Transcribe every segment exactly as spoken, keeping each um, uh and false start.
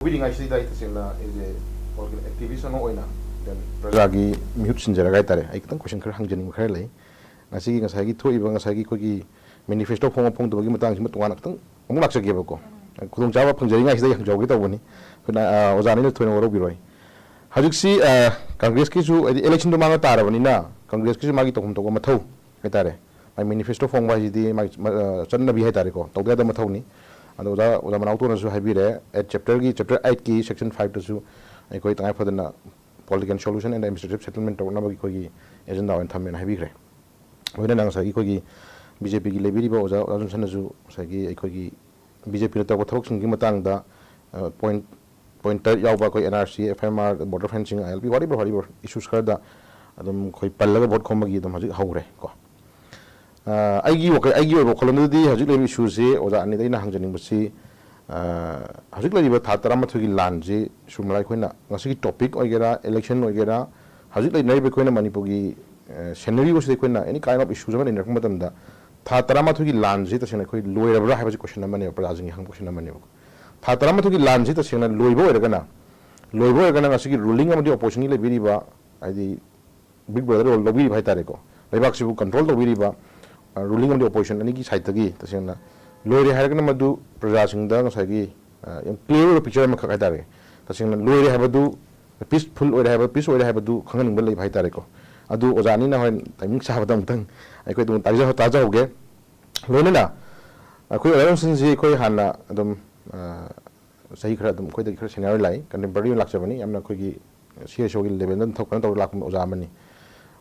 ꯇꯧꯕꯤꯔꯤꯉꯩꯁꯤꯗ ꯑꯩ ꯇꯁꯦꯡꯅ ꯑꯩꯁꯦ ꯄꯣꯂꯤꯇꯤꯀꯦꯜ ꯑꯦꯛꯇꯤꯚꯤꯁ ꯑꯃ ꯑꯣꯏꯅ, then ꯄ꯭ꯔꯖꯥꯒꯤ ꯃꯤꯍꯨꯠ ꯁꯤꯟꯖꯔꯒ ꯍꯥꯏꯇꯥꯔꯦ, ꯑꯩ ꯈꯤꯇꯪ ꯀꯣꯏꯁꯟ ꯈꯔ ꯍꯪꯖꯅꯤꯡꯕ ꯈꯔ ꯂꯩ꯫ ꯉꯁꯤꯒꯤ, ꯉꯁꯥꯏꯒꯤ ꯊꯣꯛꯏꯕ, ꯉꯁꯥꯏꯒꯤ ꯑꯩꯈꯣꯏꯒꯤ ꯃꯦꯅꯤꯐꯦꯁꯇꯣ ꯐꯣꯡꯕ ꯐꯣꯡꯗꯕꯒꯤ ꯃꯇꯥꯡꯁꯤꯃ ꯇꯣꯉꯥꯟꯅ ꯈꯤꯇꯪ ꯑꯃꯨꯛ ꯂꯥꯛꯆꯒꯦꯕꯀꯣ꯫ ꯈꯨꯗꯣꯡꯆꯥꯕ ꯐꯪꯖꯔꯤꯉꯩꯁꯤꯗ ꯑꯩ ꯍꯪꯖꯍꯧꯒꯦ ꯇꯧꯕꯅꯤ꯫ ꯑꯩꯈꯣꯏꯅ, ꯑ, ꯑꯣꯖꯥꯅꯤꯅ ꯊꯣꯏꯅ ꯋꯥꯔꯧꯕꯤꯔꯣꯏ꯫ ꯍꯧꯖꯤꯛꯁꯤ, ꯑ, ꯀꯪꯒ꯭ꯔꯦꯁꯀꯤꯁꯨ, ꯍꯥꯏꯗꯤ, ꯏꯂꯦꯛꯁꯟꯗꯣ ꯃꯥꯡꯉ ꯇꯥꯔꯕꯅꯤꯅ ꯀꯪꯒ꯭ꯔꯦꯁꯀꯤꯁꯨ ꯃꯥꯒꯤ ꯇꯧꯐꯝ ꯊꯣꯛꯄ ꯃꯊꯧ ꯍꯥꯏꯇꯥꯔꯦ꯫ ꯃꯥꯒꯤ ꯃꯦꯅꯤꯐꯦꯁꯇꯣ ꯐꯣꯡꯕ ꯍꯥꯏꯁꯤꯗꯤ ꯃꯥꯒꯤ, ꯃ-, ꯑ, ꯆꯠꯅꯕꯤ ꯍꯥꯏꯇꯥꯔꯦꯀꯣ, ꯇꯧꯗ ꯌꯥꯗꯕ ꯃꯊꯧꯅꯤ꯫ ꯑꯗꯣ ꯑꯣꯖꯥ, ꯑꯣꯖꯥ ꯃꯅꯥꯎꯇꯣꯟꯅꯁꯨ ꯍꯥꯏꯕꯤꯔꯦ, ꯑꯦꯠ ꯆꯦꯞꯇꯔꯒꯤ, ꯆꯦꯞꯇꯔ ꯑꯩꯠꯀꯤ ꯁꯦꯛꯁꯟ ꯐꯥꯏꯚꯇꯁꯨ ꯑꯩꯈꯣꯏ ꯇꯉꯥꯏ ꯐꯗꯅ political solution and administrative settlement ꯇꯧꯔꯛꯅꯕꯒꯤ ꯑꯩꯈꯣꯏꯒꯤ ꯑꯦꯖꯦꯟꯗꯥ ꯑꯣꯏꯅ ꯊꯝꯃꯦꯅ ꯍꯥꯏꯕꯤꯈ꯭ꯔꯦ꯫ ꯂꯣꯏꯅꯅ ꯉꯁꯥꯏꯒꯤ ꯑꯩꯈꯣꯏꯒꯤ ꯕꯤ ꯖꯦ ꯄꯤꯒꯤ ꯂꯩꯕꯤꯔꯤꯕ ꯑꯣꯖꯥ, ꯑꯣꯖꯥ ꯖꯣꯟꯁꯟꯅꯁꯨ ꯉꯁꯥꯏꯒꯤ ꯑꯩꯈꯣꯏꯒꯤ ꯕꯤ ꯖꯦ ꯄꯤꯅ ꯇꯧꯔꯛꯄ ꯊꯕꯛꯁꯤꯡꯒꯤ ꯃꯇꯥꯡꯗ, ꯑ, ꯄꯣꯏꯟꯠ, ꯄꯣꯏꯟꯠ ꯇꯔꯦꯠ ꯌꯥꯎꯕ ꯑꯩꯈꯣꯏ N R C, F I R, border fencing, I L P, whatever, whatever issues ꯈꯔꯗ ꯑꯗꯨꯝ ꯑꯩꯈꯣꯏ ꯄꯜꯂꯒ ꯚꯣꯠ ꯈꯣꯝꯕꯒꯤ ꯑꯗꯨꯝ ꯍꯧꯖꯤꯛ ꯍꯧꯔꯦ ꯀꯣ꯫ ꯑ, ꯑꯩꯒꯤ ꯋꯥꯈꯜ, ꯑꯩꯒꯤ ꯑꯣꯏꯕ ꯋꯥꯈꯜꯂꯣꯟꯗꯗꯤ ꯍꯧꯖꯤꯛ ꯂꯩꯔꯤꯕ ꯏꯁꯨꯁꯤ ꯑꯣꯖꯥ ꯑꯅꯤꯗ ꯑꯩꯅ ꯍꯪꯖꯅꯤꯡꯕꯁꯤ, ꯑ, ꯍꯧꯖꯤꯛ ꯂꯩꯔꯤꯕ ꯊꯥ ꯇꯔꯥꯃꯥꯊꯣꯏꯒꯤ ꯂꯥꯟꯁꯤ ꯁꯨꯃꯥꯏꯅ ꯑꯩꯈꯣꯏꯅ ꯉꯁꯤꯒꯤ ꯇꯣꯄꯤꯛ ꯑꯣꯏꯒꯦꯔꯥ, ꯏꯂꯦꯛꯁꯟ ꯑꯣꯏꯒꯦꯔꯥ, ꯍꯧꯖꯤꯛ ꯂꯩꯅꯔꯤꯕ ꯑꯩꯈꯣꯏꯅ ꯃꯅꯤꯄꯨꯔꯒꯤ, ꯑ, ꯁꯦꯅꯔꯤꯑꯣꯁꯤꯗ ꯑꯩꯈꯣꯏꯅ any kind of issues ꯑꯃ ꯂꯩꯅꯔꯛꯄ ꯃꯇꯝꯗ ꯊꯥ ꯇꯔꯥꯃꯥꯊꯣꯏꯒꯤ ꯂꯥꯟꯁꯤ ꯇꯁꯦꯡꯅ ꯑꯩꯈꯣꯏ ꯂꯣꯏꯔꯕ꯭ꯔꯥ ꯍꯥꯏꯕꯁꯤ ꯀꯣꯏꯁꯟ ꯑꯃꯅꯦꯕ, ꯄ꯭ꯔꯖꯥꯁꯤꯡꯒꯤ ꯍꯪꯕ ꯀꯣꯏꯁꯟ ꯑꯃꯅꯦꯕ꯫ ꯊꯥ ꯇꯔꯥꯃꯥꯊꯣꯏꯒꯤ ꯂꯥꯟꯁꯤ ꯇꯁꯦꯡꯅ ꯂꯣꯏꯕ ꯑꯣꯏꯔꯒꯅ, ꯂꯣꯏꯕ ꯑꯣꯏꯔꯒꯅ ꯉꯁꯤꯒꯤ ꯔꯨꯂꯤꯡ ꯑꯃꯗꯤ ꯑꯣꯄꯣꯖꯤꯁꯟꯒꯤ ꯂꯩꯕꯤꯔꯤꯕ, ꯍꯥꯏꯗꯤ, ꯕꯤꯛ ꯕ꯭ꯔꯗꯔ ꯔꯣꯜ ꯂꯧꯕꯤꯔꯤꯕ ꯍꯥꯏꯇꯥꯔꯦꯀꯣ, ꯂꯩꯕꯥꯛꯁꯤꯕꯨ ꯀꯟꯇ꯭ꯔꯣꯜ ꯇꯧꯕꯤꯔꯤꯕ, ꯑ, ꯔꯨꯂꯤꯡ ꯑꯃꯗꯤ ꯑꯣꯄꯣꯖꯤꯁꯟ ꯑꯅꯤꯒꯤ ꯁꯥꯏꯠꯇꯒꯤ ꯇꯁꯦꯡꯅ ꯂꯣꯏꯔꯦ ꯍꯥꯏꯔꯒꯅ ꯃꯗꯨ ꯄ꯭ꯔꯖꯥꯁꯤꯡꯗ ꯉꯁꯥꯏꯒꯤ, ꯑ, ꯌꯥꯝ ꯀ꯭ꯂꯤꯌꯥꯔ ꯑꯣꯏꯕ ꯄꯤꯛꯆꯔ ꯑꯃꯈꯛ ꯍꯥꯏꯇꯥꯔꯦ꯫ ꯇꯁꯦꯡꯅ ꯂꯣꯏꯔꯦ ꯍꯥꯏꯕꯗꯨ, ꯄꯤꯁꯐꯨꯜ ꯑꯣꯏꯔꯦ ꯍꯥꯏꯕ, ꯄꯤꯁ ꯑꯣꯏꯔꯦ ꯍꯥꯏꯕꯗꯨ ꯈꯪꯍꯟꯅꯤꯡꯕ ꯂꯩꯕ ꯍꯥꯏꯇꯥꯔꯦꯀꯣ꯫ ꯑꯗꯨ ꯑꯣꯖꯥ ꯑꯅꯤꯅ ꯍꯣꯔꯦꯟ ꯇꯥꯏꯃꯤꯡ ꯆꯥꯕꯗ ꯑꯃꯨꯛꯇꯪ ꯑꯩꯈꯣꯏ ꯑꯗꯨꯝ ꯇꯥꯖ-, ꯇꯥꯖꯍꯧꯒꯦ꯫ ꯂꯣꯏꯅꯅ ꯑꯩꯈꯣꯏ ꯑꯣꯖꯥ ꯖꯣꯟꯁꯟꯁꯤ ꯑꯩꯈꯣꯏ ꯍꯥꯟꯅ ꯑꯗꯨꯝ, ꯑ, ꯆꯍꯤ ꯈꯔ ꯑꯗꯨꯝ ꯑꯩꯈꯣꯏꯗꯒꯤ ꯈꯔ ꯁꯦꯅꯤꯌꯔ ꯂꯥꯛꯏ, ꯀꯟꯇꯦꯝꯄꯔꯔꯤ ꯑꯣꯏꯅ ꯂꯥꯛꯆꯕꯅꯤ, ꯌꯥꯝꯅ ꯑꯩꯈꯣꯏꯒꯤ ꯁꯤ ꯑꯦꯁ ꯑꯣꯒꯤ ꯂꯦꯚꯦꯜꯗ ꯑꯗꯨꯝ ꯊꯕꯛ ꯀꯩꯅꯣ ꯇꯧꯔ ꯂꯥꯛꯄ ꯑꯣꯖꯥ ꯑꯃꯅꯤ꯫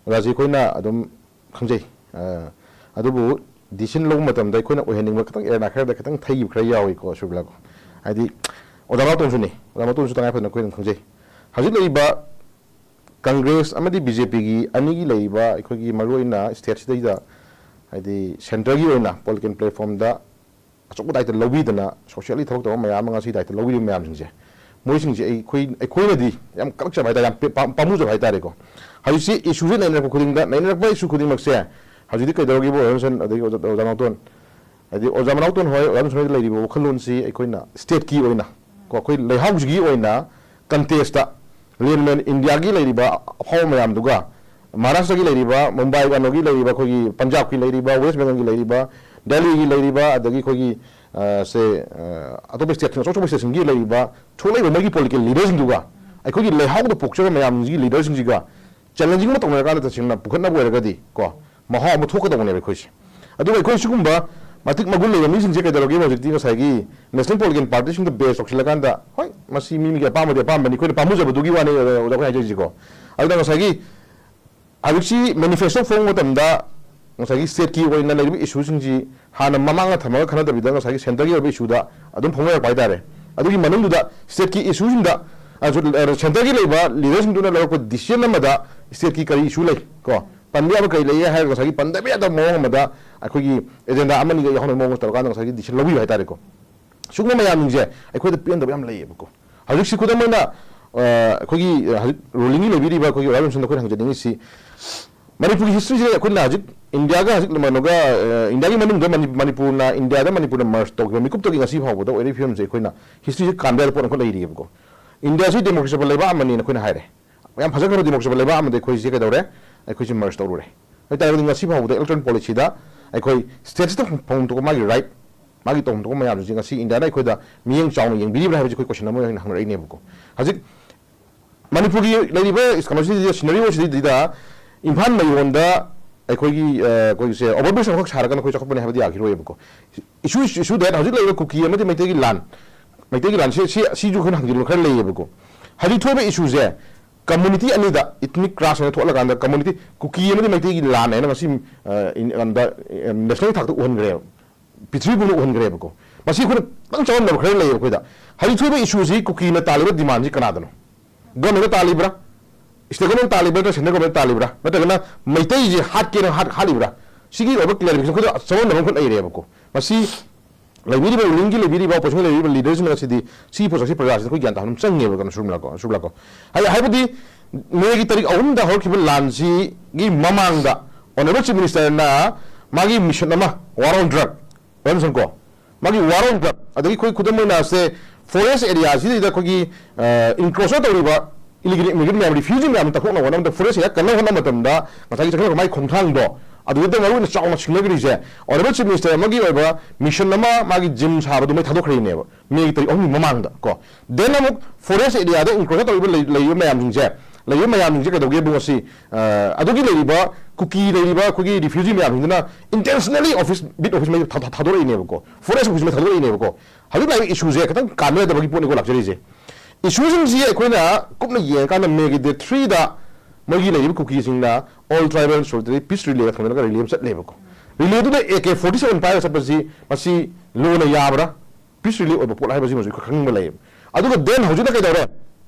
ꯑꯣꯖꯥꯁꯤ ꯑꯩꯈꯣꯏꯅ ꯑꯗꯨꯝ ꯈꯪꯖꯩ꯫ ꯑ, ꯑꯗꯨꯕꯨ decision ꯂꯧꯕ ꯃꯇꯝꯗ ꯑꯩꯈꯣꯏꯅ ꯑꯣꯏꯍꯟꯅꯤꯡꯕ ꯈꯤꯇꯪ ꯑꯦꯔꯦꯅꯥ ꯈꯔꯗ ꯈꯤꯇꯪ ꯊꯩꯈꯤꯕ ꯈꯔ ꯌꯥꯎꯏꯀꯣ, ꯁꯨꯕꯤꯂꯥꯀꯣ꯫ ꯍꯥꯏꯗꯤ ꯑꯣꯖꯥ ꯃꯅꯥꯎꯇꯣꯟꯁꯨꯅꯤ, ꯑꯣꯖꯥ ꯃꯅꯥꯎꯇꯣꯟꯁꯨ ꯇꯉꯥꯏ ꯐꯗꯅ ꯑꯩꯈꯣꯏ ꯑꯗꯨꯝ ꯈꯪꯖꯩ꯫ ꯍꯧꯖꯤꯛ ꯂꯩꯔꯤꯕ ꯀꯪꯒ꯭ꯔꯦꯁ ꯑꯃꯗꯤ ꯕꯤ ꯖꯦ ꯄꯤꯒꯤ ꯑꯅꯤꯒꯤ ꯂꯩꯔꯤꯕ ꯑꯩꯈꯣꯏꯒꯤ ꯃꯔꯨꯑꯣꯏꯅ ꯁ꯭ꯇꯦꯠꯁꯤꯗꯩꯗ, ꯍꯥꯏꯗꯤ ꯁꯦꯟꯇꯔꯒꯤ ꯑꯣꯏꯅ ꯄꯣꯂꯤꯇꯤꯀꯦꯜ ꯄ꯭ꯂꯦꯠꯐꯣꯝꯗ ꯑꯆꯧꯕ ꯗꯥꯏꯇ ꯂꯧꯕꯤꯗꯅ, ꯁꯣꯁꯤꯌꯦꯜꯒꯤ ꯊꯕꯛ ꯇꯧꯕ ꯃꯌꯥꯝ ꯑꯃ ꯉꯁꯤ ꯗꯥꯏꯇ ꯂꯧꯕꯤꯔꯤꯕ ꯃꯌꯥꯝꯁꯤꯡꯁꯦ, ꯃꯣꯏꯁꯤꯡꯁꯦ ꯑꯩꯈꯣꯏ, ꯑꯩꯈꯣꯏꯅꯗꯤ ꯌꯥꯝ ꯀꯂꯛꯆꯕ ꯍꯥꯏꯇꯥꯔꯦ, ꯌꯥꯝ ꯄꯦ-, ꯄꯥꯝ-, ꯄꯥꯝꯃꯨꯖꯕ ꯍꯥꯏꯇꯥꯔꯦꯀꯣ꯫ ꯍꯧꯖꯤꯛꯁꯤ ꯏꯁꯨꯁꯦ ꯅꯩꯅꯔꯛꯄ ꯈꯨꯗꯤꯡꯗ, ꯅꯩꯅꯔꯛꯄ ꯏꯁꯨ ꯈꯨꯗꯤꯡꯃꯛꯁꯦ ꯍꯧꯖꯤꯛꯇꯤ ꯀꯩꯗꯧꯔꯒꯦꯕꯨ, ꯑꯣꯖꯥ ꯖꯣꯟꯁꯟ ꯑꯗꯒꯤ ꯑꯣꯖꯥ, ꯑꯣꯖꯥ ꯃꯅꯥꯎꯇꯣꯟ, ꯍꯥꯏꯗꯤ ꯑꯣꯖꯥ ꯃꯅꯥꯎꯇꯣꯟ ꯍꯣꯏ, ꯑꯣꯖꯥ ꯖꯣꯟꯁꯟ ꯍꯣꯏꯗ ꯂꯩꯔꯤꯕ ꯋꯥꯈꯜꯂꯣꯟꯁꯤ ꯑꯩꯈꯣꯏꯅ ꯁ꯭ꯇꯦꯠꯀꯤ ꯑꯣꯏꯅ, ꯀꯣ, ꯑꯩꯈꯣꯏ ꯂꯩꯍꯥꯎꯁꯤꯒꯤ ꯑꯣꯏꯅ contest ꯂꯦꯟꯃꯦꯟ ꯏꯟꯗꯤꯌꯥꯒꯤ ꯂꯩꯔꯤꯕ ꯑꯐꯥꯎꯕ ꯃꯌꯥꯝꯗꯨꯒ, ꯃꯍꯥꯔꯥꯁꯇ꯭ꯔꯒꯤ ꯂꯩꯔꯤꯕ, ꯃꯨꯝꯕꯥꯏ ꯀꯩꯅꯣꯒꯤ ꯂꯩꯔꯤꯕ, ꯑꯩꯈꯣꯏꯒꯤ ꯄꯟꯖꯥꯕꯀꯤ ꯂꯩꯔꯤꯕ, ꯋꯦꯁ ꯕꯦꯡꯒꯜꯒꯤ ꯂꯩꯔꯤꯕ, ꯗꯦꯜꯂꯤꯒꯤ ꯂꯩꯔꯤꯕ, ꯑꯗꯒꯤ ꯑꯩꯈꯣꯏꯒꯤ ꯑ, ꯁꯦ ꯑ, ꯑꯇꯣꯞꯄ ꯁ꯭ꯇꯦꯠꯁꯤꯡ, ꯑꯆꯧ ꯑꯆꯧꯕ ꯁ꯭ꯇꯦꯠꯁꯤꯡꯒꯤ ꯂꯩꯔꯤꯕ ꯊꯣꯛꯂꯛꯏꯕ ꯃꯣꯏꯒꯤ ꯄꯣꯂꯤꯇꯤꯀꯦꯜ ꯂꯤꯗꯔꯁꯤꯡꯗꯨꯒ ꯑꯩꯈꯣꯏꯒꯤ ꯂꯩꯍꯥꯎꯗ ꯄꯣꯛꯆꯕ ꯃꯌꯥꯝꯁꯤꯒꯤ ꯂꯤꯗꯔꯁꯤꯡꯁꯤꯒ ꯆꯦꯂꯦꯟꯖꯤꯡ ꯑꯃ ꯇꯧꯅꯔꯀꯥꯟꯗ ꯇꯁꯦꯡꯅ ꯄꯨꯈꯠꯅꯕ ꯑꯣꯏꯔꯒꯗꯤ ꯀꯣ, ꯃꯍꯥꯎ ꯑꯃ ꯊꯣꯛꯀꯗꯧꯕꯅꯦꯕ ꯑꯩꯈꯣꯏꯁꯦ꯫ ꯑꯗꯨꯒ ꯑꯩꯈꯣꯏ ꯁꯤꯒꯨꯝꯕ ꯃꯇꯤꯛ ꯃꯒꯨꯟ ꯂꯩꯕ ꯃꯤꯁꯤꯡꯁꯦ ꯀꯩꯗꯧꯔꯒꯦ, ꯍꯧꯖꯤꯛꯇꯤ ꯉꯁꯥꯏꯒꯤ ꯅꯦꯁꯅꯦꯜ ꯄꯣꯂꯤꯇꯤꯀꯦꯜ ꯄꯥꯔꯇꯤꯁꯤꯡꯗ ꯕꯦꯁ ꯇꯧꯁꯤꯜꯂꯀꯥꯟꯗ, ꯍꯣꯏ, ꯃꯁꯤ ꯃꯤ ꯃꯤꯒꯤ ꯑꯄꯥꯝꯕꯗꯤ ꯑꯄꯥꯝꯕꯅꯤ, ꯑꯩꯈꯣꯏꯅ ꯄꯥꯝꯃꯨꯖꯕꯗꯨꯒꯤ ꯋꯥꯅꯤ, ꯑꯣꯖꯥ, ꯑꯩꯈꯣꯏ ꯍꯥꯏꯖꯔꯤꯁꯤꯀꯣ꯫ ꯑꯗꯨꯅ ꯉꯁꯥꯏꯒꯤ ꯍꯧꯖꯤꯛꯁꯤ ꯃꯦꯅꯤꯐꯦꯁꯇꯣ ꯐꯣꯡꯕ ꯃꯇꯝꯗ ꯉꯁꯥꯏꯒꯤ ꯁ꯭ꯇꯦꯠꯀꯤ ꯑꯣꯏꯅ ꯂꯩꯔꯤꯕ ꯏꯁꯨꯁꯤꯡꯁꯤ ꯍꯥꯟꯅ ꯃꯃꯥꯡꯗ ꯊꯝꯃꯒ ꯈꯟꯅꯗꯕꯤꯗ ꯉꯁꯥꯏꯒꯤ ꯁꯦꯟꯇꯔꯒꯤ ꯑꯣꯏꯕ ꯏꯁꯨꯗ ꯑꯗꯨꯝ ꯐꯣꯡꯅꯔꯛꯄ ꯍꯥꯏꯇꯥꯔꯦ꯫ ꯑꯗꯨꯒꯤ ꯃꯅꯨꯡꯗꯨꯗ ꯁ꯭ꯇꯦꯠꯀꯤ ꯏꯁꯨꯁꯤꯡꯗ, ꯑ, ꯁꯦꯟꯇꯔꯒꯤ ꯂꯩꯕ ꯂꯤꯗꯔꯁꯤꯡꯗꯨꯅ ꯂꯧꯔꯛꯄ ꯗꯤꯁꯤꯖꯟ ꯑꯃꯗ ꯁ꯭ꯇꯦꯠꯀꯤ ꯀꯔꯤ ꯏꯁꯨ ꯂꯩ ꯀꯣ, ꯄꯟꯕ ꯌꯥꯕ ꯀꯔꯤ ꯂꯩ ꯍꯥꯏꯔꯒ ꯉꯁꯥꯏꯒꯤ ꯄꯟꯗꯕ ꯌꯥꯗꯕ ꯃꯑꯣꯡ ꯑꯃꯗ ꯑꯩꯈꯣꯏꯒꯤ ꯑꯦꯖꯦꯟꯗꯥ ꯑꯃꯅꯤꯒ ꯌꯥꯎꯍꯟꯕ ꯃꯑꯣꯡ ꯇꯧꯔꯀꯥꯟꯗ ꯉꯁꯥꯏꯒꯤ ꯗꯤꯁꯤꯖꯟ ꯂꯧꯕꯤꯕ ꯍꯥꯏꯇꯥꯔꯦꯀꯣ꯫ ꯁꯤꯒꯨꯝꯕ ꯃꯌꯥꯝꯁꯤꯡꯁꯦ ꯑꯩꯈꯣꯏꯗ ꯄꯦꯟꯗꯕ ꯌꯥꯝ ꯂꯩꯌꯦꯕꯀꯣ꯫ ꯍꯧꯖꯤꯛꯁꯤ ꯈꯨꯗꯝ ꯑꯣꯏꯅ, ꯑ, ꯑꯩꯈꯣꯏꯒꯤ, ꯑ, ꯍꯧꯖꯤꯛ ꯔꯨꯂꯤꯡꯒꯤ ꯂꯩꯕꯤꯔꯤꯕ ꯑꯩꯈꯣꯏꯒꯤ ꯑꯣꯖꯥ ꯖꯣꯟꯁꯟꯗ ꯑꯩꯈꯣꯏꯅ ꯍꯪꯖꯅꯤꯡꯉꯤꯁꯤ, ꯃꯅꯤꯄꯨꯔꯒꯤ ꯍꯤꯁꯇ꯭ꯔꯤꯁꯦ ꯑꯩꯈꯣꯏꯅ ꯍꯧꯖꯤꯛ ꯏꯟꯗꯤꯌꯥꯒ ꯍꯧꯖꯤꯛ ꯀꯩꯅꯣꯒ, ꯑ, ꯏꯟꯗꯤꯌꯥꯒꯤ ꯃꯅꯨꯡꯗ ꯃꯅꯤ-, ꯃꯅꯤꯄꯨꯔꯅ, ꯏꯟꯗꯤꯌꯥꯗ ꯃꯅꯤꯄꯨꯔꯅ ꯃꯔꯖ ꯇꯧꯈꯤꯕ ꯃꯤꯀꯨꯞꯇꯒꯤ ꯉꯁꯤ ꯐꯥꯎꯕꯗ ꯑꯣꯏꯔꯤꯕ ꯐꯤꯕꯝꯁꯦ ꯑꯩꯈꯣꯏꯅ ꯍꯤꯁꯇ꯭ꯔꯤꯁꯦ ꯀꯥꯟꯕ ꯌꯥꯗꯕ ꯄꯣꯠ ꯑꯃꯈꯛ ꯂꯩꯔꯤꯑꯕꯀꯣ꯫ ꯏꯟꯗꯤꯌꯥꯁꯤ ꯗꯦꯃꯣꯀ꯭ꯔꯦꯁꯤ ꯑꯣꯏꯕ ꯂꯩꯕꯥꯛ ꯑꯃꯅꯤꯅ ꯑꯩꯈꯣꯏꯅ ꯍꯥꯏꯔꯦ꯫ ꯌꯥꯝ ꯐꯖꯈ꯭ꯔꯕ ꯗꯦꯃꯣꯀ꯭ꯔꯦꯁꯤ ꯑꯣꯏꯕ ꯂꯩꯕꯥꯛ ꯑꯃꯗ ꯑꯩꯈꯣꯏꯁꯦ ꯀꯩꯗꯧꯔꯦ? ꯑꯩꯈꯣꯏꯁꯦ ꯃꯔꯖ ꯇꯧꯔꯨꯔꯦ꯫ ꯑꯗꯨ ꯑꯣꯏꯇꯥꯔꯒꯗꯤ ꯉꯁꯤ ꯐꯥꯎꯕꯗ ꯏꯂꯦꯛꯇꯣꯔꯦꯜ ꯄꯣꯂꯤꯁꯤꯗ ꯑꯩꯈꯣꯏ ꯁ꯭ꯇꯦꯠꯁꯤꯗ ꯐꯪꯐꯝ ꯊꯣꯛꯄ ꯃꯥꯒꯤ ꯔꯥꯏꯠ, ꯃꯥꯒꯤ ꯇꯧꯐꯝ ꯊꯣꯛꯄ ꯃꯌꯥꯝꯁꯦ ꯉꯁꯤ ꯏꯟꯗꯤꯌꯥꯅ ꯑꯩꯈꯣꯏꯗ ꯃꯤꯠꯌꯦꯡ ꯆꯥꯎꯅ ꯌꯦꯡꯕꯤꯔꯤꯕ꯭ꯔꯥ ꯍꯥꯏꯕꯁꯤ ꯑꯩꯈꯣꯏ ꯀꯣꯏꯁꯟ ꯑꯃ ꯑꯣꯏꯅ ꯍꯪꯅꯔꯛꯏꯅꯦꯕꯀꯣ꯫ ꯍꯧꯖꯤꯛ ꯃꯅꯤꯄꯨꯔꯒꯤ ꯂꯩꯔꯤꯕ ꯀꯩꯅꯣꯁꯤꯗ, ꯁꯤꯅꯔꯤ ꯑꯣꯏꯁꯤꯗꯩꯗ ꯏꯝꯐꯥꯜ ꯃꯌꯣꯟꯗ ꯑꯩꯈꯣꯏꯒꯤ, ꯑ, ꯑꯩꯈꯣꯏꯒꯤꯁꯦ ꯑꯣꯚꯔ ꯕ꯭ꯔꯤꯖ ꯑꯃꯈꯛ ꯁꯥꯔꯒ ꯑꯩꯈꯣꯏ ꯆꯥꯎꯈꯠꯄꯅꯤ ꯍꯥꯏꯕꯗꯤ ꯌꯥꯈꯤꯔꯣꯏꯕꯀꯣ꯫ ꯏꯁꯨ, ꯏꯁꯨ ꯗꯦꯠ ꯍꯧꯖꯤꯛ ꯂꯩꯔꯤꯕ ꯀꯨꯀꯤ ꯑꯃꯗꯤ ꯃꯩꯇꯩꯒꯤ ꯂꯥꯟ, ꯃꯩꯇꯩꯒꯤ ꯂꯥꯟ ꯁꯤ, ꯁꯤ, ꯁꯤꯁꯨ ꯑꯩꯈꯣꯏꯅ ꯍꯪꯖꯅꯤꯡꯕ ꯈꯔ ꯂꯩꯌꯦꯕꯀꯣ꯫ ꯍꯧꯖꯤꯛ ꯊꯣꯛꯏꯕ ꯏꯁꯨꯁꯦ ꯀꯝꯃꯨꯅꯤꯇꯤ ꯑꯅꯤꯗ, ꯏꯊꯅꯤꯛ ꯀ꯭ꯂꯥꯁ ꯑꯣꯏꯅ ꯊꯣꯛꯍꯜꯂꯀꯥꯟꯗ ꯀꯝꯃꯨꯅꯤꯇꯤ ꯀꯨꯀꯤ ꯑꯃꯗꯤ ꯃꯩꯇꯩꯒꯤ ꯂꯥꯟ ꯍꯥꯏꯅ ꯉꯁꯤ, ꯑ, ꯏꯟ-, ꯑ, ꯅꯦꯁꯅꯦꯜ ꯊꯥꯛꯇ ꯎꯍꯟꯈ꯭ꯔꯦꯕ, ꯄ꯭ꯔꯤꯊꯤꯕꯤ ꯄꯨꯝꯕ ꯎꯍꯟꯈ꯭ꯔꯦꯕꯀꯣ꯫ ꯃꯁꯤ ꯑꯩꯈꯣꯏꯅ ꯈꯤꯇꯪ ꯆꯃꯝꯅꯕ ꯈꯔ ꯂꯩꯌꯦꯕ ꯑꯩꯈꯣꯏꯗ꯫ ꯍꯧꯖꯤꯛ ꯊꯣꯛꯏꯕ ꯏꯁꯨꯁꯤ ꯀꯨꯀꯤꯅ ꯇꯥꯜꯂꯤꯕ ꯗꯤꯃꯥꯟꯁꯤ ꯀꯅꯥꯗꯅꯣ? ꯒꯣꯔꯃꯦꯟꯅ ꯇꯥꯜꯂꯤꯕ꯭ꯔꯥ? ꯁ꯭ꯇꯦꯠ ꯒꯣꯔꯃꯦꯟ ꯇꯥꯜꯂꯤꯕ꯭ꯔꯥ ꯅꯠꯇ꯭ꯔꯒ ꯁꯦꯟꯇ꯭ꯔꯦꯜ ꯒꯣꯔꯃꯦꯟ ꯇꯥꯜꯂꯤꯕ꯭ꯔꯥ? ꯅꯠꯇ꯭ꯔꯒꯅ ꯃꯩꯇꯩꯁꯦ ꯍꯥꯠꯀꯦꯅ ꯍꯥꯠ-, ꯍꯥꯠꯂꯤꯕ꯭ꯔꯥ? ꯁꯤꯒꯤ ꯑꯣꯏꯕ ꯀ꯭ꯂꯦꯔꯤꯐꯤꯀꯦꯁꯟ ꯑꯩꯈꯣꯏꯗ ꯆꯃꯝꯅꯕ ꯑꯃꯈꯛ ꯂꯩꯔꯦꯕꯀꯣ꯫ ꯃꯁꯤ ꯂꯩꯕꯤꯔꯤꯕ, ꯔꯨꯂꯤꯡꯒꯤ ꯂꯩꯕꯤꯔꯤꯕ, ꯑꯣꯄꯣꯖꯤꯁꯟꯒꯤ ꯂꯩꯕꯤꯔꯤꯕ ꯂꯤꯗꯔꯁꯤꯡ ꯑꯁꯤꯗꯤ ꯁꯤꯒꯤ ꯄꯣꯠꯁꯛꯁꯤ ꯄ꯭ꯔꯖꯥꯁꯤꯗ ꯑꯩꯈꯣꯏ ꯒ꯭ꯌꯥꯟ ꯇꯥꯍꯟꯕ ꯑꯃ ꯆꯪꯉꯦꯕ, ꯀꯩꯅꯣ, ꯁꯨꯔꯃꯤꯂꯥꯀꯣ, ꯁꯨꯔꯃꯤꯂꯥꯀꯣ꯫ ꯍꯥꯏ-, ꯍꯥꯏꯕꯗꯤ ꯃꯦꯒꯤ ꯇꯥꯔꯤꯛ ꯑꯍꯨꯝꯗ ꯍꯧꯔꯛꯈꯤꯕ ꯂꯥꯟꯁꯤꯒꯤ ꯃꯃꯥꯡꯗ ꯑꯣꯅꯔꯦꯕꯜ ꯆꯤꯐ ꯃꯤꯅꯤꯁꯇꯔꯅ ꯃꯥꯒꯤ ꯃꯤꯁꯟ ꯑꯃ, War on Drug, ꯀꯣ, ꯃꯥꯒꯤ War on Drug, ꯑꯗꯒꯤ ꯑꯩꯈꯣꯏ ꯈꯨꯗꯝ ꯑꯣꯏꯅ ꯁꯦ ꯐꯣꯔꯦꯁ ꯑꯦꯔꯤꯌꯥꯁꯤꯗꯩꯗ ꯑꯩꯈꯣꯏꯒꯤ ꯏꯟꯀ꯭ꯔꯣꯆꯔ ꯇꯧꯔꯤꯕ ꯏꯂꯤꯒꯦꯜ ꯏꯃꯤꯒ꯭ꯔꯦꯟ ꯃꯌꯥꯝ, ꯔꯤꯐ꯭ꯌꯨꯖꯤ ꯃꯌꯥꯝ ꯇꯥꯊꯣꯛꯅꯕ ꯍꯣꯠꯅꯕꯗ, ꯐꯣꯔꯦꯁ ꯑꯦꯔꯤꯌꯥ ꯀꯟꯅꯕ ꯍꯣꯠꯅꯕ ꯃꯇꯝꯗ ꯉꯁꯥꯏꯒꯤ ꯆꯪꯁꯤꯜꯂꯛꯄ ꯃꯥꯏ ꯈꯣꯡꯊꯥꯡꯗꯣ, ꯑꯗꯨꯗ ꯃꯔꯨ ꯑꯣꯏꯅ ꯆꯥꯎꯅ ꯁꯤꯡꯅꯈ꯭ꯔꯤꯁꯦ ꯑꯣꯅꯔꯦꯕꯜ ꯆꯤꯐ ꯃꯤꯅꯤꯁꯇꯔ ꯑꯃꯒꯤ ꯑꯣꯏꯕ ꯃꯤꯁꯟ ꯑꯃ, ꯃꯥꯒꯤ ꯖꯤꯝ ꯁꯥꯕꯗꯨ ꯃꯩ ꯊꯥꯗꯣꯛꯈ꯭ꯔꯤꯅꯦꯕ ꯃꯦꯒꯤ ꯇꯥꯔꯤꯛ ꯑꯍꯨꯝꯒꯤ ꯃꯃꯥꯡꯗ ꯀꯣ꯫ ꯗꯦꯟ ꯑꯃꯨꯛ ꯐꯣꯔꯦꯁ ꯑꯦꯔꯤꯌꯥꯗ ꯏꯟꯀ꯭ꯔꯣꯆꯔ ꯇꯧꯔꯤꯕ ꯂꯩ-, ꯂꯩꯔꯤꯕ ꯃꯌꯥꯝꯁꯤꯡꯁꯦ, ꯂꯩꯔꯤꯕ ꯃꯌꯥꯝꯁꯤꯡꯁꯦ ꯀꯩꯗꯧꯒꯦꯕꯨ ꯉꯁꯤ, ꯑ, ꯑꯗꯨꯒꯤ ꯂꯩꯔꯤꯕ ꯀꯨꯀꯤ ꯂꯩꯔꯤꯕ ꯑꯩꯈꯣꯏꯒꯤ ꯔꯤꯐ꯭ꯌꯨꯖꯤ ꯃꯌꯥꯝꯁꯤꯡꯗꯨꯅ ꯏꯟꯇꯦꯟꯁꯅꯦꯂꯤ ꯑꯣꯐꯤꯁ, ꯕꯤꯠ ꯑꯣꯐꯤꯁ ꯃꯩ ꯊꯥ-, ꯊꯥ-, ꯊꯥꯗꯣꯔꯛꯏꯅꯦꯕꯀꯣ, ꯐꯣꯔꯦꯁ ꯑꯣꯐꯤꯁ ꯃꯩ ꯊꯥꯗꯣꯔꯛꯏꯅꯦꯕꯀꯣ꯫ ꯍꯧꯖꯤꯛ ꯂꯥꯛꯏꯕ ꯏꯁꯨꯁꯦ ꯈꯤꯇꯪ ꯀꯥꯟꯅꯗꯕꯒꯤ ꯄꯣꯠꯅꯤꯀꯣ ꯂꯥꯛꯆꯔꯤꯁꯦ꯫ ꯏꯁꯨꯁꯤꯡꯁꯤ ꯑꯩꯈꯣꯏꯅ ꯀꯨꯞꯅ ꯌꯦꯡꯉꯀꯥꯟꯗ ꯃꯦꯒꯤ ꯗꯦꯠ ꯊ꯭ꯔꯤꯗ ꯃꯣꯏꯒꯤ ꯂꯩꯔꯤꯕ ꯀꯨꯀꯤꯁꯤꯡꯅ ꯑꯣꯜ ꯇ꯭ꯔꯥꯏꯕꯦꯜ ꯁꯣꯂꯤꯗꯔꯤ ꯄꯤꯁ ꯔꯤꯂꯦꯒ ꯊꯝꯅꯔꯒ ꯔꯤꯂꯦ ꯑꯃ ꯆꯠꯂꯦꯕꯀꯣ꯫ ꯔꯤꯂꯦꯗꯨꯗ ꯑꯦ ꯀꯦ ꯐꯣꯔꯇꯤ ꯁꯚꯦꯟ ꯄꯥꯏꯔꯒ ꯆꯠꯄꯁꯤ ꯃꯁꯤ ꯂꯣꯅ ꯌꯥꯕ꯭ꯔꯥ? ꯄꯤꯁ ꯔꯤꯂꯦ ꯑꯣꯏꯕ ꯄꯣꯠ ꯍꯥꯏꯕꯁꯤꯃꯁꯨ ꯑꯩꯈꯣꯏ ꯈꯪꯅꯤꯡꯕ ꯂꯩꯌꯦꯕ꯫ ꯑꯗꯨꯒ ꯗꯦꯟ ꯍꯧꯖꯤꯛꯅ ꯀꯩꯗꯧꯔꯦ?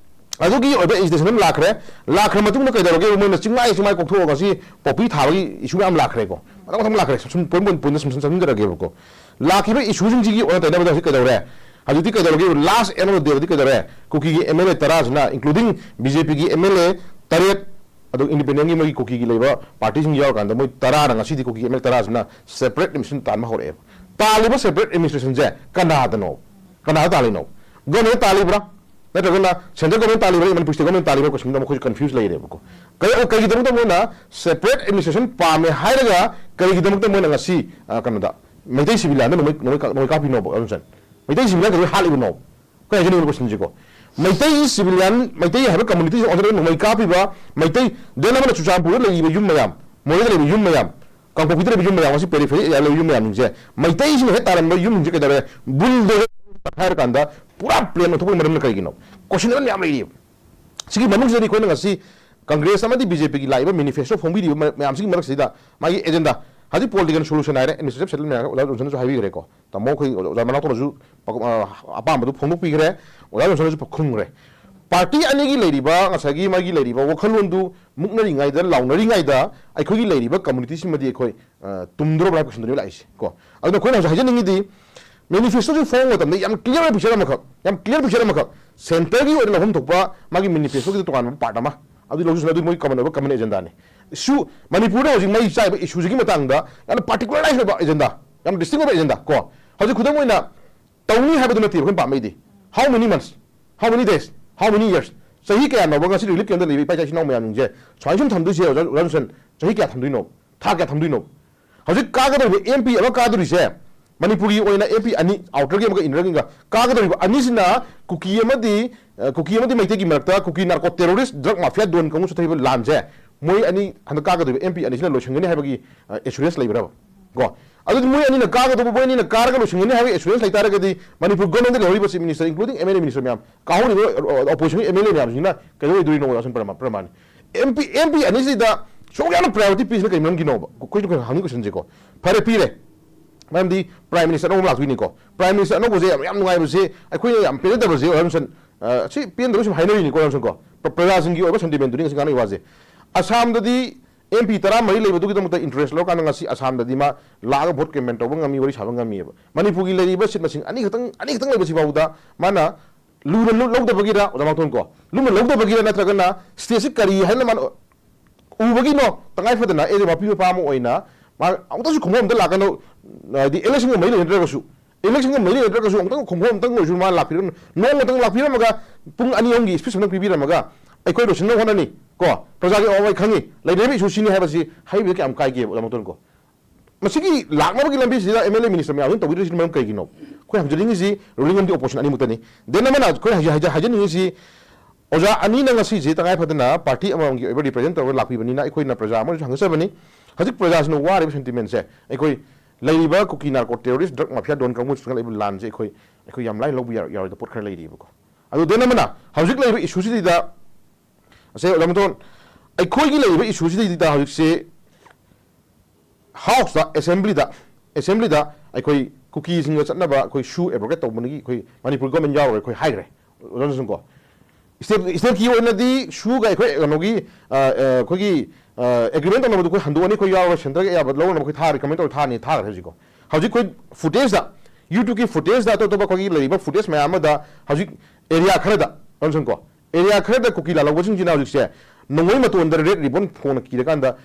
ꯑꯗꯨꯒꯤ ꯑꯣꯏꯕ ꯑꯦꯖꯤꯇꯦꯁꯟ ꯑꯃ ꯂꯥꯛꯈ꯭ꯔꯦ꯫ ꯂꯥꯛꯈ꯭ꯔ ꯃꯇꯨꯡꯗ ꯀꯩꯗꯧꯔꯒꯦ? ꯃꯣꯏꯅ ꯆꯤꯡꯃꯥꯏ ꯆꯤꯡꯃꯥꯏ ꯀꯣꯛꯊꯣꯛꯑꯒ ꯁꯤ ꯄꯣꯄꯤ ꯊꯥꯕꯒꯤ ꯏꯁꯨ ꯃꯌꯥꯝ ꯂꯥꯛꯈ꯭ꯔꯦꯀꯣ꯫ ꯃꯊꯪ ꯃꯊꯪ ꯂꯥꯛꯈ꯭ꯔꯦ꯫ ꯁꯨꯝ ꯄꯣꯏꯟ ꯄꯣꯏꯟ ꯄꯣꯏꯟꯗ ꯁꯨꯝ ꯁꯨꯝ ꯆꯪꯁꯤꯟꯖꯔꯒꯦꯕꯀꯣ꯫ ꯂꯥꯛꯈꯤꯕ ꯏꯁꯨꯁꯤꯡꯁꯤꯒꯤ ꯑꯣꯟꯅ ꯇꯩꯅꯕꯗ ꯍꯧꯖꯤꯛ ꯀꯩꯗꯧꯔꯦ? ꯍꯧꯖꯤꯛꯇꯤ ꯀꯩꯗꯧꯔꯒꯦ? ꯂꯥꯁ ꯑꯦꯟ ꯑꯣꯐ ꯗꯦꯗꯗꯤ ꯀꯩꯗꯧꯔꯦ? ꯀꯨꯀꯤꯒꯤ ꯑꯦꯝ ꯑꯦꯜ ꯑꯦ ꯇꯔꯥꯁꯤꯅ, ꯏꯟꯀ꯭ꯂꯨꯗꯤꯡ ꯕꯤ ꯖꯦ ꯄꯤꯒꯤ ꯑꯦꯝ ꯑꯦꯜ ꯑꯦ ꯇꯔꯦꯠ, ꯑꯗꯨꯒ ꯏꯟꯗꯤꯄꯦꯟꯗꯦꯟꯒꯤ ꯃꯣꯏꯒꯤ ꯀꯨꯀꯤꯒꯤ ꯂꯩꯕ ꯄꯥꯔꯇꯤꯁꯤꯡ ꯌꯥꯎꯔꯀꯥꯟꯗ ꯃꯣꯏ ꯇꯔꯥꯅ ꯉꯁꯤꯗꯤ ꯀꯨꯀꯤꯒꯤ ꯑꯦꯝ ꯑꯦꯜ ꯑꯦ ꯇꯔꯥꯁꯤꯅ ꯁꯦꯄꯔꯦꯠ ꯑꯦꯗꯃꯤꯅꯤꯁꯇ꯭ꯔꯦꯁꯟ ꯇꯥꯟꯕ ꯍꯧꯔꯛꯑꯦꯕ꯫ ꯇꯥꯜꯂꯤꯕ ꯁꯦꯄꯔꯦꯠ ꯑꯦꯗꯃꯤꯅꯤꯁꯇ꯭ꯔꯦꯁꯟꯁꯦ ꯀꯅꯥꯗꯅꯣ? ꯀꯅꯥꯗ ꯇꯥꯜꯂꯤꯅꯣ? ꯒꯣꯔꯃꯦꯟ ꯇꯥꯜꯂꯤꯕ꯭ꯔꯥ? ꯅꯠꯇ꯭ꯔꯒꯅ ꯁꯦꯟꯇ꯭ꯔꯦꯜ ꯒꯣꯔꯃꯦꯟ ꯇꯥꯜꯂꯤꯕ꯭ꯔꯥ, ꯃꯅꯤꯄꯨꯔ ꯁ꯭ꯇꯦꯠ ꯒꯣꯔꯃꯦꯟ ꯇꯥꯜꯂꯤꯕ꯭ꯔꯥ? ꯀꯣꯏꯁꯟꯗ ꯃꯈꯣꯏꯁꯨ ꯀꯟꯐ꯭ꯌꯨꯁ ꯂꯩꯔꯦꯕꯀꯣ꯫ ꯀꯔꯤ-, ꯀꯔꯤꯒꯤꯗꯃꯛꯇ ꯃꯣꯏꯅ ꯁꯦꯄꯔꯦꯠ ꯑꯦꯗꯃꯤꯅꯤꯁꯇ꯭ꯔꯦꯁꯟ ꯄꯥꯝꯃꯦ ꯍꯥꯏꯔꯒ ꯀꯔꯤꯒꯤꯗꯃꯛꯇ ꯃꯣꯏꯅ ꯉꯁꯤ, ꯑ, ꯀꯩꯅꯣꯗ ꯃꯩꯇꯩ ꯁꯤꯚꯤꯂꯤꯌꯥꯟꯗ ꯅꯣꯡꯃꯩ, ꯅꯣꯡꯃꯩ ꯀꯥ-, ꯅꯣꯡꯃꯩ ꯀꯥꯞꯄꯤꯅꯣꯕ, ꯑꯔꯨꯟ ꯁꯟ? ꯃꯩꯇꯩ ꯁꯤꯚꯤꯂꯤꯌꯥꯟ ꯀꯩꯗꯧꯕꯩ ꯍꯥꯠꯂꯤꯕꯅꯣ? ꯑꯩꯈꯣꯏ ꯍꯥꯏꯖꯅꯤꯡꯉꯤꯕ ꯀꯣꯏꯁꯟꯁꯤꯀꯣ꯫ ꯃꯩꯇꯩ ꯁꯤꯚꯤꯂꯤꯌꯥꯟ, ꯃꯩꯇꯩ ꯍꯥꯏꯕ ꯀꯝꯃꯨꯅꯤꯇꯤ ꯑꯣꯟꯊꯣꯛꯅ ꯅꯣꯡꯃꯩ ꯀꯥꯞꯄꯤꯕ ꯃꯩꯇꯩ, ꯗꯦꯟ ꯑꯃꯅ ꯆꯨꯔꯆꯥꯟꯄꯨꯔꯗ ꯂꯩꯔꯤꯕ ꯌꯨꯝ ꯃꯌꯥꯝ, ꯃꯣꯔꯦꯗ ꯂꯩꯕ ꯌꯨꯝ ꯃꯌꯥꯝ, ꯀꯥꯡꯄꯣꯛꯄꯤꯗ ꯂꯩꯕ ꯌꯨꯝ ꯃꯌꯥꯝ ꯑꯁꯤ ꯄꯦꯔꯤꯐꯦꯔꯤ ꯑꯦꯔꯤꯌꯥ ꯂꯩꯕ ꯌꯨꯝ ꯃꯌꯥꯝꯁꯤꯡꯁꯦ, ꯃꯩꯇꯩꯁꯤꯡꯅ ꯍꯦꯛ ꯇꯥꯔꯝꯕ ꯌꯨꯝꯁꯤꯡꯁꯦ ꯀꯩꯗꯧꯔꯦ? ꯕꯨꯜꯗꯣꯖꯔ ꯇꯛꯈꯥꯏꯔꯀꯥꯟꯗ ꯄꯨꯔꯥ ꯄ꯭ꯂꯦꯟ ꯑꯣꯟꯊꯣꯛꯄꯒꯤ ꯃꯔꯝꯅ ꯀꯔꯤꯒꯤꯅꯣ? ꯀꯣꯏꯁꯟ ꯑꯃ ꯌꯥꯝ ꯂꯩꯔꯤꯕ꯫ ꯁꯤꯒꯤ ꯃꯅꯨꯡꯁꯤꯗꯗꯤ ꯑꯩꯈꯣꯏꯅ ꯉꯁꯤ ꯀꯪꯒ꯭ꯔꯦꯁ ꯑꯃꯗꯤ ꯕꯤ ꯖꯦ ꯄꯤꯒꯤ ꯂꯥꯛꯏꯕ ꯃꯦꯅꯤꯐꯦꯁꯇꯣ ꯐꯣꯡꯕꯤꯔꯤꯕ ꯃ-, ꯃꯌꯥꯝꯁꯤꯒꯤ ꯃꯔꯛꯁꯤꯗ ꯃꯥꯒꯤ ꯑꯦꯖꯦꯟꯗꯥ, ꯍꯧꯖꯤꯛ ꯄꯣꯂꯤꯇꯤꯀꯦꯜ ꯁꯣꯂꯨꯁꯟ ꯍꯥꯏꯔꯦ, ꯑꯦꯗꯃꯤꯅꯤꯁꯇ꯭ꯔꯦꯇꯤꯚ ꯁꯦꯇꯜꯃꯦꯟ ꯍꯥꯏꯔꯦ, ꯑꯣꯖꯥ ꯖꯣꯟꯁꯟꯅꯁꯨ ꯍꯥꯏꯕꯤꯈ꯭ꯔꯦꯀꯣ, ꯇꯥꯃꯣ ꯑꯩꯈꯣꯏ ꯑꯣꯖꯥ ꯃꯅꯥꯎꯇꯣꯟꯅꯁꯨ ꯄ-, ꯑ, ꯑꯄꯥꯝꯕꯗꯨ ꯐꯣꯡꯗꯣꯛꯄꯤꯈ꯭ꯔꯦ, ꯑꯣꯖꯥ ꯖꯣꯟꯁꯟꯅꯁꯨ ꯈꯨꯝꯈ꯭ꯔꯦ꯫ ꯄꯥꯔꯇꯤ ꯑꯅꯤꯒꯤ ꯂꯩꯔꯤꯕ ꯉꯁꯥꯏꯒꯤ ꯃꯥꯒꯤ ꯂꯩꯔꯤꯕ ꯋꯥꯈꯜꯂꯣꯟꯗꯨ ꯃꯨꯛꯅꯔꯤꯉꯩꯗ, ꯂꯥꯎꯅꯔꯤꯉꯩꯗ ꯑꯩꯈꯣꯏꯒꯤ ꯂꯩꯔꯤꯕ ꯀꯝꯃꯨꯅꯤꯇꯤꯁꯤꯃꯗꯤ ꯑꯩꯈꯣꯏ, ꯑ, ꯇꯨꯝꯗ꯭ꯔꯣꯕ ꯍꯥꯏꯕ ꯀꯣꯏꯁꯟꯗꯨꯅꯦꯕ ꯂꯥꯛꯏꯁꯦ ꯀꯣ꯫ ꯑꯗꯨꯅ ꯑꯩꯈꯣꯏꯅ ꯍꯧꯖꯤꯛ ꯍꯥꯏꯖꯅꯤꯡꯉꯤꯗꯤ, ꯃꯦꯅꯤꯐꯦꯁꯇꯣꯁꯤ ꯐꯣꯡꯕ ꯃꯇꯝꯗ ꯌꯥꯝ ꯀ꯭ꯂꯤꯌꯥꯔ ꯄꯤꯛꯆꯔ ꯑꯃꯈꯛ, ꯌꯥꯝ ꯀ꯭ꯂꯤꯌꯥꯔ ꯄꯤꯛꯆꯔ ꯑꯃꯈꯛ, ꯁꯦꯟꯇꯔꯒꯤ ꯑꯣꯏꯅ ꯂꯧꯐꯝ ꯊꯣꯛꯄ ꯃꯥꯒꯤ ꯃꯦꯅꯤꯐꯦꯁꯇꯣꯒꯤ ꯇꯣꯉꯥꯟꯕ ꯄꯥꯔꯠ ꯑꯃ, ꯑꯗꯨ ꯂꯧꯖꯁꯅꯨ, ꯑꯗꯨ ꯃꯣꯏ ꯀꯃꯟ ꯑꯣꯏꯕ ꯀꯃꯟ ꯑꯦꯖꯦꯟꯗꯥꯅꯤ꯫ ꯏꯁꯨ, ꯃꯅꯤꯄꯨꯔꯗ ꯍꯧꯖꯤꯛ ꯃꯩ ꯆꯥꯏꯕ ꯏꯁꯨꯁꯤꯒꯤ ꯃꯇꯥꯡꯗ ꯌꯥꯝꯅ ꯄꯥꯔꯇꯤꯀꯨꯂꯔꯥꯏꯁ ꯑꯣꯏꯕ ꯑꯦꯖꯦꯟꯗꯥ, ꯌꯥꯝ ꯗꯤꯁꯇꯤꯡ ꯑꯣꯏꯕ ꯑꯦꯖꯦꯟꯗꯥ ꯀꯣ꯫ ꯍꯧꯖꯤꯛ ꯈꯨꯗꯝ ꯑꯣꯏꯅ ꯇꯧꯅꯤ ꯍꯥꯏꯕꯗꯨ ꯅꯠꯇꯦꯕ ꯑꯩꯈꯣꯏꯅ ꯄꯥꯝꯃꯛꯏꯗꯤ꯫ How many months? How many days? How many years? ꯆꯍꯤ ꯀꯌꯥꯅꯣꯕ ꯉꯁꯤ relief camp ꯇ ꯂꯩꯕ ꯏꯄꯥ ꯏꯆꯥ ꯏꯆꯤꯟ ꯏꯅꯥꯎ ꯃꯌꯥꯝꯁꯤꯡꯁꯦ ꯁꯨꯃꯥꯏꯅ ꯁꯨꯝ ꯊꯝꯗꯣꯏꯁꯦ, ꯑꯣꯖꯥ, ꯑꯣꯖꯥ ꯖꯣꯟꯁꯟ? ꯆꯍꯤ ꯀꯌꯥ ꯊꯝꯗꯣꯏꯅꯣ? ꯊꯥ ꯀꯌꯥ ꯊꯝꯗꯣꯏꯅꯣ? ꯍꯧꯖꯤꯛ ꯀꯥꯒꯗꯧꯔꯤꯕ M P ꯑꯃ ꯀꯥꯗꯧꯔꯤꯁꯦ, ꯃꯅꯤꯄꯨꯔꯒꯤ ꯑꯣꯏꯅ M P ꯑꯅꯤ, outer ꯒꯤ ꯑꯃꯒ inner ꯒꯤꯒ ꯀꯥꯒꯗꯧꯔꯤꯕ ꯑꯅꯤꯁꯤꯅ ꯀꯨꯀꯤ ꯑꯃꯗꯤ, ꯑ, ꯀꯨꯀꯤ ꯑꯃꯗꯤ ꯃꯩꯇꯩꯒꯤ ꯃꯔꯛꯇ ꯀꯨꯀꯤ narco terrorist, drug mafia don ꯀꯥꯡꯕꯨ ꯆꯠꯊꯔꯤꯕ ꯂꯥꯟꯁꯦ ꯃꯣꯏ ꯑꯅꯤ ꯍꯟꯗꯛ ꯀꯥꯒꯗꯧꯔꯤꯕ M P ꯑꯅꯤꯁꯤꯅ ꯂꯣꯏꯁꯤꯟꯒꯅꯤ ꯍꯥꯏꯕꯒꯤ, ꯑ, assurance ꯂꯩꯕ꯭ꯔꯕ? ꯀꯣ? ꯑꯗꯨꯗꯤ ꯃꯣꯏ ꯑꯅꯤꯅ ꯀꯥꯒꯗꯧꯕ, ꯃꯣꯏ ꯑꯅꯤꯅ ꯀꯥꯔꯒ ꯂꯣꯏꯁꯤꯟꯒꯅꯤ ꯍꯥꯏꯕꯒꯤ assurance ꯂꯩꯇꯥꯔꯒꯗꯤ ꯃꯅꯤꯄꯨꯔ government ꯇ ꯂꯩꯍꯧꯔꯤꯕ chief minister, including M L A minister ꯃꯌꯥꯝ, ꯀꯥꯍꯧꯔꯤꯕ, ꯑ, opposition ꯒꯤ M L A ꯃꯌꯥꯝꯁꯤꯡꯅ ꯀꯩꯗꯧ ꯑꯣꯏꯗꯣꯏꯅꯣ, ꯑꯁꯨꯝ ꯄ꯭ꯔꯃꯥ-, ꯄ꯭ꯔꯃꯥꯟ? M P, M P ꯑꯅꯤꯁꯤꯗ ꯁꯨꯛ ꯌꯥꯝꯅ priority ꯄꯤꯁꯤꯅ ꯀꯩ ꯃꯔꯝꯒꯤꯅꯣꯕ? ꯑꯩꯈꯣꯏꯁꯨ ꯍꯪꯉꯤ question ꯁꯦ ꯀꯣ꯫ ꯐꯔꯦ, ꯄꯤꯔꯦ꯫ ꯃꯔꯝꯗꯤ Prime Minister ꯑꯅꯧꯕ ꯑꯃ ꯂꯥꯛꯇꯣꯏꯅꯤꯀꯣ꯫ Prime Minister ꯑꯅꯧꯕꯁꯦ ꯌꯥꯝ, ꯌꯥꯝ ꯅꯨꯡꯉꯥꯏꯕꯁꯦ, ꯑꯩꯈꯣꯏꯅ ꯌꯥꯝ ꯄꯦꯟꯖꯗꯕꯁꯦ, ꯑꯣꯖꯥ ꯖꯣꯟꯁꯟ, ꯑ, ꯁꯤ ꯄꯦꯟꯗꯕ ꯁꯨꯝ ꯍꯥꯏꯅꯔꯤꯅꯤꯀꯣ, ꯑꯣꯖꯥ ꯖꯣꯟꯁꯟ ꯀꯣ꯫ ꯄ꯭ꯔ-, ꯄ꯭ꯔꯖꯥꯁꯤꯡꯒꯤ ꯑꯣꯏꯕ sentiment ꯗꯨꯅꯤ ꯉꯁꯤ ꯉꯥꯡꯅꯔꯤꯕ ꯋꯥꯁꯦ꯫ ꯑꯁꯥꯝꯗꯗꯤ M P ꯇꯔꯥꯃꯔꯤ ꯂꯩꯕꯗꯨꯒꯤꯗꯃꯛꯇ interest ꯂꯧꯔꯀꯥꯟꯗ ꯉꯁꯤ ꯑꯁꯥꯝꯗꯗꯤ ꯃꯥ ꯂꯥꯛꯑꯒ vote campaign ꯇꯧꯕ ꯉꯝꯃꯤ, ꯋꯥꯔꯤ ꯁꯥꯕ ꯉꯝꯃꯤꯑꯕ꯫ ꯃꯅꯤꯄꯨꯔꯒꯤ ꯂꯩꯔꯤꯕ seat ꯃꯁꯤꯡ ꯑꯅꯤꯈꯛꯇꯪ, ꯑꯅꯤꯈꯛꯇꯪ ꯂꯩꯕꯁꯤ ꯐꯥꯎꯕꯗ ꯃꯥꯅ ꯂꯨꯅ ꯂꯧ-, ꯂꯧꯗꯕꯒꯤꯔ, ꯑꯣꯖꯥ ꯃꯥꯡꯊꯣꯟ ꯀꯣ, ꯂꯨꯝꯅ ꯂꯧꯗꯕꯒꯤꯔ, ꯅꯠꯇ꯭ꯔꯒꯅ state ꯁꯤ ꯀꯔꯤ ꯍꯥꯏꯅ ꯃꯥꯅ ꯎꯕꯒꯤꯅꯣ? ꯇꯉꯥꯏ ꯐꯗꯅ as a ꯃꯄꯤ ꯃꯄꯥ ꯑꯃ ꯑꯣꯏꯅ ꯃꯥ ꯑꯃꯨꯛꯇꯁꯨ ꯈꯣꯡꯐꯝ ꯑꯝꯇ ꯂꯥꯛꯀꯅꯨ, ꯍꯥꯏꯗꯤ election ꯒ ꯃꯔꯤ ꯂꯩꯅꯗ꯭ꯔꯒꯁꯨ, election ꯒ ꯃꯔꯤ ꯂꯩꯅꯗ꯭ꯔꯒꯁꯨ ꯑꯃꯨꯛꯇꯪ ꯈꯣꯡꯐꯝ ꯑꯝꯇꯪ ꯑꯣꯏꯔꯁꯨ ꯃꯥ ꯂꯥꯛꯄꯤꯔꯝ-, ꯅꯣꯡꯃꯇꯪ ꯂꯥꯛꯄꯤꯔꯝꯃꯒ ꯄꯨꯡ ꯑꯅꯤ ꯑꯍꯨꯝꯒꯤ speech ꯑꯝꯇꯪ ꯄꯤꯕꯤꯔꯝꯃꯒ ꯑꯩꯈꯣꯏ ꯂꯣꯏꯁꯤꯟꯅꯕ ꯍꯣꯠꯅꯅꯤ ꯀꯣ, ꯄ꯭ꯔꯖꯥꯒꯤ ꯑꯋꯥꯕ ꯑꯩ ꯈꯪꯉꯤ, ꯂꯩꯅꯔꯤꯕ issue ꯁꯤꯅꯤ ꯍꯥꯏꯕꯁꯤ ꯍꯥꯏꯕꯤꯕꯗ ꯀꯌꯥꯝ ꯀꯥꯏꯒꯦꯕ, ꯑꯣꯖꯥ ꯃꯥꯡꯊꯣꯟ ꯀꯣ? ꯃꯁꯤꯒꯤ ꯂꯥꯛꯅꯕꯒꯤ ꯂꯝꯕꯤꯁꯤꯗ M L A minister ꯃꯌꯥꯝꯁꯤꯅ ꯇꯧꯕꯤꯔꯤꯁꯤꯅ ꯃꯔꯝ ꯀꯩꯒꯤꯅꯣ? ꯑꯩꯈꯣꯏ ꯍꯪꯖꯅꯤꯡꯉꯤꯁꯤ ruling ꯑꯃꯗꯤ opposition ꯑꯅꯤꯃꯛꯇꯅꯤ꯫ Then ꯑꯃꯅ ꯑꯩꯈꯣꯏ ꯍꯥꯏꯖ-, ꯍꯥꯏꯖ-, ꯍꯥꯏꯖꯅꯤꯡꯉꯤꯁꯤ, ꯑꯣꯖꯥ ꯑꯅꯤꯅ ꯉꯁꯤꯁꯦ ꯇꯉꯥꯏ ꯐꯗꯅ party ꯑꯃꯃꯝꯒꯤ ꯑꯣꯏꯕ represent ꯇꯧꯔꯒ ꯂꯥꯛꯄꯤꯕꯅꯤꯅ ꯑꯩꯈꯣꯏꯅ ꯄ꯭ꯔꯖꯥ ꯑꯃꯁꯨ ꯍꯪꯖꯕꯅꯤ꯫ ꯍꯧꯖꯤꯛ ꯄ꯭ꯔꯖꯥꯁꯤꯅ ꯋꯥꯔꯤꯕ sentiment ꯁꯦ ꯑꯩꯈꯣꯏ ꯂꯩꯔꯤꯕ ꯀꯨꯀꯤ narco terrorist, drug mafia don ꯀꯥꯡꯕꯨ ꯆꯪꯂꯛꯂꯤꯕ ꯂꯥꯟꯁꯦ ꯑꯩꯈꯣꯏ, ꯑꯩꯈꯣꯏ ꯌꯥꯝ ꯂꯥꯏꯅ ꯂꯧꯕ ꯌꯥꯔ-, ꯌꯥꯔꯣꯏꯗꯕ ꯄꯣꯠ ꯈꯔ ꯂꯩꯔꯤꯕꯀꯣ꯫ ꯑꯗꯨ then ꯑꯃꯅ ꯍꯧꯖꯤꯛ ꯂꯩꯔꯤꯕ issue ꯁꯤꯗ, ꯉꯁꯥꯏ ꯑꯣꯖꯥ ꯃꯥꯡꯊꯣꯟ, ꯑꯩꯈꯣꯏꯒꯤ ꯂꯩꯔꯤꯕ issue ꯁꯤꯗꯩꯗ ꯍꯧꯖꯤꯛꯁꯦ House ꯇ, assembly ꯗ, assembly ꯗ ꯑꯩꯈꯣꯏ ꯀꯨꯀꯤꯁꯤꯡꯒ ꯆꯠꯅꯕ ꯑꯩꯈꯣꯏ SoO abrogate ꯇꯧꯕꯒꯤ ꯑꯩꯈꯣꯏ ꯃꯅꯤꯄꯨꯔ government ꯌꯥꯎꯔꯔꯣꯏ ꯑꯩꯈꯣꯏ ꯍꯥꯏꯈ꯭ꯔꯦ꯫ ꯑꯣꯖꯥ ꯖꯣꯟꯁꯟ ꯀꯣ, state, state ꯀꯤ ꯑꯣꯏꯅꯗꯤ SoO ꯒ ꯑꯩꯈꯣꯏ ꯀꯩꯅꯣꯒꯤ, ꯑ, ꯑ, ꯑꯩꯈꯣꯏꯒꯤ, ꯑ, agreement ꯇꯧꯅꯕꯗꯣ ꯑꯩꯈꯣꯏ ꯍꯟꯗꯣꯛꯑꯅꯤ, ꯑꯩꯈꯣꯏ ꯌꯥꯎꯔꯔꯣꯏ, centre ꯒꯤ ꯑꯌꯥꯕ ꯂꯧꯔꯅꯕ ꯑꯩꯈꯣꯏ ꯊꯥꯔꯦ, comment ꯇꯧꯔ ꯊꯥꯔꯅꯤ, ꯊꯥꯈ꯭ꯔꯦ ꯍꯧꯖꯤꯛꯀꯣ꯫ ꯍꯧꯖꯤꯛ ꯑꯩꯈꯣꯏ footage ꯗ, YouTube ꯀꯤ footage ꯗ, ꯑꯇꯣꯞ ꯑꯇꯣꯞꯄ ꯑꯩꯈꯣꯏꯒꯤ ꯂꯩꯔꯤꯕ footage ꯃꯌꯥꯝ ꯑꯃꯗ ꯍꯧꯖꯤꯛ area ꯈꯔꯗ, ꯑꯣꯖꯥ ꯖꯣꯟꯁꯟ ꯀꯣ, area ꯈꯔꯗ ꯀꯨꯀꯤ ꯂꯥꯜꯍꯧꯕꯁꯤꯡꯁꯤꯅ ꯍꯧꯖꯤꯛꯁꯦ ꯅꯣꯡꯃꯩ ꯃꯇꯣꯟꯗ red ribbon ꯐꯣꯡꯅ ꯀꯤꯔꯀꯥꯟꯗ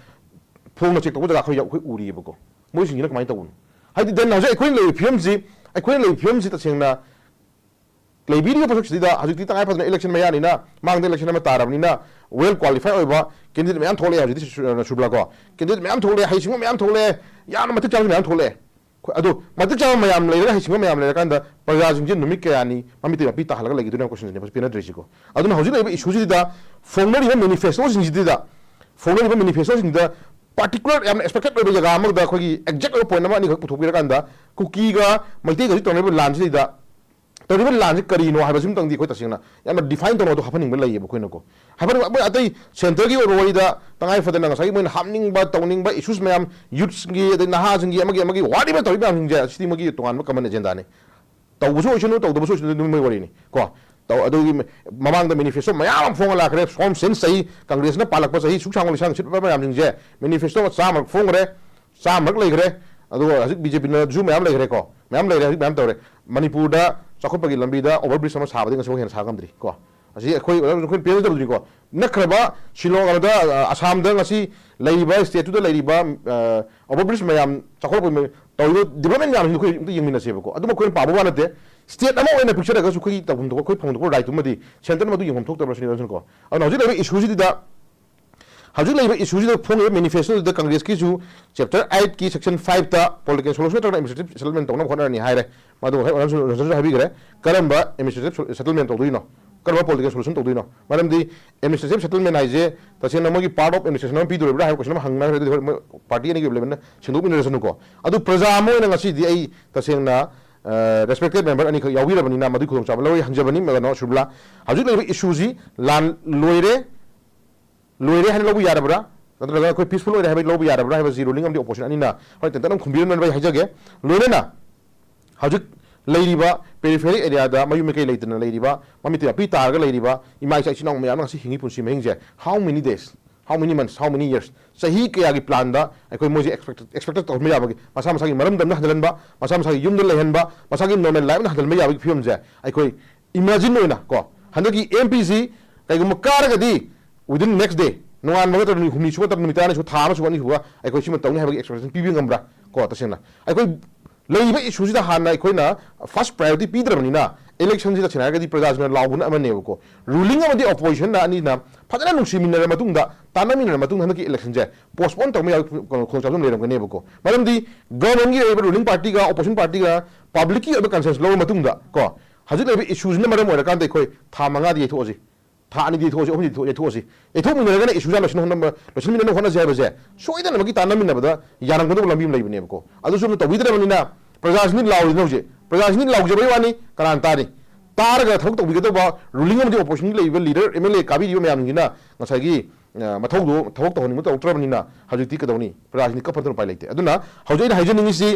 ꯐꯣꯡꯅ check ꯇꯧꯕ ꯖꯒꯥ ꯑꯩꯈꯣꯏ ꯌꯥꯎ-, ꯑꯩꯈꯣꯏ ꯎꯔꯤꯑꯕꯀꯣ꯫ ꯃꯣꯏꯁꯤꯡꯁꯤꯅ ꯀꯃꯥꯏꯅ ꯇꯧꯕꯅꯣ? ꯍꯥꯏꯗꯤ then ꯍꯧꯖꯤꯛ ꯑꯩꯈꯣꯏꯅ ꯂꯩꯔꯤꯕ ꯐꯤꯕꯝꯁꯤ, ꯑꯩꯈꯣꯏꯅ ꯂꯩꯔꯤꯕ ꯐꯤꯕꯝꯁꯤ ꯇꯁꯦꯡꯅ ꯂꯩꯕꯤꯔꯤꯕ ꯄꯣꯠꯁꯛꯁꯤꯗ ꯍꯧꯖꯤꯛꯇꯤ ꯇꯉꯥꯏ ꯐꯗꯅ election ꯃꯌꯥꯅꯤꯅ, ꯃꯥꯡꯗ election ꯑꯃ ꯇꯥꯔꯕꯅꯤꯅ, well qualified ꯑꯣꯏꯕ candidate ꯃꯌꯥꯝ ꯊꯣꯛꯂꯛꯑꯦ ꯍꯧꯖꯤꯛꯇꯤ ꯁꯨ-, ꯁꯨ-, ꯁꯨꯕ꯭ꯔꯥ ꯀꯣ? Candidate ꯃꯌꯥꯝ ꯊꯣꯛꯂꯛꯑꯦ, ꯍꯩꯁꯤꯡꯕ ꯃꯌꯥꯝ ꯊꯣꯛꯂꯛꯑꯦ, ꯌꯥꯝꯅ ꯃꯇꯤꯛ ꯆꯥꯕ ꯃꯌꯥꯝ ꯊꯣꯛꯂꯛꯑꯦ꯫ ꯑꯗꯣ ꯃꯇꯤꯛ ꯆꯥꯕ ꯃꯌꯥꯝ ꯂꯩꯔꯒ ꯍꯩꯁꯤꯡꯕ ꯃꯌꯥꯝ ꯂꯩꯔꯀꯥꯟꯗ ꯄ꯭ꯔꯖꯥꯁꯤꯡꯁꯦ ꯅꯨꯃꯤꯠ ꯀꯌꯥꯅꯤ ꯃꯃꯤꯠꯇ ꯃꯄꯤ ꯇꯥꯍꯜꯂꯒ ꯂꯩꯈꯤꯗꯣꯏꯅꯣ ꯍꯥꯏꯕ questionꯁꯤꯅꯦ ꯄꯦꯟꯅꯗ꯭ꯔꯤꯁꯤꯀꯣ꯫ ꯑꯗꯨꯅ ꯍꯧꯖꯤꯛ ꯂꯩꯔꯤꯕ issueꯁꯤꯗ ꯐꯣꯡꯅꯔꯤꯕ manifestoꯁꯤꯡꯁꯤꯗ, ꯐꯣꯡꯅꯔꯤꯕ manifestoꯁꯤꯡꯁꯤꯗ particular ꯌꯥꯝꯅ expected ꯑꯣꯏꯕ ꯖꯒꯥ ꯑꯃꯗ ꯑꯩꯈꯣꯏꯒꯤ exact ꯑꯣꯏꯕ point ꯑꯃ ꯑꯅꯤꯈꯛ ꯄꯨꯊꯣꯛꯄꯤꯔꯀꯥꯟꯗ ꯀꯨꯀꯤꯒ ꯃꯩꯇꯩꯒ ꯍꯧꯖꯤꯛ ꯇꯧꯅꯔꯤꯕ ꯂꯥꯟꯁꯤꯗꯩꯗ ꯇꯧꯔꯤꯕ ꯂꯥꯟꯁꯤ ꯀꯔꯤꯅꯣ ꯍꯥꯏꯕꯁꯤꯃꯇꯪꯗꯤ ꯑꯩꯈꯣꯏ ꯇꯁꯦꯡꯅ ꯌꯥꯝꯅ define ꯇꯧꯅꯕꯗꯣ ꯍꯥꯞꯍꯟꯅꯤꯡꯕ ꯂꯩꯌꯦꯕ ꯑꯩꯈꯣꯏꯅꯀꯣ꯫ ꯍꯥꯏꯕꯗꯤ ꯃꯣꯏ ꯑꯇꯩ centreꯒꯤ ꯑꯣꯏꯕ ꯋꯥꯔꯤꯗ ꯇꯉꯥꯏ ꯐꯗꯅ ꯉꯁꯥꯏꯒꯤ ꯃꯣꯏꯅ ꯍꯥꯞꯅꯤꯡꯕ ꯇꯧꯅꯤꯡꯕ issues ꯃꯌꯥꯝ, youthꯁꯤꯡꯒꯤ ꯑꯗꯩ ꯅꯍꯥꯁꯤꯡꯒꯤ ꯑꯃꯒꯤ ꯑꯃꯒꯤ ꯋꯥꯠꯂꯤꯕ ꯇꯧꯔꯤꯕ ꯃꯌꯥꯝꯁꯤꯡꯁꯦ, ꯑꯁꯤꯗꯤ ꯃꯣꯏꯒꯤ ꯇꯣꯉꯥꯟꯕ common agendaꯅꯤ꯫ ꯇꯧꯕꯁꯨ ꯑꯣꯏꯁꯅꯨ, ꯇꯧꯗꯕꯁꯨ ꯑꯣꯏꯁꯅꯨ, ꯑꯗꯨꯝ ꯃꯣꯏ ꯋꯥꯔꯤꯅꯤ ꯀꯣ꯫ ꯇꯧ-, ꯑꯗꯨꯒꯤ ꯃ-, ꯃꯃꯥꯡꯗ manifesto ꯃꯌꯥꯝ ꯑꯃ ꯐꯣꯡꯉ ꯂꯥꯛꯈ꯭ꯔꯦ, ꯁꯣꯝ ꯁꯤꯟ ꯆꯍꯤ ꯀꯪꯒ꯭ꯔꯦꯁꯅ ꯄꯥꯜꯂꯛꯄ ꯆꯍꯤ ꯁꯨꯛ ꯁꯥꯡꯕ ꯂꯤꯁꯥꯡ ꯁꯤꯠꯄ ꯃꯌꯥꯝꯁꯤꯡꯁꯦ manifesto ꯆꯥꯝꯃꯔꯛ ꯐꯣꯡꯈ꯭ꯔꯦ, ꯆꯥꯝꯃꯔꯛ ꯂꯩꯈ꯭ꯔꯦ꯫ ꯑꯗꯨꯒ ꯍꯧꯖꯤꯛ BJPꯅꯁꯨ ꯃꯌꯥꯝ ꯂꯩꯈ꯭ꯔꯦꯀꯣ, ꯃꯌꯥꯝ ꯂꯩꯔꯦ, ꯍꯧꯖꯤꯛ ꯃꯌꯥꯝ ꯇꯧꯔꯦ꯫ ꯃꯅꯤꯄꯨꯔꯗ ꯆꯥꯎꯈꯠꯄꯒꯤ ꯂꯝꯕꯤꯗ over bridge ꯑꯃ ꯁꯥꯕꯗꯤ ꯉꯁꯤꯐꯥꯎ ꯍꯦꯟꯅ ꯁꯥ ꯉꯝꯗ꯭ꯔꯤ ꯀꯣ꯫ ꯑꯁꯤ ꯑꯩꯈꯣꯏ ꯑꯩꯈꯣꯏ ꯄꯦꯟꯖꯗꯕꯗꯨꯅꯤꯀꯣ꯫ ꯅꯛꯈ꯭ꯔꯕ ꯁꯤꯂꯣꯡ ꯑꯗꯨꯗ, ꯑ, ꯑꯁꯥꯝꯗ ꯉꯁꯤ ꯂꯩꯔꯤꯕ stateꯇꯨꯗ ꯂꯩꯔꯤꯕ, ꯑ, over bridge ꯃꯌꯥꯝ ꯆꯥꯎꯈꯠꯂꯛꯄꯒꯤ ꯃ-, ꯇꯧꯔꯤꯕ development ꯃꯌꯥꯝꯁꯤꯡꯗꯣ ꯑꯩꯈꯣꯏ ꯑꯝꯇ ꯌꯦꯡꯃꯤꯟꯅꯁꯦꯕꯀꯣ꯫ ꯑꯗꯨꯝ ꯑꯩꯈꯣꯏꯅ ꯄꯥꯕ ꯋꯥ ꯅꯠꯇꯦ꯫ State ꯑꯃ ꯑꯣꯏꯅ ꯄꯤꯛꯆꯔꯒꯁꯨ ꯑꯩꯈꯣꯏꯒꯤ ꯇꯧꯐꯝ ꯊꯣꯛꯄ, ꯑꯩꯈꯣꯏ ꯐꯪꯐꯝ ꯊꯣꯛꯄ rightꯇꯨꯃꯗꯤ centreꯅ ꯃꯗꯨ ꯌꯦꯡꯐꯝ ꯊꯣꯛꯇꯕ꯭ꯔꯥ ꯁꯤꯅꯤ ꯀꯣ꯫ ꯑꯗꯨꯅ ꯍꯧꯖꯤꯛ ꯂꯩꯔꯤꯕ issueꯁꯤꯗ ꯍꯧꯖꯤꯛ ꯂꯩꯔꯤꯕ issueꯁꯤꯗ ꯐꯣꯡꯉꯤꯕ manifestoꯗꯨꯗ ꯀꯪꯒ꯭ꯔꯦꯁꯀꯤꯁꯨ chapter eightꯀꯤ section fiveꯇ political solution ꯅꯠꯇ꯭ꯔꯒ administrative settlement ꯇꯧꯅꯕ ꯍꯣꯠꯅꯔꯅꯤ ꯍꯥꯏꯔꯦ꯫ ꯃꯗꯨ ꯉꯁꯥꯏ ꯑꯣꯅꯔꯁꯨ ꯍꯥꯏꯕꯤꯈ꯭ꯔꯦ꯫ ꯀꯔꯝꯕ administrative settlement ꯇꯧꯗꯣꯏꯅꯣ? ꯀꯔꯝꯕ political solution ꯇꯧꯗꯣꯏꯅꯣ? ꯃꯔꯝꯗꯤ administrative settlement ꯍꯥꯏꯁꯦ ꯇꯁꯦꯡꯅ ꯃꯣꯏꯒꯤ part of administration ꯑꯃ ꯄꯤꯗꯣꯔꯤꯕ꯭ꯔꯥ ꯍꯥꯏꯕ question ꯑꯃ ꯍꯪꯅꯈ꯭ꯔꯦ꯫ ꯑꯗꯨꯗꯤ ꯍꯣꯏ, ꯃꯣꯏ party ꯑꯅꯤꯒꯤ ꯑꯣꯏꯕ ꯂꯩꯕꯅꯤꯅ ꯁꯦꯡꯗꯣꯛꯃꯤꯟꯅꯔꯁꯅꯨꯀꯣ꯫ ꯑꯗꯨ ꯄ꯭ꯔꯖꯥ ꯑꯃ ꯑꯣꯏꯅ ꯉꯁꯤꯗꯤ ꯑꯩ ꯇꯁꯦꯡꯅ, ꯑ, respected member ꯑꯅꯤꯈꯛ ꯌꯥꯎꯕꯤꯔꯕꯅꯤꯅ ꯃꯗꯨꯒꯤ ꯈꯨꯗꯣꯡꯆꯥꯕ ꯂꯧꯔꯣꯏ ꯍꯪꯖꯕꯅꯤ꯫ ꯀꯩꯅꯣ, ꯁꯨꯕ꯭ꯂꯥ, ꯍꯧꯖꯤꯛ ꯂꯩꯔꯤꯕ issueꯁꯤ ꯂꯥꯟ ꯂꯣꯏꯔꯦ, ꯂꯣꯏꯔꯦ ꯍꯥꯏꯅ ꯂꯧꯕ ꯌꯥꯔꯕ꯭ꯔꯥ? ꯅꯠꯇ꯭ꯔꯒ ꯑꯩꯈꯣꯏ peaceful ꯑꯣꯏꯔꯦ ꯍꯥꯏꯕ ꯂꯧꯕ ꯌꯥꯔꯕ꯭ꯔꯥ ꯍꯥꯏꯕꯁꯤ ruling ꯑꯃꯗꯤ opposition ꯑꯅꯤꯅ ꯍꯣꯏ ꯇꯦꯟꯇꯛꯅ ꯈꯨꯝꯕꯤꯔꯝꯅꯕ ꯑꯩ ꯍꯥꯏꯖꯒꯦ꯫ ꯂꯣꯏꯅꯅ ꯍꯧꯖꯤꯛ ꯂꯩꯔꯤꯕ peripheral areaꯗ ꯃꯌꯨꯝ ꯃꯀꯩ ꯂꯩꯇꯅ ꯂꯩꯔꯤꯕ, ꯃꯃꯤꯠꯇ ꯃꯄꯤ ꯇꯥꯔꯒ ꯂꯩꯔꯤꯕ ꯏꯃꯥ ꯏꯆꯥ ꯏꯆꯤꯟ ꯏꯅꯥꯎ ꯃꯌꯥꯝꯅ ꯉꯁꯤ ꯍꯤꯡꯉꯤ ꯄꯨꯟꯁꯤ ꯃꯍꯤꯡꯁꯦ, how many days, how many months, how many years, ꯆꯍꯤ ꯀꯌꯥꯒꯤ planꯗ ꯑꯩꯈꯣꯏ ꯃꯣꯏꯁꯦ expected, expected ꯇꯧꯍꯟꯕ ꯌꯥꯕꯒꯦ? ꯃꯁꯥ ꯃꯁꯥꯒꯤ ꯃꯔꯝꯗꯝꯗ ꯍꯟꯖꯤꯜꯍꯟꯕ, ꯃꯁꯥ ꯃꯁꯥꯒꯤ ꯌꯨꯝꯗ ꯂꯩꯍꯟꯕ, ꯃꯁꯥꯒꯤ normal lifeꯇ ꯍꯟꯖꯤꯜꯍꯟꯕ ꯌꯥꯕꯒꯤ ꯐꯤꯕꯝꯁꯦ ꯑꯩꯈꯣꯏ imagine ꯑꯣꯏꯅ ꯀꯣ, ꯍꯟꯗꯛꯀꯤ MPꯁꯤ ꯀꯩꯒꯨꯝꯕ ꯀꯥꯔꯒꯗꯤ within next day, ꯅꯣꯡꯉꯥꯟꯕꯒ ꯅꯠꯇ꯭ꯔꯒ ꯅꯨꯃꯤꯠ ꯍꯨꯝꯅꯤ ꯁꯨꯕ ꯅꯠꯇ꯭ꯔꯒ ꯅꯨꯃꯤꯠ ꯇꯔꯥꯅꯤ ꯁꯨꯕ, ꯊꯥ ꯑꯃ ꯁꯨꯕ, ꯑꯅꯤ ꯁꯨꯕ ꯑꯩꯈꯣꯏ ꯁꯤꯃ ꯇꯧꯅꯤ ꯍꯥꯏꯕꯒꯤ expectation ꯄꯤꯕ ꯉꯝꯕ꯭ꯔꯥ ꯀꯣ? ꯇꯁꯦꯡꯅ ꯑꯩꯈꯣꯏ ꯂꯩꯔꯤꯕ issueꯁꯤꯗ ꯍꯥꯟꯅ ꯑꯩꯈꯣꯏꯅ first priority ꯄꯤꯗ꯭ꯔꯕꯅꯤꯅ Election ꯁꯤ ꯇꯁꯦꯡꯅ ꯍꯥꯏꯔꯒꯗꯤ ꯄ꯭ꯔꯖꯥꯁꯤꯡꯅ ꯂꯥꯎꯕꯅ ꯑꯃꯅꯦꯕꯀꯣ, ruling ꯑꯃꯗꯤ opposition ꯅ ꯑꯅꯤꯅ ꯐꯖꯅ ꯅꯨꯡꯁꯤꯃꯤꯟꯅꯔ ꯃꯇꯨꯡꯗ, ꯇꯥꯟꯅꯃꯤꯟꯅꯔ ꯃꯇꯨꯡꯗ ꯍꯟꯗꯛꯀꯤ election ꯁꯦ postpone ꯇꯧꯕ ꯌꯥꯕ ꯈꯨꯗꯣꯡꯆꯥꯕꯁꯨ ꯂꯩꯔꯝꯒꯅꯦꯕꯀꯣ꯫ ꯃꯔꯝꯗꯤ government ꯀꯤ ꯑꯣꯏꯕ ruling party ꯒ opposition party ꯒ public ꯀꯤ ꯑꯣꯏꯕ consensus ꯂꯧꯔ ꯃꯇꯨꯡꯗ ꯀꯣ, ꯍꯧꯖꯤꯛ ꯂꯩꯔꯤꯕ issue ꯁꯤꯅ ꯃꯔꯝ ꯑꯣꯏꯔꯀꯥꯟꯗ ꯑꯩꯈꯣꯏ ꯊꯥ ꯃꯉꯥꯗꯤ ꯌꯩꯊꯣꯛꯑꯁꯤ, ꯊꯥ ꯑꯅꯤꯗꯤ ꯌꯩꯊꯣꯛꯑꯁꯤ, ꯑꯍꯨꯝꯗꯤ ꯌꯩꯊꯣꯛ- ꯌꯩꯊꯣꯛꯑꯁꯤ꯫ ꯌꯩꯊꯣꯛꯃꯤꯟꯅꯔꯒꯅ issue ꯁꯦ ꯂꯣꯏꯁꯤꯟ ꯍꯣꯠꯅꯕ, ꯂꯣꯏꯁꯤꯟꯃꯤꯟꯅꯅꯕ ꯍꯣꯠꯅꯁꯤ ꯍꯥꯏꯕꯁꯦ ꯁꯣꯏꯗꯅꯃꯛꯀꯤ ꯇꯥꯟꯅꯃꯤꯟꯅꯕꯗ ꯌꯥꯔꯝꯒꯗꯕ ꯂꯝꯕꯤ ꯑꯃ ꯂꯩꯕꯅꯦꯕꯀꯣ꯫ ꯑꯗꯨꯁꯨ ꯑꯃ ꯇꯧꯕꯤꯗ꯭ꯔꯕꯅꯤꯅ ꯄ꯭ꯔꯖꯥꯁꯤꯡꯗꯤ ꯂꯥꯎꯔꯤꯅ ꯍꯧꯖꯤꯛ꯫ ꯄ꯭ꯔꯖꯥꯁꯤꯡꯗꯤ ꯂꯥꯎꯖꯕꯩ ꯋꯥꯅꯤ, ꯀꯅꯥꯅ ꯇꯥꯅꯤ? ꯇꯥꯔꯒ ꯊꯕꯛ ꯇꯧꯕꯤꯒꯗꯧꯕ ruling ꯑꯃꯗꯤ opposition ꯒꯤ ꯂꯩꯔꯤꯕ leader, M L A ꯀꯥꯕꯤꯔꯤꯕ ꯃꯌꯥꯝꯁꯤꯡꯁꯤꯅ ꯉꯁꯥꯏꯒꯤ, ꯑ, ꯃꯊꯧꯗꯣ, ꯊꯕꯛ ꯇꯧꯍꯟꯅꯤꯡꯕ ꯇꯧꯔꯛꯇ꯭ꯔꯕꯅꯤꯅ ꯍꯧꯖꯤꯛꯇꯤ ꯀꯩꯗꯧꯅꯤ? ꯄ꯭ꯔꯖꯥꯁꯤꯡꯗꯤ ꯀꯞꯄ ꯅꯠꯇꯅ ꯎꯄꯥꯏ ꯂꯩꯇꯦ꯫ ꯑꯗꯨꯅ ꯍꯧꯖꯤꯛ ꯑꯩꯅ ꯍꯥꯏꯖꯅꯤꯡꯉꯤꯁꯤ,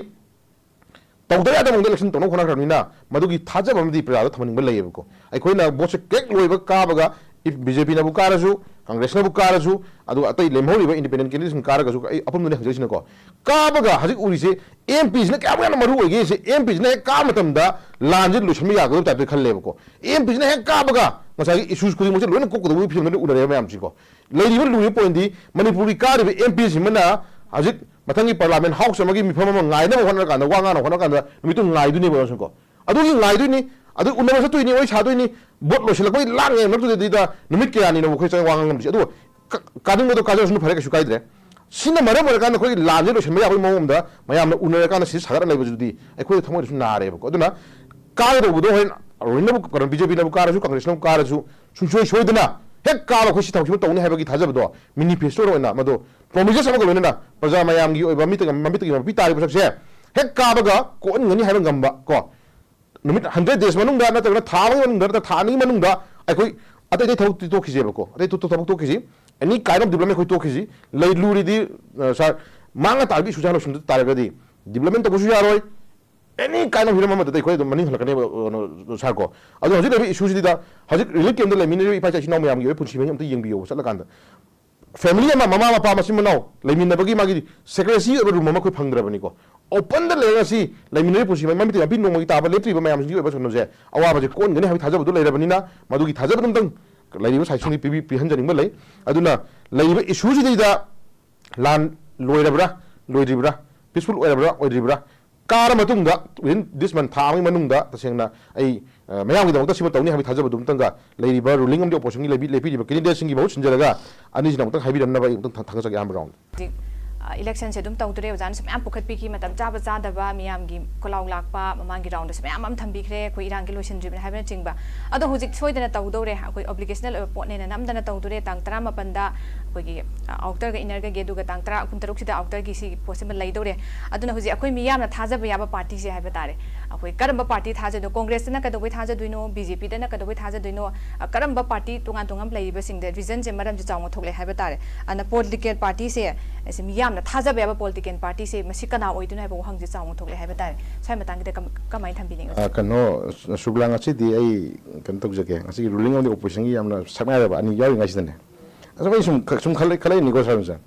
ꯇꯧꯗ ꯌꯥꯗꯕ ꯃꯑꯣꯡꯗ election ꯇꯧꯅꯕ ꯍꯣꯠꯅꯈ꯭ꯔꯕꯅꯤꯅ ꯃꯗꯨꯒꯤ ꯊꯥꯖꯕ ꯑꯃꯗꯤ ꯄ꯭ꯔꯖꯥꯗ ꯊꯝꯍꯟꯅꯤꯡꯕ ꯂꯩꯌꯦꯕꯀꯣ꯫ ꯑꯩꯈꯣꯏꯅ vote ꯁꯦ ꯍꯦꯛ ꯂꯣꯏꯕ ꯀꯥꯕꯒ, if B J P ꯅꯕꯨ ꯀꯥꯔꯁꯨ, Congress ꯅꯕꯨ ꯀꯥꯔꯁꯨ, ꯑꯗꯨꯒ ꯑꯇꯩ ꯂꯦꯝꯍꯧꯔꯤꯕ independent candidate ꯁꯤꯡ ꯀꯥꯔꯒꯁꯨ, ꯑꯩ ꯑꯄꯨꯟꯕꯅ ꯍꯪꯖꯔꯤꯁꯤꯅꯀꯣ, ꯀꯥꯕꯒ ꯍꯧꯖꯤꯛ ꯎꯔꯤꯁꯦ, M P ꯁꯤꯅ ꯀꯌꯥꯃꯨꯛ ꯌꯥꯝꯅ ꯃꯔꯨ ꯑꯣꯏꯒꯦ ꯁꯦ, M P ꯁꯤꯅ ꯍꯦꯛ ꯀꯥꯕ ꯃꯇꯝꯗ ꯂꯥꯟꯁꯦ ꯂꯣꯏꯁꯤꯟꯕ ꯌꯥꯒꯗꯕ type ꯇ ꯈꯜꯂꯦꯕꯀꯣ꯫ M P ꯁꯤꯅ ꯍꯦꯛ ꯀꯥꯕꯒ ꯉꯁꯥꯏꯒꯤ issues ꯈꯨꯗꯤꯡꯃꯛꯁꯦ ꯂꯣꯏꯅ ꯀꯣꯛꯀꯗꯕꯒꯤ ꯐꯤꯕꯝꯗ ꯎꯅꯔꯦꯕ ꯃꯌꯥꯝꯁꯤꯀꯣ꯫ ꯂꯩꯔꯤꯕ ꯂꯨꯔꯤꯕ point ꯗꯤ ꯃꯅꯤꯄꯨꯔꯒꯤ ꯀꯥꯔꯤꯕ M P ꯁꯤꯃꯅ ꯍꯧꯖꯤꯛ ꯃꯊꯪꯒꯤ parliament house ꯑꯃꯒꯤ ꯃꯤꯐꯝ ꯑꯃ ꯉꯥꯏꯅꯕ ꯍꯣꯠꯅꯔꯀꯥꯟꯗ, ꯋꯥ ꯉꯥꯡꯅꯕ ꯍꯣꯠꯅꯔꯀꯥꯟꯗ ꯅꯨꯃꯤꯠꯇꯨ ꯉꯥꯏꯗꯣꯏꯅꯦꯕ ꯅꯪꯁꯨꯀꯣ꯫ ꯑꯗꯨꯒꯤ ꯉꯥꯏꯗꯣꯏꯅꯤ, ꯑꯗꯨ ꯎꯅꯕ ꯆꯠꯇꯣꯏꯅꯤ, ꯋꯥꯔꯤ ꯁꯥꯗꯣꯏꯅꯤ, vote ꯂꯣꯏꯁꯤꯜꯂꯛꯄꯒꯤ ꯂꯥꯡꯉꯦ ꯃꯔꯛꯇꯨꯗꯩꯗ ꯅꯨꯃꯤꯠ ꯀꯌꯥꯅꯤꯅꯣ ꯑꯩꯈꯣꯏ ꯆꯪ ꯋꯥ ꯉꯥꯡ ꯉꯝꯗ꯭ꯔꯤꯁꯦ꯫ ꯑꯗꯨ ꯀ-, ꯀꯥꯅꯤꯡꯕꯗꯣ ꯀꯥꯖꯔꯁꯅꯨ, ꯐꯔꯦ, ꯀꯩꯁꯨ ꯀꯥꯏꯗ꯭ꯔꯦ꯫ ꯁꯤꯅ ꯃꯔꯝ ꯑꯣꯏꯔꯀꯥꯟꯗ ꯑꯩꯈꯣꯏꯒꯤ ꯂꯥꯟꯁꯦ ꯂꯣꯏꯁꯤꯟꯕ ꯌꯥꯕꯒꯤ ꯃꯑꯣꯡ ꯑꯃꯗ ꯃꯌꯥꯝꯅ ꯎꯅꯔꯀꯥꯟꯗ ꯁꯤ ꯁꯥꯒꯠꯂ ꯂꯩꯕꯁꯤꯗꯤ ꯑꯩꯈꯣꯏꯗ ꯊꯃꯣꯏꯗꯁꯨ ꯅꯥꯔꯦꯕꯀꯣ꯫ ꯑꯗꯨꯅ ꯀꯥꯒꯗꯧꯕꯗꯣ ꯍꯣꯔꯦꯟ ꯂꯣꯏꯅꯃꯛ ꯀꯩꯅꯣ, B J P ꯅꯕꯨ ꯀꯥꯔꯁꯨ, Congress ꯅꯕꯨ ꯀꯥꯔꯁꯨ, ꯁꯨꯡꯁꯣꯏ ꯁꯣꯏꯗꯅ ꯍꯦꯛ ꯀꯥꯕ ꯑꯩꯈꯣꯏ ꯁꯤ ꯊꯕꯛꯁꯤꯃ ꯇꯧꯅꯤ ꯍꯥꯏꯕꯒꯤ ꯊꯥꯖꯕꯗꯣ manifesto ꯗ ꯑꯣꯏꯅ ꯃꯗꯨ promises ꯑꯃꯒ ꯂꯣꯏꯅꯅ ꯄ꯭ꯔꯖꯥ ꯃꯌꯥꯝꯒꯤ ꯑꯣꯏꯕ ꯃꯤꯠꯇ, ꯃꯃꯤꯠꯇꯒꯤ ꯃꯄꯤ ꯇꯥꯔꯤꯕ ꯁꯛꯁꯦ ꯍꯦꯛ ꯀꯥꯕꯒ ꯀꯣꯛꯍꯟꯒꯅꯤ ꯍꯥꯏꯕ ꯉꯝꯕ ꯀꯣ, ꯅꯨꯃꯤꯠ hundred days ꯃꯅꯨꯡꯗ ꯅꯠꯇ꯭ꯔꯒꯅ ꯊꯥ ꯑꯃꯒꯤ ꯃꯅꯨꯡꯗ ꯅꯠꯇ꯭ꯔꯒ ꯊꯥ ꯑꯅꯤꯒꯤ ꯃꯅꯨꯡꯗ ꯑꯩꯈꯣꯏ ꯑꯇꯩ ꯑꯇꯩ ꯊꯕꯛꯇꯤ ꯇꯣꯛꯈꯤꯁꯦꯕꯀꯣ, ꯑꯇꯩ ꯊꯕꯛ ꯇꯣꯛꯈꯤꯁꯤ, any kind of development ꯑꯩꯈꯣꯏ ꯇꯣꯛꯈꯤꯁꯤ꯫ ꯂꯩ ꯂꯨꯔꯤꯗꯤ, ꯑ, sir, ꯃꯥꯡꯉ ꯇꯥꯔꯗꯤ issue ꯁꯦ ꯍꯥꯟꯅ ꯂꯣꯏꯁꯤꯟꯗ ꯇꯥꯔꯒꯗꯤ development ꯇꯧꯕꯁꯨ ꯌꯥꯔꯣꯏ꯫ Any kind of ꯍꯤꯔꯝ ꯑꯃꯗꯗꯤ ꯑꯩꯈꯣꯏ ꯑꯗꯨꯝ ꯃꯅꯤꯡ ꯍꯜꯂꯛꯀꯅꯦꯕ, ꯑ, sir ꯀꯣ꯫ ꯑꯗꯣ ꯍꯧꯖꯤꯛ ꯂꯩꯔꯤꯕ issue ꯁꯤꯗ ꯍꯧꯖꯤꯛ relief camp ꯇ ꯂꯩꯃꯤꯟꯅꯔꯤꯕ ꯏꯄꯥ ꯏꯆꯥ ꯏꯆꯤꯟ ꯏꯅꯥꯎ ꯃꯌꯥꯝꯒꯤ ꯑꯣꯏꯕ ꯄꯨꯟꯁꯤ ꯃꯍꯤꯡ ꯑꯝꯇ ꯌꯦꯡꯕꯤꯌꯣꯕ ꯆꯠꯂꯀꯥꯟꯗ꯫ Family ꯑꯃ, ꯃꯃꯥ ꯃꯄꯥ ꯃꯆꯤꯟ ꯃꯅꯥꯎ ꯂꯩꯃꯤꯟꯅꯕꯒꯤ ꯃꯥꯒꯤ secrecy ꯑꯣꯏꯕ room ꯑꯃ ꯑꯩꯈꯣꯏ ꯐꯪꯗ꯭ꯔꯕꯅꯤꯀꯣ꯫ Open ꯗ ꯂꯩꯔꯒ ꯁꯤ ꯂꯩꯃꯤꯟꯅꯔꯤꯕ ꯄꯨꯟꯁꯤ ꯃꯍꯤꯡ, ꯃꯃꯤꯠꯇ ꯃꯄꯤ ꯅꯣꯡꯃꯒꯤ ꯇꯥꯕ ꯂꯦꯞꯇ꯭ꯔꯤꯕ ꯃꯌꯥꯝꯁꯤꯡꯒꯤ ꯑꯣꯏꯕ ꯀꯩꯅꯣꯁꯦ, ꯑꯋꯥꯕꯁꯦ ꯀꯣꯛꯍꯟꯒꯅꯤ ꯍꯥꯏꯕꯒꯤ ꯊꯥꯖꯕꯗꯨ ꯂꯩꯔꯕꯅꯤꯅ ꯃꯗꯨꯒꯤ ꯊꯥꯖꯕꯗꯨ ꯑꯝꯇꯪ ꯂꯩꯔꯤꯕ ꯁꯥꯏꯠꯁꯤꯡꯗ ꯄꯤꯕꯤ-, ꯄꯤꯍꯟꯖꯅꯤꯡꯕ ꯂꯩ꯫ ꯑꯗꯨꯅ ꯂꯩꯔꯤꯕ issue ꯁꯤꯗꯩꯗ ꯂꯥꯟ ꯂꯣꯏꯔꯕ꯭ꯔꯥ, ꯂꯣꯏꯗ꯭ꯔꯤꯕ꯭ꯔꯥ, peaceful ꯑꯣꯏꯔꯕ꯭ꯔꯥ, ꯑꯣꯏꯗ꯭ꯔꯤꯕ꯭ꯔꯥ, ꯀꯥꯔ ꯃꯇꯨꯡꯗ, within this month, ꯊꯥ ꯑꯃꯒꯤ ꯃꯅꯨꯡꯗ ꯇꯁꯦꯡꯅ ꯑꯩ, ꯑ, ꯃꯌꯥꯝꯒꯤꯗꯃꯛꯇ ꯁꯤꯃ ꯇꯧꯅꯤ ꯍꯥꯏꯕꯒꯤ ꯊꯥꯖꯕꯗꯨ ꯑꯃꯇꯪꯒ ꯂꯩꯔꯤꯕ ruling ꯑꯃꯗꯤ oppositionꯒꯤ ꯂꯩꯕꯤ-, ꯂꯦꯞꯄꯤꯔꯤꯕ candidateꯁꯤꯡꯒꯤ ꯃꯍꯨꯠ ꯁꯤꯟꯖꯔꯒ ꯑꯅꯤꯁꯤꯅ ꯑꯃꯨꯛꯇꯪ ꯍꯥꯏꯕꯤꯔꯝꯅꯕ ꯑꯩ ꯑꯃꯨꯛꯇꯪ ꯊꯥ-, ꯊꯥꯡꯒꯠꯆꯒꯦ ꯑꯍꯥꯟꯕ round꯫ ꯍꯧꯖꯤꯛ, ꯑ, electionꯁꯦ ꯑꯗꯨꯝ ꯇꯧꯗꯣꯔꯦ, ꯑꯣꯖꯥꯅꯁꯨ ꯃꯌꯥꯝ ꯄꯨꯈꯠꯄꯤꯈꯤ, ꯃꯇꯝ ꯆꯥꯕ ꯆꯥꯗꯕ, ꯃꯤꯌꯥꯝꯒꯤ ꯈꯣꯜꯂꯥꯎ ꯂꯥꯛꯄ, ꯃꯃꯥꯡꯒꯤ roundꯗꯁꯨ ꯃꯌꯥꯝ ꯑꯃ ꯊꯝꯕꯤꯈ꯭ꯔꯦ, ꯑꯩꯈꯣꯏ ꯏꯔꯥꯡꯒꯤ ꯂꯣꯏꯁꯤꯟꯗ꯭ꯔꯤꯕꯅꯤ ꯍꯥꯏꯕꯅꯆꯤꯡꯕ꯫ ꯑꯗꯣ ꯍꯧꯖꯤꯛ ꯁꯣꯏꯗꯅ ꯇꯧꯗꯧꯔꯦ, ꯑꯩꯈꯣꯏ obligational ꯑꯣꯏꯕ ꯄꯣꯠꯅꯦꯅ ꯅꯝꯗꯅ ꯇꯧꯗꯣꯔꯦ, ꯇꯥꯡ ꯇꯔꯥꯃꯥꯄꯟꯗ ꯑꯩꯈꯣꯏꯒꯤ, ꯑ, outerꯒ innerꯒꯒꯤ, ꯑꯗꯨꯒ ꯇꯥꯡ ꯇꯔꯥ, ꯀꯨꯟꯇꯔꯨꯛꯁꯤꯗ outerꯒꯤ ꯁꯤꯒꯤ ꯄꯣꯠꯁꯤꯃ ꯂꯩꯗꯧꯔꯦ꯫ ꯑꯗꯨꯅ ꯍꯧꯖꯤꯛ ꯑꯩꯈꯣꯏ ꯃꯤꯌꯥꯝꯅ ꯊꯥꯖꯕ ꯌꯥꯕ partyꯁꯦ ꯍꯥꯏꯕ ꯇꯥꯔꯦ, ꯑꯩꯈꯣꯏ ꯀꯔꯝꯕ party ꯊꯥꯖꯗꯣꯏꯅꯣ? Congressꯇꯅ ꯀꯩꯗꯧꯕꯩ ꯊꯥꯖꯗꯣꯏꯅꯣ? BJPꯗꯅ ꯀꯩꯗꯧꯕꯩ ꯊꯥꯖꯗꯣꯏꯅꯣ? ꯑ, ꯀꯔꯝꯕ party ꯇꯣꯉꯥꯟ ꯇꯣꯉꯥꯟꯕ ꯂꯩꯔꯤꯕꯁꯤꯡꯗ reasonꯁꯦ, ꯃꯔꯝꯁꯦ ꯆꯥꯎꯅ ꯊꯣꯛꯂꯛꯑꯦ ꯍꯥꯏꯕ ꯇꯥꯔꯦ꯫ ꯑꯗꯨꯅ political partyꯁꯦ, ꯑꯁꯤ ꯃꯤꯌꯥꯝꯅ ꯊꯥꯖꯕ ꯌꯥꯕ political partyꯁꯦ ꯃꯁꯤ ꯀꯅꯥ ꯑꯣꯏꯗꯣꯏꯅꯣ ꯍꯥꯏꯕ ꯋꯥꯍꯪꯁꯦ ꯆꯥꯎꯅ ꯊꯣꯛꯂꯛꯑꯦ ꯍꯥꯏꯕ ꯇꯥꯔꯦ꯫ ꯁ꯭ꯋꯥꯏ ꯃꯇꯥꯡꯒꯤꯗ ꯀꯝ-, ꯀꯃꯥꯏꯅ ꯊꯝꯕꯤꯅꯤꯡꯉꯤ? ꯑ, ꯀꯩꯅꯣ, ꯁꯨꯛꯂꯥ, ꯉꯁꯤꯗꯤ ꯑꯩ ꯀꯩꯅꯣ ꯇꯧꯖꯒꯦ꯫ ꯉꯁꯤꯒꯤ ruling ꯑꯃꯗꯤ oppositionꯒꯤ ꯌꯥꯝꯅ ꯁꯛꯅꯥꯏꯔꯕ ꯑꯅꯤ ꯌꯥꯎꯔꯤꯉꯩꯁꯤꯗꯅꯦ, ꯑꯁꯨꯝ ꯑꯩ ꯁꯨꯝ ꯈ-, ꯁꯨꯝ ꯈꯜꯂꯛ-, ꯈꯜꯂꯛꯏꯅꯤꯀꯣ, ꯁꯥꯔ ꯖꯣꯟꯁꯟ꯫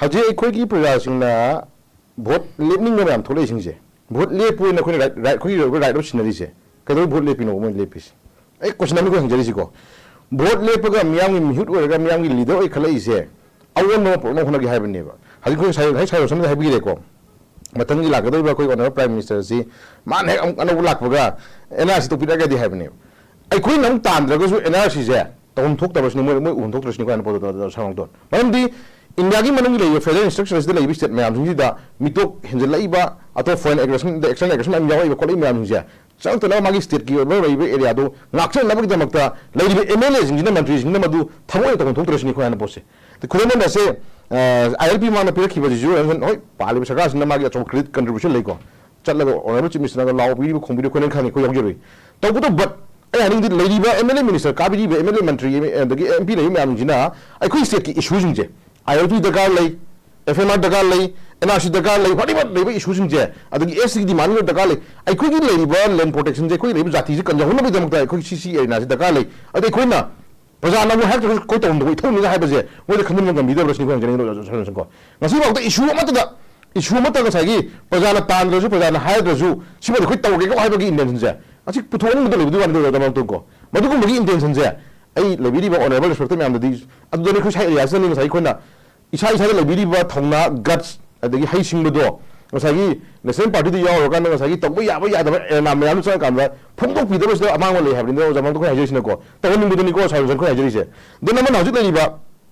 ꯍꯧꯖꯤꯛ ꯑꯩꯈꯣꯏꯒꯤ ꯄ꯭ꯔꯖꯥꯁꯤꯡꯅ vote ꯂꯦꯞꯅꯤꯡꯕ ꯃꯌꯥꯝ ꯊꯣꯛꯂꯛꯏꯁꯤꯡꯁꯦ, vote ꯂꯦꯞꯄꯨ ꯍꯥꯏꯅ ꯑꯩꯈꯣꯏꯅ right, right, ꯑꯩꯈꯣꯏꯒꯤ ꯑꯣꯏꯕ right ꯑꯃ ꯁꯤꯟꯅꯔꯤꯁꯦ, ꯀꯩꯗꯧꯕꯩ vote ꯂꯦꯞꯄꯤꯅꯣ ꯃꯣꯏꯅ ꯂꯦꯞꯄꯤꯁꯦ? ꯑꯩ question ꯑꯃ ꯑꯩꯈꯣꯏ ꯍꯪꯖꯔꯤꯁꯤꯀꯣ, vote ꯂꯦꯞꯄꯒ ꯃꯤꯌꯥꯝꯒꯤ ꯃꯤꯍꯨꯠ ꯑꯣꯏꯔꯒ ꯃꯤꯌꯥꯝꯒꯤ leader ꯑꯣꯏꯈꯠꯂꯛꯏꯁꯦ ꯑꯑꯣꯟꯕ ꯑꯃ ꯄꯨꯔꯛꯅꯕ ꯍꯣꯠꯅꯒꯦ ꯍꯥꯏꯕꯅꯦꯕ꯫ ꯍꯧꯖꯤꯛ ꯑꯩꯈꯣꯏ ꯉꯁꯥꯏ, ꯉꯁꯥꯏ ꯁꯥꯔ ꯖꯣꯟꯁꯟꯅ ꯍꯥꯏꯕꯤꯔꯦꯀꯣ, ꯃꯊꯪꯒꯤ ꯂꯥꯛꯀꯗꯧꯔꯤꯕ ꯑꯩꯈꯣꯏ honourable Prime Minister ꯑꯁꯤ ꯃꯥꯅ ꯍꯦꯛ ꯑꯃꯨꯛ ꯑꯅꯧꯕ ꯂꯥꯛꯄꯒ NRC ꯇꯣꯛꯄꯤꯔꯛꯑꯒꯗꯤ ꯍꯥꯏꯕꯅꯦꯕ꯫ ꯑꯩꯈꯣꯏꯅ ꯑꯃꯨꯛ ꯇꯥꯟꯗ꯭ꯔꯒꯁꯨ NRCꯁꯦ ꯇꯧꯐꯝ ꯊꯣꯛꯇꯕꯁꯤꯅꯤ, ꯃꯣꯏ, ꯃꯣꯏ ꯎꯐꯝ ꯊꯣꯛꯇ꯭ꯔꯁꯤꯅꯤ ꯑꯩꯈꯣꯏ ꯍꯥꯟꯅ ꯄꯣꯠꯇꯣ ꯁꯥꯡꯗꯣꯛꯇꯣ꯫ ꯃꯔꯝꯗꯤ ꯏꯟꯗꯤꯌꯥꯒꯤ ꯃꯅꯨꯡꯒꯤ ꯂꯩꯔꯤꯕ federal structure ꯑꯁꯤꯗ ꯂꯩꯔꯤꯕ state ꯃꯌꯥꯝꯁꯤꯡꯁꯤꯗ ꯃꯤꯇꯣꯛ ꯍꯦꯟꯖꯜꯂꯛꯏꯕ, ꯑꯇꯣꯞ foreign aggression, external aggression ꯃꯌꯥꯝ ꯌꯥꯎꯔꯛꯏꯕ ꯈꯣꯠꯂꯛꯏꯕ ꯃꯌꯥꯝꯁꯤꯡꯁꯦ ꯆꯪꯉꯛꯇꯅꯕ ꯃꯥꯒꯤ stateꯀꯤ ꯑꯣꯏꯕ ꯂꯩꯔꯤꯕ areaꯗꯨ ꯉꯥꯛꯆꯅꯕꯒꯤꯗꯃꯛꯇ ꯂꯩꯔꯤꯕ MLAꯁꯤꯡꯁꯤꯅ, ꯃꯟꯇ꯭ꯔꯤꯁꯤꯡꯁꯤꯅ ꯃꯗꯨ ꯊꯕꯛ ꯑꯣꯏꯅ ꯇꯧꯐꯝ ꯊꯣꯛꯇ꯭ꯔꯁꯤꯅꯤ ꯑꯩꯈꯣꯏ ꯍꯥꯟꯅ ꯄꯣꯠꯁꯦ꯫ ꯑꯗꯩ ꯈꯨꯗꯝ ꯑꯣꯏꯅ ꯑꯁꯦ, ꯑ, ILP ꯃꯃꯥꯡꯗ ꯄꯤꯔꯛꯈꯤꯕꯁꯤꯁꯨ ꯍꯣꯏ ꯄꯥꯜꯂꯤꯕ ꯁꯔꯀꯥꯔꯁꯤꯅ ꯃꯥꯒꯤ ꯑꯆꯧꯕ credit contribution ꯂꯩꯀꯣ꯫ ꯆꯠꯂꯒ honourable Chief Ministerꯅꯒ ꯂꯥꯎꯕꯤꯔꯤꯕ ꯈꯣꯡꯕꯤꯔꯤꯕ ꯑꯩꯈꯣꯏꯅ ꯈꯪꯉꯤ, ꯑꯩꯈꯣꯏ ꯌꯥꯎꯖꯔꯨꯏ꯫ ꯇꯧꯕꯇꯕꯨ but ꯑꯩ ꯍꯥꯏꯅꯤꯡꯗꯤ ꯂꯩꯔꯤꯕ MLA minister ꯀꯥꯕꯤꯔꯤꯕ MLA ꯃꯟꯇ꯭ꯔꯤ ꯑꯗꯒꯤ MP ꯂꯩꯔꯤꯕ ꯃꯌꯥꯝꯁꯤꯡꯁꯤꯅ ꯑꯩꯈꯣꯏ stateꯀꯤ issueꯁꯤꯡꯁꯦ, ILP ꯗꯔꯀꯥꯔ ꯂꯩ, FMR ꯗꯔꯀꯥꯔ ꯂꯩ, NRC ꯗꯔꯀꯥꯔ ꯂꯩ, whatever ꯂꯩꯕ issueꯁꯤꯡꯁꯦ, ꯑꯗꯒꯤ STꯒꯤ demand ꯗꯔꯀꯥꯔ ꯂꯩ, ꯑꯩꯈꯣꯏꯒꯤ ꯂꯩꯔꯤꯕ land protectionꯁꯦ, ꯑꯩꯈꯣꯏ ꯂꯩꯔꯤꯕ ꯖꯥꯇꯤꯁꯦ ꯀꯟꯖꯍꯧꯅꯕꯒꯤꯗꯃꯛꯇ ꯑꯩꯈꯣꯏ ꯁꯤ ꯁꯤ arenaꯁꯤ ꯗꯔꯀꯥꯔ ꯂꯩ꯫ ꯑꯗꯩ ꯑꯩꯈꯣꯏꯅ ꯄ꯭ꯔꯖꯥꯅ ꯑꯃꯨꯛ ꯍꯥꯏꯔꯛꯇ꯭ꯔꯒꯁꯨ ꯑꯩꯈꯣꯏ ꯇꯧꯐꯝꯗꯣ ꯑꯩꯈꯣꯏ ꯊꯣꯛꯅꯤꯡꯉꯥꯏ ꯍꯥꯏꯕꯁꯦ ꯃꯣꯏꯗ ꯈꯟꯖꯤꯟꯕ ꯉꯝꯕꯤꯗꯕ꯭ꯔꯥ ꯁꯤꯅꯤ ꯑꯩꯈꯣꯏ ꯍꯪꯖꯅꯤꯡꯉꯤꯗꯣ, ꯁꯥꯔ ꯖꯣꯟꯁꯟ ꯀꯣ꯫ ꯉꯁꯤꯐꯥꯎꯗ issue ꯑꯃꯠꯇꯗ, issue ꯑꯃꯠꯇ ꯉꯁꯥꯏꯒꯤ ꯄ꯭ꯔꯖꯥꯅ ꯇꯥꯟꯗ꯭ꯔꯁꯨ, ꯄ꯭ꯔꯖꯥꯅ ꯍꯥꯏꯗ꯭ꯔꯁꯨ, ꯁꯤꯃꯗꯤ ꯑꯩꯈꯣꯏ ꯇꯧꯔꯒꯦꯀꯣ ꯍꯥꯏꯕꯒꯤ intentionꯁꯦ ꯉꯁꯤ ꯄꯨꯊꯣꯛꯍꯟꯅꯤꯡꯕꯗ ꯂꯩꯕꯗꯤ ꯋꯥꯅꯤ, ꯗꯣꯛꯇꯔ ꯃꯥꯔꯇꯟ ꯀꯣ꯫ ꯃꯗꯨꯒꯨꯝꯕꯒꯤ intentionꯁꯦ ꯑꯩ ꯂꯩꯕꯤꯔꯤꯕ honourable respected ꯃꯌꯥꯝꯗꯗꯤ, ꯑꯗꯨꯗꯅꯤ ꯑꯩꯈꯣꯏ ꯁꯥꯏ areaꯁꯤꯗꯅꯤ ꯉꯁꯥꯏ ꯑꯩꯈꯣꯏꯅ ꯏꯁꯥ ꯏꯁꯥꯗ ꯂꯩꯕꯤꯔꯤꯕ ꯊꯧꯅꯥ, guts, ꯑꯗꯒꯤ ꯍꯩꯁꯤꯡꯕꯗꯣ ꯉꯁꯥꯏꯒꯤ ꯅꯦꯁꯅꯦꯜ ꯄꯥꯔꯇꯤꯗꯨ ꯌꯥꯎꯔꯀꯥꯟꯗ ꯉꯁꯥꯏꯒꯤ ꯇꯧꯕ ꯌꯥꯕ ꯌꯥꯗꯕ ꯑꯦꯔꯦꯅꯥ ꯃꯌꯥꯝꯗꯨ ꯆꯪꯉꯀꯥꯟꯗ ꯐꯣꯡꯗꯣꯛꯄꯤꯗꯕꯁꯤꯗ ꯑꯃꯥꯡꯕ ꯂꯩ ꯍꯥꯏꯕꯅꯤꯅ ꯑꯣꯖꯥ ꯃꯥꯡꯗꯣꯛꯈꯣꯏ ꯍꯥꯏꯖꯔꯤꯁꯤꯅꯀꯣ꯫ ꯇꯧꯍꯟꯅꯤꯡꯕꯗꯨꯅꯤꯀꯣ ꯁꯥꯔ ꯖꯣꯟꯁꯟ ꯑꯩꯈꯣꯏ ꯍꯥꯏꯖꯔꯤꯁꯦ꯫ ꯗꯦꯟ ꯑꯃꯅ ꯍꯧꯖꯤꯛ ꯂꯩꯔꯤꯕ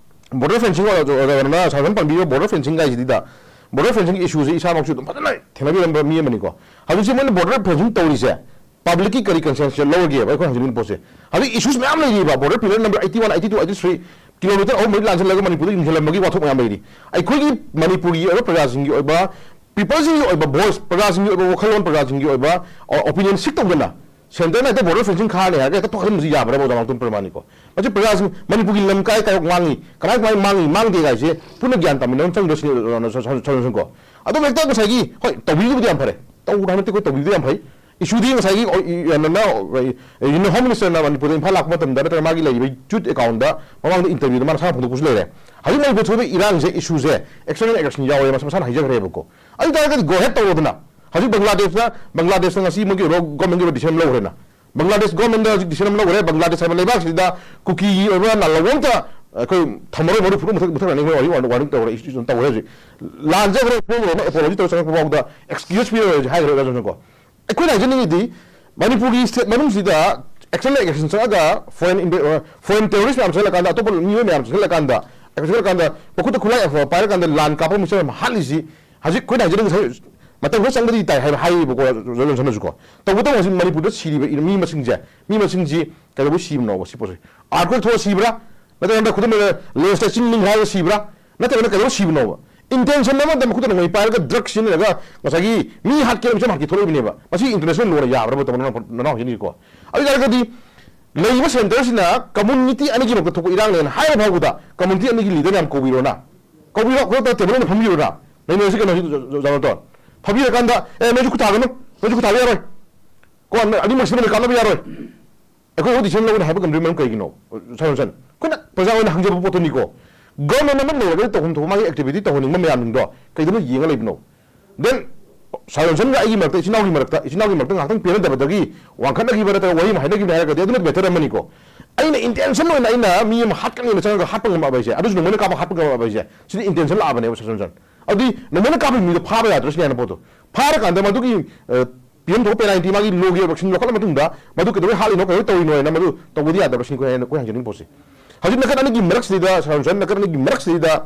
ꯕꯣꯔꯗꯔ ꯐꯦꯟꯁꯤꯡ, ꯁꯥꯔ ꯖꯣꯟꯁꯟ ꯄꯟꯕꯤꯕ ꯕꯣꯔꯗꯔ ꯐꯦꯟꯁꯤꯡ ꯍꯥꯏꯁꯤꯗ, ꯕꯣꯔꯗꯔ ꯐꯦꯟꯁꯤꯡꯒꯤ ꯏꯁꯨꯁꯦ ꯏꯁꯥꯃꯛꯁꯨ ꯑꯗꯨꯝ ꯐꯖꯅ ꯊꯦꯡꯅꯕꯤꯔꯝꯕ ꯃꯤ ꯑꯃꯅꯤꯀꯣ꯫ ꯍꯧꯖꯤꯛꯁꯦ ꯃꯣꯏꯅ ꯕꯣꯔꯗꯔ ꯐꯦꯟꯁꯤꯡ ꯇꯧꯔꯤꯁꯦ ꯄꯕ꯭ꯂꯤꯛꯀꯤ ꯀꯔꯤ ꯀꯟꯁꯦꯟꯁꯁꯦ ꯂꯧꯔꯒꯦꯕ ꯑꯩꯈꯣꯏ ꯍꯪꯖꯅꯤꯡꯉꯤꯕ ꯄꯣꯠꯁꯦ꯫ ꯍꯧꯖꯤꯛ ꯏꯁꯨꯁ ꯃꯌꯥꯝ ꯂꯩꯔꯤꯕ border pillar number eighty one, eighty two, eighty three, kilometre ꯑꯍꯨꯝ ꯃꯔꯤ ꯂꯥꯟꯁꯤꯜꯂꯒ ꯃꯅꯤꯄꯨꯔꯗ ꯌꯨꯡꯁꯤꯜꯂꯝꯕꯒꯤ ꯋꯥꯊꯣꯛ ꯃꯌꯥꯝ ꯂꯩꯔꯤ꯫ ꯑꯩꯈꯣꯏꯒꯤ ꯃꯅꯤꯄꯨꯔꯒꯤ ꯑꯣꯏꯕ ꯄ꯭ꯔꯖꯥꯁꯤꯡꯒꯤ ꯑꯣꯏꯕ, ꯄꯤꯄꯜꯁꯤꯡꯒꯤ ꯑꯣꯏꯕ ꯚꯣꯏꯁ, ꯄ꯭ꯔꯖꯥꯁꯤꯡꯒꯤ ꯑꯣꯏꯕ ꯋꯥꯈꯜꯂꯣꯟ, ꯄ꯭ꯔꯖꯥꯁꯤꯡꯒꯤ ꯑꯣꯏꯕ ꯑꯣꯄꯤꯅꯤꯌꯟ ꯁꯤꯛ ꯇꯧꯗꯅ ꯁꯦꯟꯇꯔꯅ ꯍꯦꯛꯇ ꯕꯣꯔꯗꯔ ꯐꯦꯟꯁꯤꯡ ꯈꯥꯔꯅꯤ ꯍꯥꯏꯔꯒ ꯍꯦꯛꯇ ꯊꯣꯛꯍꯟꯕꯁꯤ ꯌꯥꯕ꯭ꯔꯕ ꯑꯣꯖꯥ ꯃꯥꯡꯇꯣꯟ ꯄ꯭ꯔꯃꯥꯅꯤꯀꯣ? ꯃꯁꯤ ꯄ꯭ꯔꯖꯥꯁꯤꯡ ꯃꯅꯤꯄꯨꯔꯒꯤ ꯂꯝ ꯀꯥꯏ ꯀꯥꯏꯔꯣꯛ ꯃꯥꯡꯉꯤ, ꯀꯃꯥꯏ ꯀꯃꯥꯏ ꯃꯥꯡꯉꯤ ꯃꯥꯡꯗꯦ ꯀꯥꯏꯁꯦ ꯄꯨꯟꯅ ꯒ꯭ꯌꯥꯟ ꯇꯥꯃꯤꯟꯅꯕ ꯑꯃ ꯆꯪꯗ꯭ꯔꯁꯤꯅꯦ ꯑꯣꯖꯥ ꯁꯥꯔ ꯖꯣꯟꯁꯟꯀꯣ꯫ ꯑꯗꯨꯝ ꯍꯦꯛꯇ ꯉꯁꯥꯏꯒꯤ, ꯍꯣꯏ, ꯇꯧꯕꯤꯕꯨꯗꯤ ꯌꯥꯝ ꯐꯔꯦ, ꯇꯧ ꯍꯥꯏꯕ ꯅꯠꯇꯦ, ꯑꯩꯈꯣꯏ ꯇꯧꯕꯤꯕꯗꯤ ꯌꯥꯝ ꯐꯩ꯫ ꯏꯁꯨꯗꯤ ꯉꯁꯥꯏꯒꯤ ꯍꯣꯝ ꯃꯤꯅꯤꯁꯇꯔꯅ ꯃꯅꯤꯄꯨꯔꯗ ꯏꯝꯐꯥꯜ ꯂꯥꯛꯄ ꯃꯇꯝꯗ ꯅꯠꯇ꯭ꯔꯒ ꯃꯥꯒꯤ ꯂꯩꯔꯤꯕ ꯇ꯭ꯋꯤꯠ ꯑꯦꯀꯥꯎꯟꯗ ꯃꯃꯥꯡꯗ ꯏꯟꯇꯔꯚ꯭ꯌꯨꯗ ꯃꯥꯅ ꯃꯁꯥꯅ ꯐꯣꯡꯗꯣꯛꯄꯁꯨ ꯂꯩꯔꯦ꯫ ꯍꯧꯖꯤꯛ ꯃꯅꯤꯄꯨꯔ ꯊꯣꯛꯏꯕ ꯏꯔꯥꯡꯁꯦ, ꯏꯁꯨꯁꯦ ꯑꯦꯛꯁꯇꯔꯅꯦꯜ ꯑꯦꯒ꯭ꯔꯦꯁꯟ ꯌꯥꯎꯋꯦ ꯃꯁꯥ ꯃꯁꯥꯅ ꯍꯥꯏꯖꯈ꯭ꯔꯦꯕꯀꯣ꯫ ꯑꯗꯨ ꯇꯥꯔꯒꯗꯤ ꯒꯣ ꯍꯦꯗ ꯇꯧꯔꯣꯗꯅ꯫ ꯍꯧꯖꯤꯛ ꯕꯪꯒ꯭ꯂꯥꯗꯦꯁꯇ, ꯕꯪꯒ꯭ꯂꯥꯗꯦꯁꯇ ꯉꯁꯤ ꯃꯣꯏꯒꯤ ꯒꯣꯔꯃꯦꯟꯒꯤ ꯑꯣꯏꯕ ꯗꯤꯁꯤꯖꯟ ꯂꯧꯈ꯭ꯔꯦꯅ꯫ ꯕꯪꯒ꯭ꯂꯥꯗꯦꯁ ꯒꯣꯔꯃꯦꯟꯗ ꯍꯧꯖꯤꯛ ꯗꯤꯁꯤꯖꯟ ꯑꯃ ꯂꯧꯈ꯭ꯔꯦ꯫ ꯕꯪꯒ꯭ꯂꯥꯗꯦꯁ ꯍꯥꯏꯕ ꯂꯩꯕꯥꯛꯁꯤꯗ ꯀꯨꯀꯤꯒꯤ ꯑꯣꯏꯕ ꯂꯥꯜꯍꯧꯕ ꯑꯝꯇ ꯑꯩꯈꯣꯏ ꯊꯝꯃꯔꯣꯏ, ꯃꯔꯨ ꯐꯨꯔꯨꯞ ꯃꯨꯊꯠ-, ꯃꯨꯊꯠꯈ꯭ꯔꯅꯤ, ꯑꯩꯈꯣꯏ ꯋꯥꯔꯅꯤꯡ, ꯋꯥꯔꯅꯤꯡ ꯇꯧꯔꯦ, ꯏꯁꯨ ꯇꯧꯔꯦ ꯍꯧꯖꯤꯛ꯫ ꯂꯥꯟꯖꯈ꯭ꯔꯦ, ꯄꯣꯈ꯭ꯔꯦꯅ ꯑꯦꯄꯣꯂꯣꯖꯤ ꯇꯧꯔ ꯆꯪꯉꯛꯄ ꯐꯥꯎꯗ ꯑꯦꯛꯁꯀ꯭ꯌꯨꯁ ꯄꯤꯔꯔꯣꯏ ꯍꯥꯏꯈ꯭ꯔꯦ ꯑꯣꯖꯥ ꯖꯣꯟꯁꯟꯀꯣ꯫ ꯑꯩꯈꯣꯏꯅ ꯍꯥꯏꯖꯅꯤꯡꯉꯤꯗꯤ ꯃꯅꯤꯄꯨꯔꯒꯤ ꯁ꯭ꯇꯦꯠ ꯃꯅꯨꯡꯁꯤꯗ ꯑꯦꯛꯁꯇꯔꯅꯦꯜ ꯑꯦꯒ꯭ꯔꯦꯁꯟ ꯆꯪꯉꯒ ꯐꯣꯔꯦꯟ ꯏꯟꯚꯦ-, ꯑ, ꯐꯣꯔꯦꯟ ꯇꯦꯔꯣꯔꯤꯁ ꯃꯌꯥꯝ ꯆꯪꯁꯤꯜꯂꯀꯥꯟꯗ, ꯑꯇꯣꯞꯄ ꯃꯤꯑꯣꯏ ꯃꯌꯥꯝ ꯆꯪꯁꯤꯜꯂꯀꯥꯟꯗ, ꯆꯪꯁꯤꯜꯂꯀꯥꯟꯗ ꯃꯈꯨꯠꯇ ꯈꯨꯠꯂꯥꯏ ꯑꯐꯕ ꯄꯥꯏꯔꯀꯥꯟꯗ ꯂꯥꯟ ꯀꯥꯞꯄ ꯃꯤꯁꯛ ꯑꯃ ꯍꯥꯠꯂꯤꯁꯤ ꯍꯧꯖꯤꯛ ꯑꯩꯈꯣꯏꯅ ꯍꯥꯏꯖꯅꯤꯡꯉꯤꯁꯦ ꯃꯇꯝ ꯈꯔ ꯆꯪꯕꯗꯤ ꯇꯥꯏ ꯍꯥꯏꯕ ꯍꯥꯏꯌꯦꯕꯀꯣ ꯖꯣꯟꯁꯟꯅꯁꯨꯀꯣ꯫ ꯇꯧꯕꯇꯕꯨ ꯍꯧꯖꯤꯛ ꯃꯅꯤꯄꯨꯔꯗ ꯁꯤꯔꯤꯕ ꯃꯤ ꯃꯁꯤꯡꯁꯦ, ꯃꯤ ꯃꯁꯤꯡꯁꯤ ꯀꯩꯗꯧꯕꯩ ꯁꯤꯕꯅꯣꯕ ꯁꯤ ꯄꯣꯠꯁꯦ? ꯑꯥꯔꯊꯀ꯭ꯋꯦꯛ ꯊꯣꯛꯑ ꯁꯤꯕ꯭ꯔꯥ? ꯅꯠꯇ꯭ꯔꯒ ꯈꯨꯗꯝ ꯑꯣꯏꯅ ꯂꯦꯟꯁꯇ ꯆꯤꯡ ꯅꯤꯡꯈꯥꯏꯔꯒ ꯁꯤꯕ꯭ꯔꯥ? ꯅꯠꯇ꯭ꯔꯒꯅ ꯀꯩꯗꯧꯕ ꯁꯤꯕꯅꯣꯕ? ꯏꯟꯇꯦꯟꯁꯟ ꯑꯃꯗ ꯃꯈꯨꯠꯇ ꯅꯣꯡꯃꯩ ꯄꯥꯏꯔꯒ ꯗ꯭ꯔꯒ ꯁꯤꯖꯤꯟꯅꯔꯒ ꯉꯁꯥꯏꯒꯤ ꯃꯤ ꯍꯥꯠꯀꯦ ꯃꯤꯆꯝ ꯍꯥꯠꯀꯦ ꯊꯣꯛꯂꯛꯏꯕꯅꯦꯕ꯫ ꯃꯁꯤ ꯏꯟꯇꯔꯅꯦꯁꯅꯦꯜ ꯂꯣꯅ ꯌꯥꯕ꯭ꯔꯕ ꯇꯧꯕ ꯅꯅꯥꯎ ꯍꯧꯖꯤꯛꯅꯤꯀꯣ꯫ ꯑꯗꯨ ꯑꯣꯏꯇꯥꯔꯒꯗꯤ ꯂꯩꯔꯤꯕ ꯁꯦꯟꯇꯔꯁꯤꯅ ꯀꯝꯃꯨꯅꯤꯇꯤ ꯑꯅꯤꯒꯤ ꯃꯔꯛꯇ ꯊꯣꯛꯄ ꯏꯔꯥꯡꯅꯦꯅ ꯍꯥꯏꯕ ꯐꯥꯎꯕꯗ ꯀꯝꯃꯨꯅꯤꯇꯤ ꯑꯅꯤꯒꯤ ꯂꯤꯗꯔ ꯌꯥꯝ ꯀꯧꯕꯤꯔꯣꯅ, ꯀꯧꯕꯤꯔꯣ, ꯈꯨꯗꯛꯇ ꯇꯦꯕꯜ ꯑꯣꯏꯅ ꯐꯝꯕꯤꯔꯣꯅ꯫ ꯅꯩꯅꯔꯁꯤ ꯀꯩꯅꯣ ꯍꯧꯖꯤꯛ ꯖꯣꯅꯥꯊꯟ ꯐꯝꯕꯤꯔꯀꯥꯟꯗ, "ꯑꯦ, ꯅꯣꯏꯁꯨ ꯈꯨꯠ ꯊꯥꯒꯅꯨ, ꯅꯣꯏꯁꯨ ꯈꯨꯠ ꯊꯥꯕ ꯌꯥꯔꯣꯏ, ꯀꯣ, ꯑꯅꯤꯃꯛꯁꯤꯅ ꯀꯥꯟꯅꯕ ꯌꯥꯔꯣꯏ"꯫ ꯑꯩꯈꯣꯏ ꯍꯧꯖꯤꯛ ꯗꯤꯁꯤꯖꯟ ꯂꯧꯒꯅꯤ ꯍꯥꯏꯕ ꯉꯝꯗ꯭ꯔꯤ ꯃꯔꯝ ꯀꯩꯒꯤꯅꯣ? ꯁꯥꯔ ꯖꯣꯟꯁꯟ, ꯑꯩꯈꯣꯏꯅ ꯄ꯭ꯔꯖꯥ ꯑꯣꯏꯅ ꯍꯪꯖꯕ ꯄꯣꯠꯇꯨꯅꯤꯀꯣ꯫ ꯒꯚꯔꯟꯃꯦꯟ ꯑꯃ ꯂꯩꯔꯒꯗꯤ ꯇꯧꯐꯝ ꯊꯣꯛꯄ ꯃꯥꯒꯤ ꯑꯦꯛꯇꯤꯚꯤꯇꯤ ꯇꯧꯍꯟꯅꯤꯡꯕ ꯃꯌꯥꯝꯁꯤꯡꯗꯣ ꯀꯩꯗꯧꯅ ꯌꯦꯡꯉ ꯂꯩꯕꯅꯣ? ꯗꯦꯟ ꯁꯥꯔ ꯖꯣꯟꯁꯟꯒ ꯑꯩꯒꯤ ꯃꯔꯛꯇ, ꯏꯆꯤꯟ ꯏꯅꯥꯎꯒꯤ ꯃꯔꯛꯇ, ꯏꯆꯤꯟ ꯏꯅꯥꯎꯒꯤ ꯃꯔꯛꯇ ꯉꯥꯏꯍꯥꯛꯇꯪ ꯄꯦꯟꯅꯗꯕꯗꯒꯤ ꯋꯥꯡꯈꯠꯅꯈꯤꯕ ꯅꯠꯇ꯭ꯔꯒ ꯋꯥꯔꯤ ꯑꯃ ꯍꯥꯏꯅꯈꯤꯕꯅꯤ ꯍꯥꯏꯔꯒꯗꯤ ꯑꯗꯨꯅ ꯃꯦꯇꯔ ꯑꯃꯅꯤꯀꯣ꯫ ꯑꯩꯅ ꯏꯟꯇꯦꯟꯁꯟ ꯑꯣꯏꯅ ꯑꯩꯅ ꯃꯤ ꯑꯃ ꯍꯥꯠꯀꯅꯤꯅ ꯆꯪꯉꯒ ꯍꯥꯠꯄ ꯉꯝꯕ ꯍꯥꯏꯁꯦ, ꯑꯗꯨꯁꯨ ꯅꯣꯡꯃꯩꯅ ꯀꯥꯞꯄ ꯍꯥꯠꯄ ꯉꯝꯕ ꯍꯥꯏꯁꯦ, ꯁꯤꯗꯤ ꯏꯟꯇꯦꯟꯁꯟ ꯂꯥꯛꯑꯕꯅꯦꯕ ꯁꯥꯔ ꯖꯣꯟꯁꯟ꯫ ꯑꯗꯨꯗꯤ ꯅꯣꯡꯃꯩꯅ ꯀꯥꯞꯄ ꯃꯤꯗꯣ ꯐꯥꯕ ꯌꯥꯗ꯭ꯔꯁꯤꯅꯦ ꯍꯥꯏꯅ ꯄꯣꯠꯇꯣ꯫ ꯐꯥꯔꯀꯥꯟꯗ ꯃꯗꯨꯒꯤ ꯄꯤ ꯑꯦꯝ ꯊꯣꯛꯄ ꯄꯦꯅꯥꯜꯇꯤ ꯃꯥꯒꯤ ꯂꯣꯒꯤ ꯑꯣꯏꯕ ꯁꯤꯡ ꯂꯧꯈꯠꯂ ꯃꯇꯨꯡꯗ ꯃꯗꯨ ꯀꯩꯗꯧꯕꯩ ꯍꯥꯠꯂꯤꯅꯣ, ꯀꯩꯗꯧꯕꯩ ꯇꯧꯔꯤꯅꯣ ꯍꯥꯏꯅ ꯃꯗꯨ ꯇꯧꯕꯗꯤ ꯌꯥꯗꯕ꯭ꯔꯥ ꯁꯤꯅꯤ ꯑꯩꯈꯣꯏ ꯍꯥꯏꯅ-, ꯑꯩꯈꯣꯏ ꯍꯥꯏꯖꯅꯤꯡꯉꯤ ꯄꯣꯠꯁꯦ꯫ ꯍꯧꯖꯤꯛ ꯅꯥꯀꯟ ꯑꯅꯤꯒꯤ ꯃꯔꯛꯁꯤꯗꯩꯗ, ꯁꯥꯔ ꯖꯣꯟꯁꯟ, ꯅꯥꯀꯟ ꯑꯅꯤꯒꯤ ꯃꯔꯛꯁꯤꯗꯩꯗ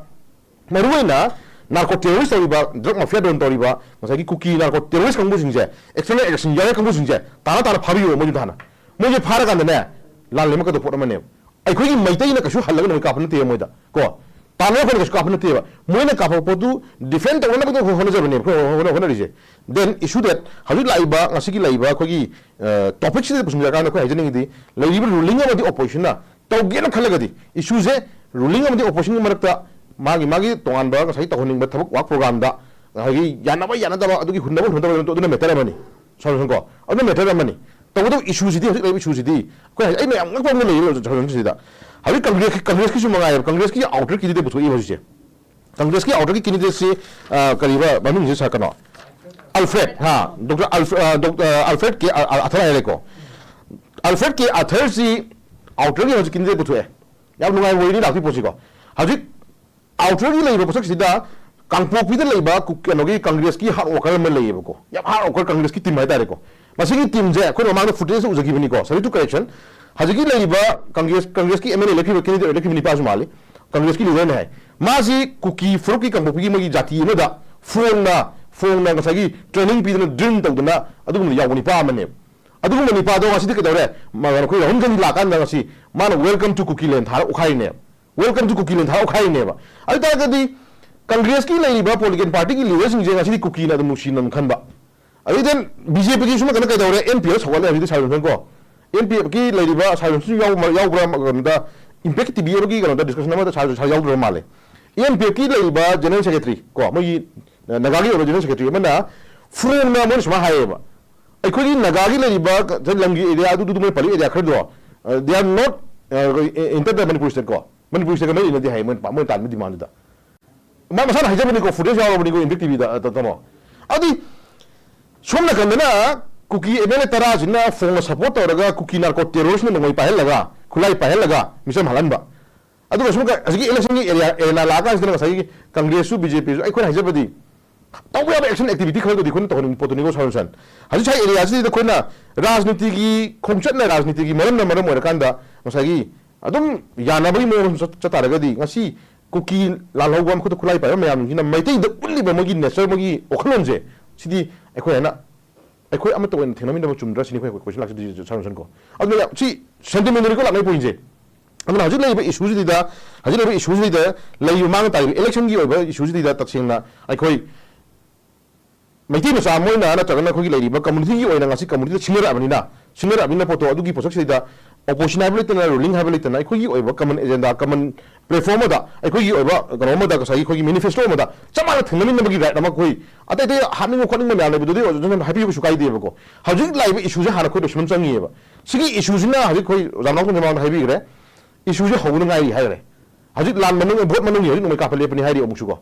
ꯃꯔꯨꯑꯣꯏꯅ ꯅꯥꯔꯀꯣ ꯇꯦꯔꯣꯔꯤꯁ ꯇꯧꯔꯤꯕ, ꯗ꯭ꯔꯒ ꯃꯥꯐꯤꯌꯥ ꯗꯣꯟ ꯇꯧꯔꯤꯕ, ꯉꯁꯥꯏꯒꯤ ꯀꯨꯀꯤ ꯅꯥꯔꯀꯣ ꯇꯦꯔꯣꯔꯤꯁ ꯀꯥꯡꯕꯨꯁꯤꯡꯁꯦ, ꯑꯦꯛꯁꯇꯔꯅꯦꯜ ꯑꯦꯛꯁꯟ ꯌꯥꯎꯔꯤ ꯀꯥꯡꯕꯨꯁꯤꯡꯁꯦ ꯇꯥꯅ ꯇꯥꯅ ꯐꯥꯕꯤꯌꯣ꯫ ꯃꯣꯏꯁꯨ ꯍꯥꯟꯅ, ꯃꯣꯏꯁꯦ ꯐꯥꯔꯀꯥꯟꯗꯅꯦ, ꯂꯥꯟ ꯂꯩꯃꯛꯀꯗꯧꯕ ꯄꯣꯠ ꯑꯃꯅꯦꯕ꯫ ꯑꯩꯈꯣꯏꯒꯤ ꯃꯩꯇꯩꯅ ꯀꯩꯁꯨ ꯍꯜꯂꯒ ꯅꯣꯡꯃꯩ ꯀꯥꯞꯄ ꯅꯠꯇꯦꯕ ꯃꯣꯏꯗ, ꯀꯣ꯫ ꯇꯥꯟꯅꯕ ꯑꯩꯈꯣꯏꯅ ꯀꯩꯁꯨ ꯀꯥꯞꯄ ꯅꯠꯇꯦꯕ꯫ ꯃꯣꯏꯅ ꯀꯥꯞꯄ ꯄꯣꯠꯇꯨ ꯗꯤꯐꯦꯟ ꯇꯧꯅꯅꯕ ꯍꯣꯠꯅꯖꯕꯅꯦꯕ ꯑꯩꯈꯣꯏ ꯍꯣꯠꯅ-, ꯍꯣꯠꯅꯔꯤꯁꯦ꯫ Then issue that ꯍꯧꯖꯤꯛ ꯂꯥꯛꯏꯕ, ꯉꯁꯤꯒꯤ ꯂꯩꯔꯤꯕ ꯑꯩꯈꯣꯏꯒꯤ, ꯑ, ꯇꯣꯄꯤꯛꯁꯤꯗ ꯄꯨꯁꯤꯟꯖꯔꯀꯥꯟꯗ ꯑꯩꯈꯣꯏ ꯍꯥꯏꯖꯅꯤꯡꯉꯤꯗꯤ, ꯂꯩꯔꯤꯕ ꯔꯨꯂꯤꯡ ꯑꯃꯗꯤ ꯑꯣꯄꯣꯖꯤꯁꯟꯅ ꯇꯧꯒꯦꯅ ꯈꯜꯂꯒꯗꯤ, ꯏꯁꯨꯁꯦ ꯔꯨꯂꯤꯡ ꯑꯃꯗꯤ ꯑꯣꯄꯣꯖꯤꯁꯟꯒꯤ ꯃꯔꯛꯇ ꯃꯥꯒꯤ, ꯃꯥꯒꯤ ꯇꯣꯉꯥꯟꯕ ꯉꯁꯥꯏ ꯇꯧꯍꯟꯅꯤꯡꯕ ꯊꯕꯛ ꯋꯥꯔꯛ ꯄ꯭ꯔꯣꯒ꯭ꯔꯥꯝꯗ ꯉꯁꯥꯏꯒꯤ ꯌꯥꯅꯕ ꯌꯥꯅꯗꯕ, ꯑꯗꯨꯒꯤ ꯍꯨꯟꯅꯕ ꯍꯨꯟꯅꯗꯕ, ꯑꯗꯨꯅ ꯃꯦꯇꯔ ꯑꯃꯅꯤ꯫ ꯁꯣꯔ ꯁꯣꯔꯀꯣ, ꯑꯗꯨꯅ ꯃꯦꯇꯔ ꯑꯃꯅꯤ꯫ ꯇꯧꯕꯇꯕꯨ ꯏꯁꯨꯁꯤꯗꯤ, ꯍꯧꯖꯤꯛ ꯂꯩꯔꯤꯕ ꯏꯁꯨꯁꯤꯗꯤ, ꯑꯩꯈꯣꯏ ꯍꯧꯖꯤꯛ, ꯑꯩꯅ ꯌꯥꯝ ꯉꯛꯄ ꯑꯃ ꯂꯩꯔꯤꯕ ꯁꯣꯔ ꯁꯣꯔꯁꯤꯗ, ꯍꯧꯖꯤꯛ ꯀꯪꯒ꯭ꯔꯦꯁ, ꯀꯪꯒ꯭ꯔꯦꯁꯀꯤꯁꯨ ꯃꯉꯥꯏꯔꯦꯕ, ꯀꯪꯒ꯭ꯔꯦꯁꯀꯤ ꯑꯥꯎꯇꯔ ꯀꯦꯟꯗꯤꯗꯦꯠ ꯄꯨꯊꯣꯛꯏꯕ ꯍꯧꯖꯤꯛꯁꯦ꯫ ꯀꯪꯒ꯭ꯔꯦꯁꯀꯤ ꯑꯥꯎꯇꯔꯒꯤ ꯀꯦꯟꯗꯤꯗꯦꯠꯁꯤ, ꯑ, ꯀꯔꯤꯕ ꯃꯃꯤꯡꯁꯤ ꯁꯥꯔ ꯀꯩꯅꯣ? ꯑꯜꯐ꯭ꯔꯦꯗ, ꯍꯥ, ꯗꯣꯛꯇꯔ ꯑꯜꯐ꯭ꯔꯦꯗ, ꯑ, ꯗꯣꯛ-, ꯑ, ꯑꯜꯐ꯭ꯔꯦꯗ ꯀꯦ ꯑ-, ꯑ-, ꯑꯊꯔ ꯍꯥꯏꯔꯦꯀꯣ꯫ ꯑꯜꯐ꯭ꯔꯦꯗ ꯀꯦ ꯑꯊꯔꯁꯤ ꯑꯥꯎꯇꯔꯒꯤ ꯍꯧꯖꯤꯛ ꯀꯦꯟꯗꯤꯗꯦꯠ ꯄꯨꯊꯣꯛꯑꯦ꯫ ꯌꯥꯝ ꯅꯨꯡꯉꯥꯏꯕ ꯋꯥꯔꯤꯅꯤ ꯂꯥꯛꯇꯣꯏ ꯄꯣꯠꯁꯤꯀꯣ꯫ ꯍꯧꯖꯤꯛ ꯑꯥꯎꯇꯔꯒꯤ ꯂꯩꯔꯤꯕ ꯄꯣꯠꯁꯛꯁꯤꯗ ꯀꯥꯡꯄꯣꯛꯄꯤꯗ ꯂꯩꯕ ꯀꯨ-, ꯀꯩꯅꯣꯒꯤ ꯀꯪꯒ꯭ꯔꯦꯁꯀꯤ ꯍꯥꯔꯗ ꯋꯥꯔꯀꯔ ꯑꯃ ꯂꯩꯌꯦꯕꯀꯣ꯫ ꯌꯥꯝ ꯍꯥꯔꯗ ꯋꯥꯔꯀꯔ ꯀꯪꯒ꯭ꯔꯦꯁꯀꯤ ꯇꯤꯝ ꯍꯥꯏꯇꯥꯔꯦꯀꯣ꯫ ꯃꯁꯤꯒꯤ ꯇꯤꯝꯁꯦ ꯑꯩꯈꯣꯏꯅ ꯃꯃꯥꯡꯗ ꯐꯨꯇꯦꯖꯇ ꯎꯖꯈꯤꯕꯅꯤꯀꯣ꯫ Subject to correction, ꯍꯧꯖꯤꯛꯀꯤ ꯂꯩꯔꯤꯕ ꯀꯪꯒ꯭ꯔꯦꯁ, ꯀꯪꯒ꯭ꯔꯦꯁꯀꯤ ꯑꯦꯝ ꯑꯦꯜ ꯑꯦ ꯂꯦꯞꯈꯤꯕ, ꯀꯦꯟꯗꯤꯗꯦꯠ ꯂꯦꯞꯈꯤꯕ ꯅꯤꯄꯥꯁꯨ ꯃꯥꯜꯂꯤ, ꯀꯪꯒ꯭ꯔꯦꯁꯀꯤ ꯂꯤꯗꯔꯅꯤ ꯍꯥꯏ꯫ ꯃꯥꯁꯤ ꯀꯨꯀꯤ ꯐꯨꯔꯨꯞꯀꯤ ꯀꯥꯡꯄꯣꯛꯄꯤꯒꯤ ꯃꯣꯏꯒꯤ ꯖꯥꯇꯤ ꯑꯃꯗ ꯐꯣꯡꯅ, ꯐꯣꯡꯅ ꯉꯁꯥꯏꯒꯤ ꯇ꯭ꯔꯦꯅꯤꯡ ꯄꯤꯗꯅ ꯗ꯭ꯔꯤꯜ ꯇꯧꯗꯅ ꯑꯗꯨꯒꯨꯝꯕ ꯌꯥꯎꯕ ꯅꯤꯄꯥ ꯑꯃꯅꯦꯕ꯫ ꯑꯗꯨꯒꯨꯝꯕ ꯅꯤꯄꯥꯗꯣ ꯉꯁꯤꯗꯤ ꯀꯩꯗꯧꯔꯦ? ꯃꯥ, ꯑꯩꯈꯣꯏ ꯔꯥꯍꯨꯜ ꯒꯥꯟꯙꯤ ꯂꯥꯛꯀꯥꯟꯗ ꯉꯁꯤ ꯃꯥꯅ "Welcome to Kuki land" ꯊꯥꯔ ꯑꯣꯛꯈꯥꯏꯔꯤꯅꯦꯕ꯫ "Welcome to Kuki land" ꯊꯥꯔ ꯑꯣꯛꯈꯥꯏꯔꯤꯅꯦꯕ꯫ ꯑꯗꯨ ꯇꯥꯔꯒꯗꯤ ꯀꯪꯒ꯭ꯔꯦꯁꯀꯤ ꯂꯩꯔꯤꯕ ꯄꯣꯂꯤꯇꯤꯀꯦꯜ ꯄꯥꯔꯇꯤꯒꯤ ꯂꯤꯗꯔꯁꯤꯡꯁꯦ ꯉꯁꯤꯗꯤ ꯀꯨꯀꯤꯅ ꯑꯗꯨꯝ ꯅꯨꯡꯁꯤꯅ ꯑꯗꯨꯝ ꯈꯟꯕ꯫ ꯑꯗꯩ then ꯕꯤ ꯖꯦ ꯄꯤꯒꯤ ꯁꯣꯝ ꯅꯥꯀꯟꯗ ꯀꯩꯗꯧꯔꯦ? ꯑꯦꯟ ꯄꯤ ꯑꯦꯐ ꯁꯧꯒꯠꯂꯦ ꯍꯧꯖꯤꯛꯇꯤ ꯁꯥꯔ ꯖꯣꯟꯁꯟ ꯀꯣ꯫ ꯑꯦꯟ ꯄꯤ ꯑꯦꯐꯀꯤ ꯂꯩꯔꯤꯕ ꯁꯥꯔ ꯖꯣꯟꯁꯟꯁꯨ ꯌꯥꯎꯕ, ꯌꯥꯎꯕ꯭ꯔꯥ ꯀꯩꯅꯣꯗ, ꯏꯝꯄꯦꯛ ꯇꯤ ꯚꯤ ꯑꯃꯒꯤ ꯀꯩꯅꯣꯗ ꯗꯤꯁꯀꯁꯟ ꯑꯃꯗ ꯁꯥꯔ, ꯁꯥꯔ ꯌꯥꯎꯗ꯭ꯔꯕ ꯃꯥꯜꯂꯦ꯫ ꯑꯦꯟ ꯄꯤ ꯑꯦꯐꯀꯤ ꯂꯩꯔꯤꯕ ꯖꯦꯅꯔꯦꯜ ꯁꯦꯀ꯭ꯔꯦꯇꯔꯤ ꯀꯣ, ꯃꯣꯏꯒꯤ ꯅꯥꯒꯥꯒꯤ ꯑꯣꯏꯕ ꯖꯦꯅꯔꯦꯜ ꯁꯦꯀ꯭ꯔꯦꯇꯔꯤ ꯑꯃꯅ ꯐꯣꯔꯦꯟꯅ ꯃꯣꯏꯅ ꯁꯨꯃꯥꯏꯅ ꯍꯥꯏꯌꯦꯕ, "ꯑꯩꯈꯣꯏꯒꯤ ꯅꯥꯒꯥꯒꯤ ꯂꯩꯔꯤꯕ ꯂꯝꯒꯤ ꯑꯦꯔꯤꯌꯥ ꯑꯗꯨꯗꯨ, ꯃꯣꯏ ꯄꯜꯂꯤꯕ ꯑꯦꯔꯤꯌꯥ ꯈꯔꯗꯣ, uh, they are not, uh, entered the Manipur state" ꯀꯣ, ꯃꯅꯤꯄꯨꯔ ꯁ꯭ꯇꯦꯠꯀ ꯃꯔꯤ ꯂꯩꯅꯗꯦ ꯍꯥꯏ ꯃꯣꯏꯅ ꯄꯥ-, ꯃꯣꯏꯅ ꯇꯥꯟꯕ ꯗꯤꯃꯥꯟꯗꯨꯗ꯫ ꯃꯥ ꯃꯁꯥꯅ ꯍꯥꯏꯖꯕꯅꯤꯀꯣ, ꯐꯨꯇꯦꯖ ꯌꯥꯎꯔꯕꯅꯤꯀꯣ, ꯏꯝꯄꯦꯛ ꯇꯤ ꯚꯤꯗ, ꯑ, ꯇ-, ꯇꯥꯃꯣ꯫ ꯑꯗꯨꯗꯤ ꯁꯣꯝ ꯅꯥꯀꯟꯗꯅ ꯀꯨꯀꯤ ꯑꯦꯝ ꯑꯦꯜ ꯑꯦ ꯇꯔꯥꯁꯤꯅ ꯐꯣꯡꯅ ꯁꯄꯣꯔꯠ ꯇꯧꯔꯒ ꯀꯨꯀꯤ ꯅꯥꯔꯀꯣ ꯇꯦꯔꯣꯔꯤꯁꯅ ꯅꯣꯡꯃꯩ ꯄꯥꯏꯍꯜꯂꯒ, ꯈꯨꯠꯂꯥꯏ ꯄꯥꯏꯍꯜꯂꯒ ꯃꯤꯆꯝ ꯍꯥꯠꯍꯟꯕ꯫ ꯑꯗꯨꯒ ꯁꯨꯝ ꯍꯧꯖꯤꯛꯀꯤ ꯏꯂꯦꯛꯁꯟꯒꯤ ꯑꯦꯔꯤꯌꯥ ꯑꯦꯔꯦꯅꯥ ꯂꯥꯛꯑꯀꯥꯟꯁꯤꯗ ꯉꯁꯥꯏꯒꯤ ꯀꯪꯒ꯭ꯔꯦꯁꯁꯨ ꯕꯤ ꯖꯦ ꯄꯤꯁꯨ ꯑꯩꯈꯣꯏꯅ ꯍꯥꯏꯖꯕꯗꯤ ꯇꯧꯕ ꯌꯥꯕ ꯑꯦꯛꯁꯟ ꯑꯦꯛꯇꯤꯚꯤꯇꯤ ꯈꯔꯗꯨꯗꯤ ꯑꯩꯈꯣꯏꯅ ꯇꯧꯍꯟꯅꯤꯡꯕ ꯄꯣꯠꯇꯨꯅꯤꯀꯣ ꯁꯥꯔ ꯖꯣꯟꯁꯟ꯫ ꯍꯧꯖꯤꯛ ꯁ꯭ꯋꯥꯏ ꯑꯦꯔꯤꯌꯥꯁꯤꯗ ꯑꯩꯈꯣꯏꯅ ꯔꯥꯖꯅꯤꯇꯤꯒꯤ ꯈꯣꯡꯆꯠꯅ ꯔꯥꯖꯅꯤꯇꯤꯒꯤ ꯃꯔꯝꯅ ꯃꯔꯝ ꯑꯣꯏꯔꯀꯥꯟꯗ ꯉꯁꯥꯏꯒꯤ ꯑꯗꯨꯝ ꯌꯥꯅꯕꯒꯤ ꯃꯑꯣꯡ ꯁꯨꯝ ꯆꯠ ꯆꯠ ꯇꯥꯔꯒꯗꯤ ꯉꯁꯤ ꯀꯨꯀꯤ ꯂꯥꯜꯍꯧꯕ ꯃꯈꯨꯠꯇ ꯈꯨꯠꯂꯥꯏ ꯄꯥꯏꯕ ꯃꯌꯥꯝꯁꯤꯅ ꯃꯩꯇꯩꯗ ꯎꯠꯂꯤꯕ ꯃꯣꯏꯒꯤ ꯅꯦꯆꯔ ꯃꯣꯏꯒꯤ ꯋꯥꯈꯜꯂꯣꯟꯁꯦ ꯁꯤꯗꯤ ꯑꯩꯈꯣꯏ ꯍꯥꯏꯅ ꯑꯩꯈꯣꯏ ꯑꯃꯠꯇ ꯑꯣꯏꯅ ꯊꯦꯡꯅꯃꯤꯟꯅꯕ ꯆꯨꯝꯗ꯭ꯔꯥ ꯁꯤꯅꯤ ꯑꯩꯈꯣꯏ ꯀꯣꯏꯁꯟ ꯂꯥꯛꯆꯗꯣꯏꯁꯦ ꯁꯥꯔ ꯖꯣꯟꯁꯟ ꯀꯣ꯫ ꯑꯗꯨꯅ ꯌꯥꯝ ꯁꯤ ꯁꯦꯟꯇꯤꯃꯦꯟꯗꯅꯤꯀꯣ ꯂꯥꯛꯅꯩ ꯄꯣꯏꯟꯁꯦ꯫ ꯑꯗꯨꯅ ꯍꯧꯖꯤꯛ ꯂꯩꯔꯤꯕ ꯏꯁꯨꯁꯤꯗ ꯍꯧꯖꯤꯛ ꯂꯩꯔꯤꯕ ꯏꯁꯨꯁꯤꯗ ꯂꯩꯔꯤꯕ ꯃꯥꯡ ꯇꯥꯔꯤꯕ ꯏꯂꯦꯛꯁꯟꯒꯤ ꯑꯣꯏꯕ ꯏꯁꯨꯁꯤꯗ ꯇꯁꯦꯡꯅ ꯑꯩꯈꯣꯏ ꯃꯩꯇꯩ ꯃꯆꯥ ꯑꯃ ꯑꯣꯏꯅ ꯅꯠꯇ꯭ꯔꯒꯅ ꯑꯩꯈꯣꯏꯒꯤ ꯂꯩꯔꯤꯕ ꯀꯝꯃꯨꯅꯤꯇꯤꯒꯤ ꯑꯣꯏꯅ ꯉꯁꯤ ꯀꯝꯃꯨꯅꯤꯇꯤꯗ ꯁꯤꯡꯅꯔꯛꯑꯕꯅꯤꯅ ꯁꯤꯡꯅꯔꯛꯑꯕꯅꯤꯅ ꯄꯣꯠꯇꯣ ꯑꯗꯨꯒꯤ ꯄꯣꯠꯁꯛꯁꯤꯗ ꯑꯣꯄꯣꯖꯤꯁꯟ ꯍꯥꯏꯕ ꯂꯩꯇꯅ ꯔꯨꯂꯤꯡ ꯍꯥꯏꯕ ꯂꯩꯇꯅ ꯑꯩꯈꯣꯏꯒꯤ ꯑꯣꯏꯕ ꯀꯃꯟ ꯑꯦꯖꯦꯟꯗꯥ ꯀꯃꯟ ꯄ꯭ꯂꯦꯠꯐꯣꯝ ꯑꯃꯗ ꯑꯩꯈꯣꯏꯒꯤ ꯑꯣꯏꯕ ꯀꯩꯅꯣ ꯑꯃꯗ ꯉꯁꯥꯏꯒꯤ ꯑꯩꯈꯣꯏꯒꯤ ꯃꯦꯅꯤꯐꯦꯁꯇꯣ ꯑꯃꯗ ꯆꯞ ꯃꯥꯟꯅ ꯊꯦꯡꯅꯃꯤꯟꯅꯕꯒꯤ ꯔꯥꯏꯠ ꯑꯃ ꯑꯩꯈꯣꯏ ꯑꯇꯩ ꯑꯇꯩ ꯍꯥꯞꯅꯤꯡꯕ ꯈꯣꯠꯅꯤꯡꯕ ꯃꯌꯥꯝ ꯂꯩꯕꯗꯨꯗꯤ ꯑꯗꯨꯝ ꯍꯥꯏꯕꯤꯕ ꯀꯩꯁꯨ ꯀꯥꯏꯗꯦꯕꯀꯣ꯫ ꯍꯧꯖꯤꯛ ꯂꯥꯛꯏꯕ ꯏꯁꯨꯁꯦ ꯍꯥꯟꯅ ꯑꯩꯈꯣꯏ ꯂꯣꯏꯁꯤꯟꯕ ꯆꯪꯉꯤꯑꯕ꯫ ꯁꯤꯒꯤ ꯏꯁꯨꯁꯤꯅ ꯍꯧꯖꯤꯛ ꯑꯩꯈꯣꯏ ꯑꯣꯖꯥ ꯅꯥꯎꯇꯣꯟ ꯃꯃꯥꯡꯗ ꯍꯥꯏꯕꯤꯈ꯭ꯔꯦ꯫ ꯏꯁꯨꯁꯦ ꯍꯧꯕꯗ ꯉꯥꯏꯔꯤ ꯍꯥꯏꯈ꯭ꯔꯦ꯫ ꯍꯧꯖꯤꯛ ꯂꯥꯟ ꯃꯅꯨꯡ ꯚꯣꯠ ꯃꯅꯨꯡꯒꯤ ꯍꯧꯖꯤꯛ ꯅꯣꯡꯃꯩ ꯀꯥꯞꯄ ꯂꯦꯞꯄꯅꯤ ꯍꯥꯏꯔꯤ ꯑꯃꯨꯛꯁꯨꯀꯣ꯫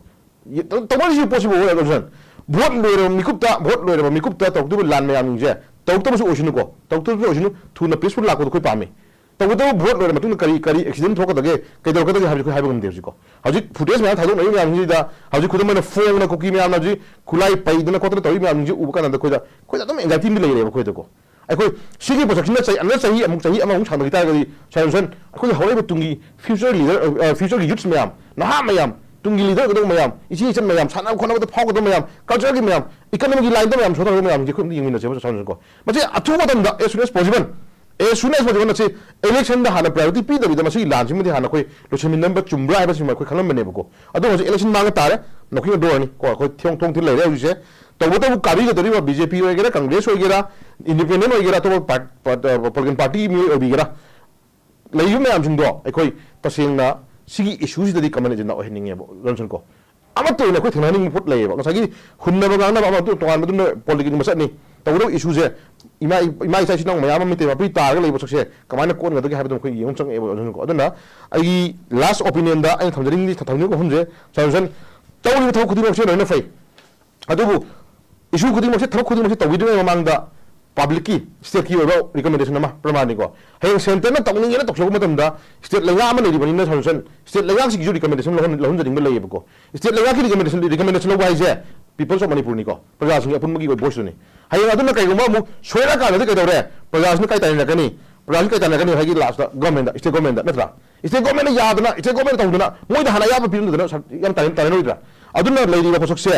ꯇꯧꯅꯔꯤꯁꯤ ꯄꯣꯠꯁꯤꯕꯨ ꯑꯣꯏꯔꯒꯁꯨ ꯚꯣꯠ ꯂꯣꯏꯔꯕ ꯃꯤꯀꯨꯞꯇ ꯚꯣꯠ ꯂꯣꯏꯔꯕ ꯃꯤꯀꯨꯞꯇ ꯇꯧꯔꯛꯇꯣꯏꯕ ꯂꯥꯟ ꯃꯌꯥꯝꯁꯤꯡꯁꯦ ꯇꯧꯔꯛꯇꯕꯁꯨ ꯑꯣꯏꯁꯅꯨꯀꯣ꯫ ꯇꯧꯔꯛꯇꯕꯁꯨ ꯑꯣꯏꯁꯅꯨ꯫ ꯊꯨꯅ ꯄꯤꯁꯐꯨꯜ ꯂꯥꯛꯄꯗꯣ ꯑꯩꯈꯣꯏ ꯄꯥꯝꯃꯤ꯫ ꯇꯧꯕꯇꯕꯨ ꯚꯣꯠ ꯂꯣꯏꯔ ꯃꯇꯨꯡꯗ ꯀꯔꯤ ꯀꯔꯤ ꯑꯦꯛꯁꯤꯗꯦꯟ ꯊꯣꯛꯀꯗꯒꯦ ꯀꯩꯗꯧꯔꯛꯀꯗꯒꯦ ꯍꯥꯏꯕꯁꯤ ꯑꯩꯈꯣꯏ ꯍꯥꯏꯕ ꯉꯝꯗꯦ ꯍꯧꯖꯤꯛꯀꯣ꯫ ꯍꯧꯖꯤꯛ ꯐꯨꯇꯦꯖ ꯃꯌꯥꯝ ꯊꯥꯗꯣꯛꯅꯔꯤꯕ ꯃꯌꯥꯝꯁꯤꯗ ꯍꯧꯖꯤꯛ ꯈꯨꯗꯝ ꯑꯣꯏꯅ ꯐꯣꯡꯅ ꯀꯨꯀꯤ ꯃꯌꯥꯝꯅ ꯍꯧꯖꯤꯛ ꯈꯨꯠꯂꯥꯏ ꯄꯩꯗꯅ ꯈꯣꯠꯇꯅ ꯇꯧꯔꯤꯕ ꯃꯌꯥꯝꯁꯤꯡꯁꯦ ꯎꯕ ꯀꯥꯟꯗ ꯑꯩꯈꯣꯏꯗ ꯑꯩꯈꯣꯏꯗ ꯑꯗꯨꯝ ꯑꯦꯡꯖꯥꯏꯇꯤ ꯑꯃꯗꯤ ꯂꯩꯔꯦꯕ ꯑꯩꯈꯣꯏꯗꯀꯣ꯫ ꯑꯩꯈꯣꯏ ꯁꯤꯒꯤ ꯄꯣꯠꯁꯛꯁꯤꯅ ꯆꯍꯤ ꯑꯅ ꯆꯍꯤ ꯑꯃꯨꯛ ꯆꯍꯤ ꯑꯃꯃꯨꯛ ꯁꯥꯡꯊꯈꯤ ꯇꯥꯔꯒꯗꯤ ꯁꯥꯔ ꯖꯣꯟꯁꯟ ꯑꯩꯈꯣꯏꯒꯤ ꯍꯧꯔꯛꯏꯕ ꯇꯨꯡꯒꯤ ꯐ꯭ꯌꯨꯆꯔ ꯂꯤꯗꯔ ꯐ꯭ꯌꯨꯆꯔꯒꯤ ꯌꯨꯠꯁ ꯃꯌꯥꯝ ꯅꯍꯥ ꯃꯌꯥꯝ ꯇꯨꯡꯒꯤ ꯂꯤꯗꯔ ꯑꯣꯏꯒꯗꯧꯕ ꯃꯌꯥꯝ ꯏꯆꯦ ꯏꯆꯟ ꯃꯌꯥꯝ ꯁꯥꯟꯅ ꯈꯣꯠꯅꯕꯗ ꯐꯥꯎꯒꯗꯕ ꯃꯌꯥꯝ ꯀꯜꯆꯔꯒꯤ ꯃꯌꯥꯝ ꯏꯀꯅꯃꯤꯒꯤ ꯂꯥꯏꯟꯗ ꯃꯌꯥꯝ ꯁꯣꯊꯒꯗꯕ ꯃꯌꯥꯝꯁꯦ ꯑꯩꯈꯣꯏ ꯑꯝꯇ ꯌꯦꯡꯃꯤꯟꯅꯁꯦꯕ ꯁꯥꯔ ꯖꯣꯟꯁꯟ ꯀꯣ꯫ ꯃꯁꯤ ꯑꯊꯨꯕ ꯃꯇꯝꯗ as soon as possible as soon as possible ꯃꯁꯤ ꯏꯂꯦꯛꯁꯟꯗ ꯍꯥꯟꯅ ꯄ꯭ꯔꯥꯏꯌꯣꯔꯤꯇꯤ ꯄꯤꯗꯕꯤꯗ ꯃꯁꯤꯒꯤ ꯂꯥꯟꯁꯤꯃꯗꯤ ꯍꯥꯟꯅ ꯑꯩꯈꯣꯏ ꯂꯣꯏꯁꯤꯟꯃꯤꯟꯅꯕ ꯆꯨꯝꯕ꯭ꯔꯥ ꯍꯥꯏꯕꯁꯤꯃ ꯑꯩꯈꯣꯏ ꯈꯜꯂꯝꯕꯅꯦꯕꯀꯣ꯫ ꯑꯗꯣ ꯍꯧꯖꯤꯛ ꯏꯂꯦꯛꯁꯟ ꯃꯥꯡꯉ ꯇꯥꯔꯦ꯫ ꯅꯈꯣꯏꯅ ꯗꯣꯔꯅꯤ ꯀꯣ ꯑꯩꯈꯣꯏ ꯊꯣꯡ ꯊꯣꯡ ꯊꯤꯜ ꯂꯩꯔꯦ ꯍꯧꯖꯤꯛꯁꯦ꯫ ꯇꯧꯕꯇꯕꯨ ꯀꯥꯕꯤꯒꯗꯧꯔꯤꯕ ꯕꯤ ꯖꯦ ꯄꯤ ꯑꯣꯏꯒꯦꯔꯥ ꯀꯪꯒ꯭ꯔꯦꯁ ꯑꯣꯏꯒꯦꯔꯥ ꯏꯟꯗꯤꯄꯦꯟꯗꯦꯟ ꯑꯣꯏꯒꯦꯔꯥ ꯑꯇꯣꯞꯄ ꯄꯣꯂꯤꯇꯤꯀꯦꯜ ꯄꯥꯔꯇꯤ ꯃꯤꯑꯣꯏ ꯑꯣꯏꯕꯤꯒꯦꯔꯥ ꯂꯩꯔꯤꯕ ꯃꯌꯥꯝꯁꯤꯡꯗꯣ ꯑꯩꯈꯣꯏ ꯇꯁꯦꯡꯅ ꯁꯤꯒꯤ ꯏꯁꯨꯁꯤꯗꯗꯤ ꯀꯃꯟ ꯑꯦꯖꯦꯟꯗꯥ ꯑꯣꯏꯍꯟꯅꯤꯡꯉꯦꯕ ꯔꯟꯁꯟ ꯀꯣ꯫ ꯑꯃꯠꯇ ꯑꯣꯏꯅ ꯑꯩꯈꯣꯏ ꯊꯦꯡꯅꯍꯟꯅꯤꯡꯕ ꯄꯣꯠ ꯂꯩꯌꯦꯕ꯫ ꯉꯁꯥꯏꯒꯤ ꯍꯨꯟꯅꯕ ꯉꯥꯡꯅꯕ ꯑꯃ ꯑꯗꯨ ꯇꯣꯉꯥꯟꯕꯗꯨꯅ ꯄꯣꯂꯤꯇꯤꯀꯦꯜꯒꯤ ꯃꯁꯛꯅꯤ꯫ ꯇꯧꯒꯗꯧꯕ ꯏꯁꯨꯁꯦ ꯏꯃꯥ ꯏꯃꯥ ꯏꯆꯥ ꯏꯆꯤꯟ ꯏꯅꯥꯎ ꯃꯌꯥꯝ ꯑꯃ ꯃꯤꯇꯩ ꯃꯄꯤ ꯇꯥꯔꯒ ꯂꯩꯕ ꯁꯛꯁꯦ ꯀꯃꯥꯏꯅ ꯀꯣꯛꯍꯟꯒꯗꯒꯦ ꯍꯥꯏꯕꯗꯣ ꯑꯩꯈꯣꯏ ꯌꯦꯡꯕ ꯆꯪꯉꯛꯑꯦꯕ ꯔꯟꯁꯟ ꯀꯣ꯫ ꯑꯗꯨꯅ ꯑꯩꯒꯤ ꯂꯥꯁ ꯑꯣꯄꯤꯅꯤꯌꯟꯗ ꯑꯩꯅ ꯊꯝꯖꯅꯤꯡꯉꯤ ꯊꯝꯖꯅꯤꯡꯕ ꯋꯥꯐꯝꯁꯦ ꯁꯥꯔ ꯔꯟꯁꯟ ꯇꯧꯔꯤꯕ ꯊꯕꯛ ꯈꯨꯗꯤꯡꯃꯛꯁꯦ ꯂꯣꯏꯅ ꯐꯩ꯫ ꯑꯗꯨꯕꯨ ꯏꯁꯨ ꯈꯨꯗꯤꯡꯃꯛꯁꯦ ꯊꯕꯛ ꯈꯨꯗꯤꯡꯃꯛꯁꯦ ꯇꯧꯕꯤꯗ꯭ꯔꯤꯉꯩ ꯃꯃꯥꯡꯗ ꯄꯕ꯭ꯂꯤꯛꯀꯤ, ꯁ꯭ꯇꯦꯠꯀꯤ ꯑꯣꯏꯕ ꯔꯤꯀꯃꯦꯟꯗꯦꯁꯟ ꯑꯃ ꯄ꯭ꯔꯃꯥꯟꯅꯤꯀꯣ꯫ ꯍꯌꯦꯡ ꯁꯦꯟꯇꯔꯅ ꯇꯧꯅꯤꯡꯉꯦꯅ ꯇꯧꯊꯣꯛꯄ ꯃꯇꯝꯗ ꯁ꯭ꯇꯦꯠ ꯂꯩꯉꯥꯛ ꯑꯃ ꯂꯩꯔꯤꯕꯅꯤꯅ ꯁꯥꯔ ꯁꯟ, ꯁ꯭ꯇꯦꯠ ꯂꯩꯉꯥꯛꯁꯤꯒꯤꯁꯨ ꯔꯤꯀꯃꯦꯟꯗꯦꯁꯟ ꯂꯧꯍꯟ-, ꯂꯧꯍꯟꯖꯅꯤꯡꯕ ꯂꯩꯌꯦꯕꯀꯣ꯫ ꯁ꯭ꯇꯦꯠ ꯂꯩꯉꯥꯛꯀꯤ ꯔꯤꯀꯃꯦꯟꯗꯦꯁꯟ, ꯔꯤꯀꯃꯦꯟꯗꯦꯁꯟ ꯂꯧꯕ ꯍꯥꯏꯁꯦ People's of Manipurꯅꯤꯀꯣ, ꯄ꯭ꯔꯖꯥꯁꯤꯡꯒꯤ ꯑꯄꯨꯟꯕꯒꯤ ꯑꯣꯏꯕ ꯚꯣꯏꯁꯇꯨꯅꯤ꯫ ꯍꯌꯦꯡ ꯑꯗꯨꯅ ꯀꯩꯒꯨꯝꯕ ꯑꯃꯨꯛ ꯁꯣꯏꯔꯛꯑꯀꯥꯟꯗꯗꯤ ꯀꯩꯗꯧꯔꯦ? ꯄ꯭ꯔꯖꯥꯁꯤꯅ ꯀꯥꯏ ꯇꯥꯏꯅꯔꯛꯀꯅꯤ? ꯄ꯭ꯔꯖꯥꯁꯤꯅ ꯀꯥꯏ ꯇꯥꯏꯅꯔꯛꯀꯅꯤ? ꯍꯥꯏꯒꯤ ꯂꯥꯁꯇ ꯒꯣꯔꯃꯦꯟꯗ, ꯁ꯭ꯇꯦꯠ ꯒꯣꯔꯃꯦꯟꯗ ꯅꯠꯇ꯭ꯔꯥ? ꯁ꯭ꯇꯦꯠ ꯒꯣꯔꯃꯦꯟꯅ ꯌꯥꯗꯅ, ꯁ꯭ꯇꯦꯠ ꯒꯣꯔꯃꯦꯟꯅ ꯇꯧꯗꯅ, ꯃꯣꯏꯗ ꯍꯥꯟꯅ ꯑꯌꯥꯕ ꯄꯤꯔꯝꯗꯗꯅ ꯁꯔ-, ꯌꯥꯝ ꯇꯥꯏꯅ-, ꯇꯥꯏꯅꯔꯣꯏꯗ꯭ꯔꯥ? ꯑꯗꯨꯅ ꯂꯩꯔꯤꯕ ꯄꯣꯠꯁꯛꯁꯦ,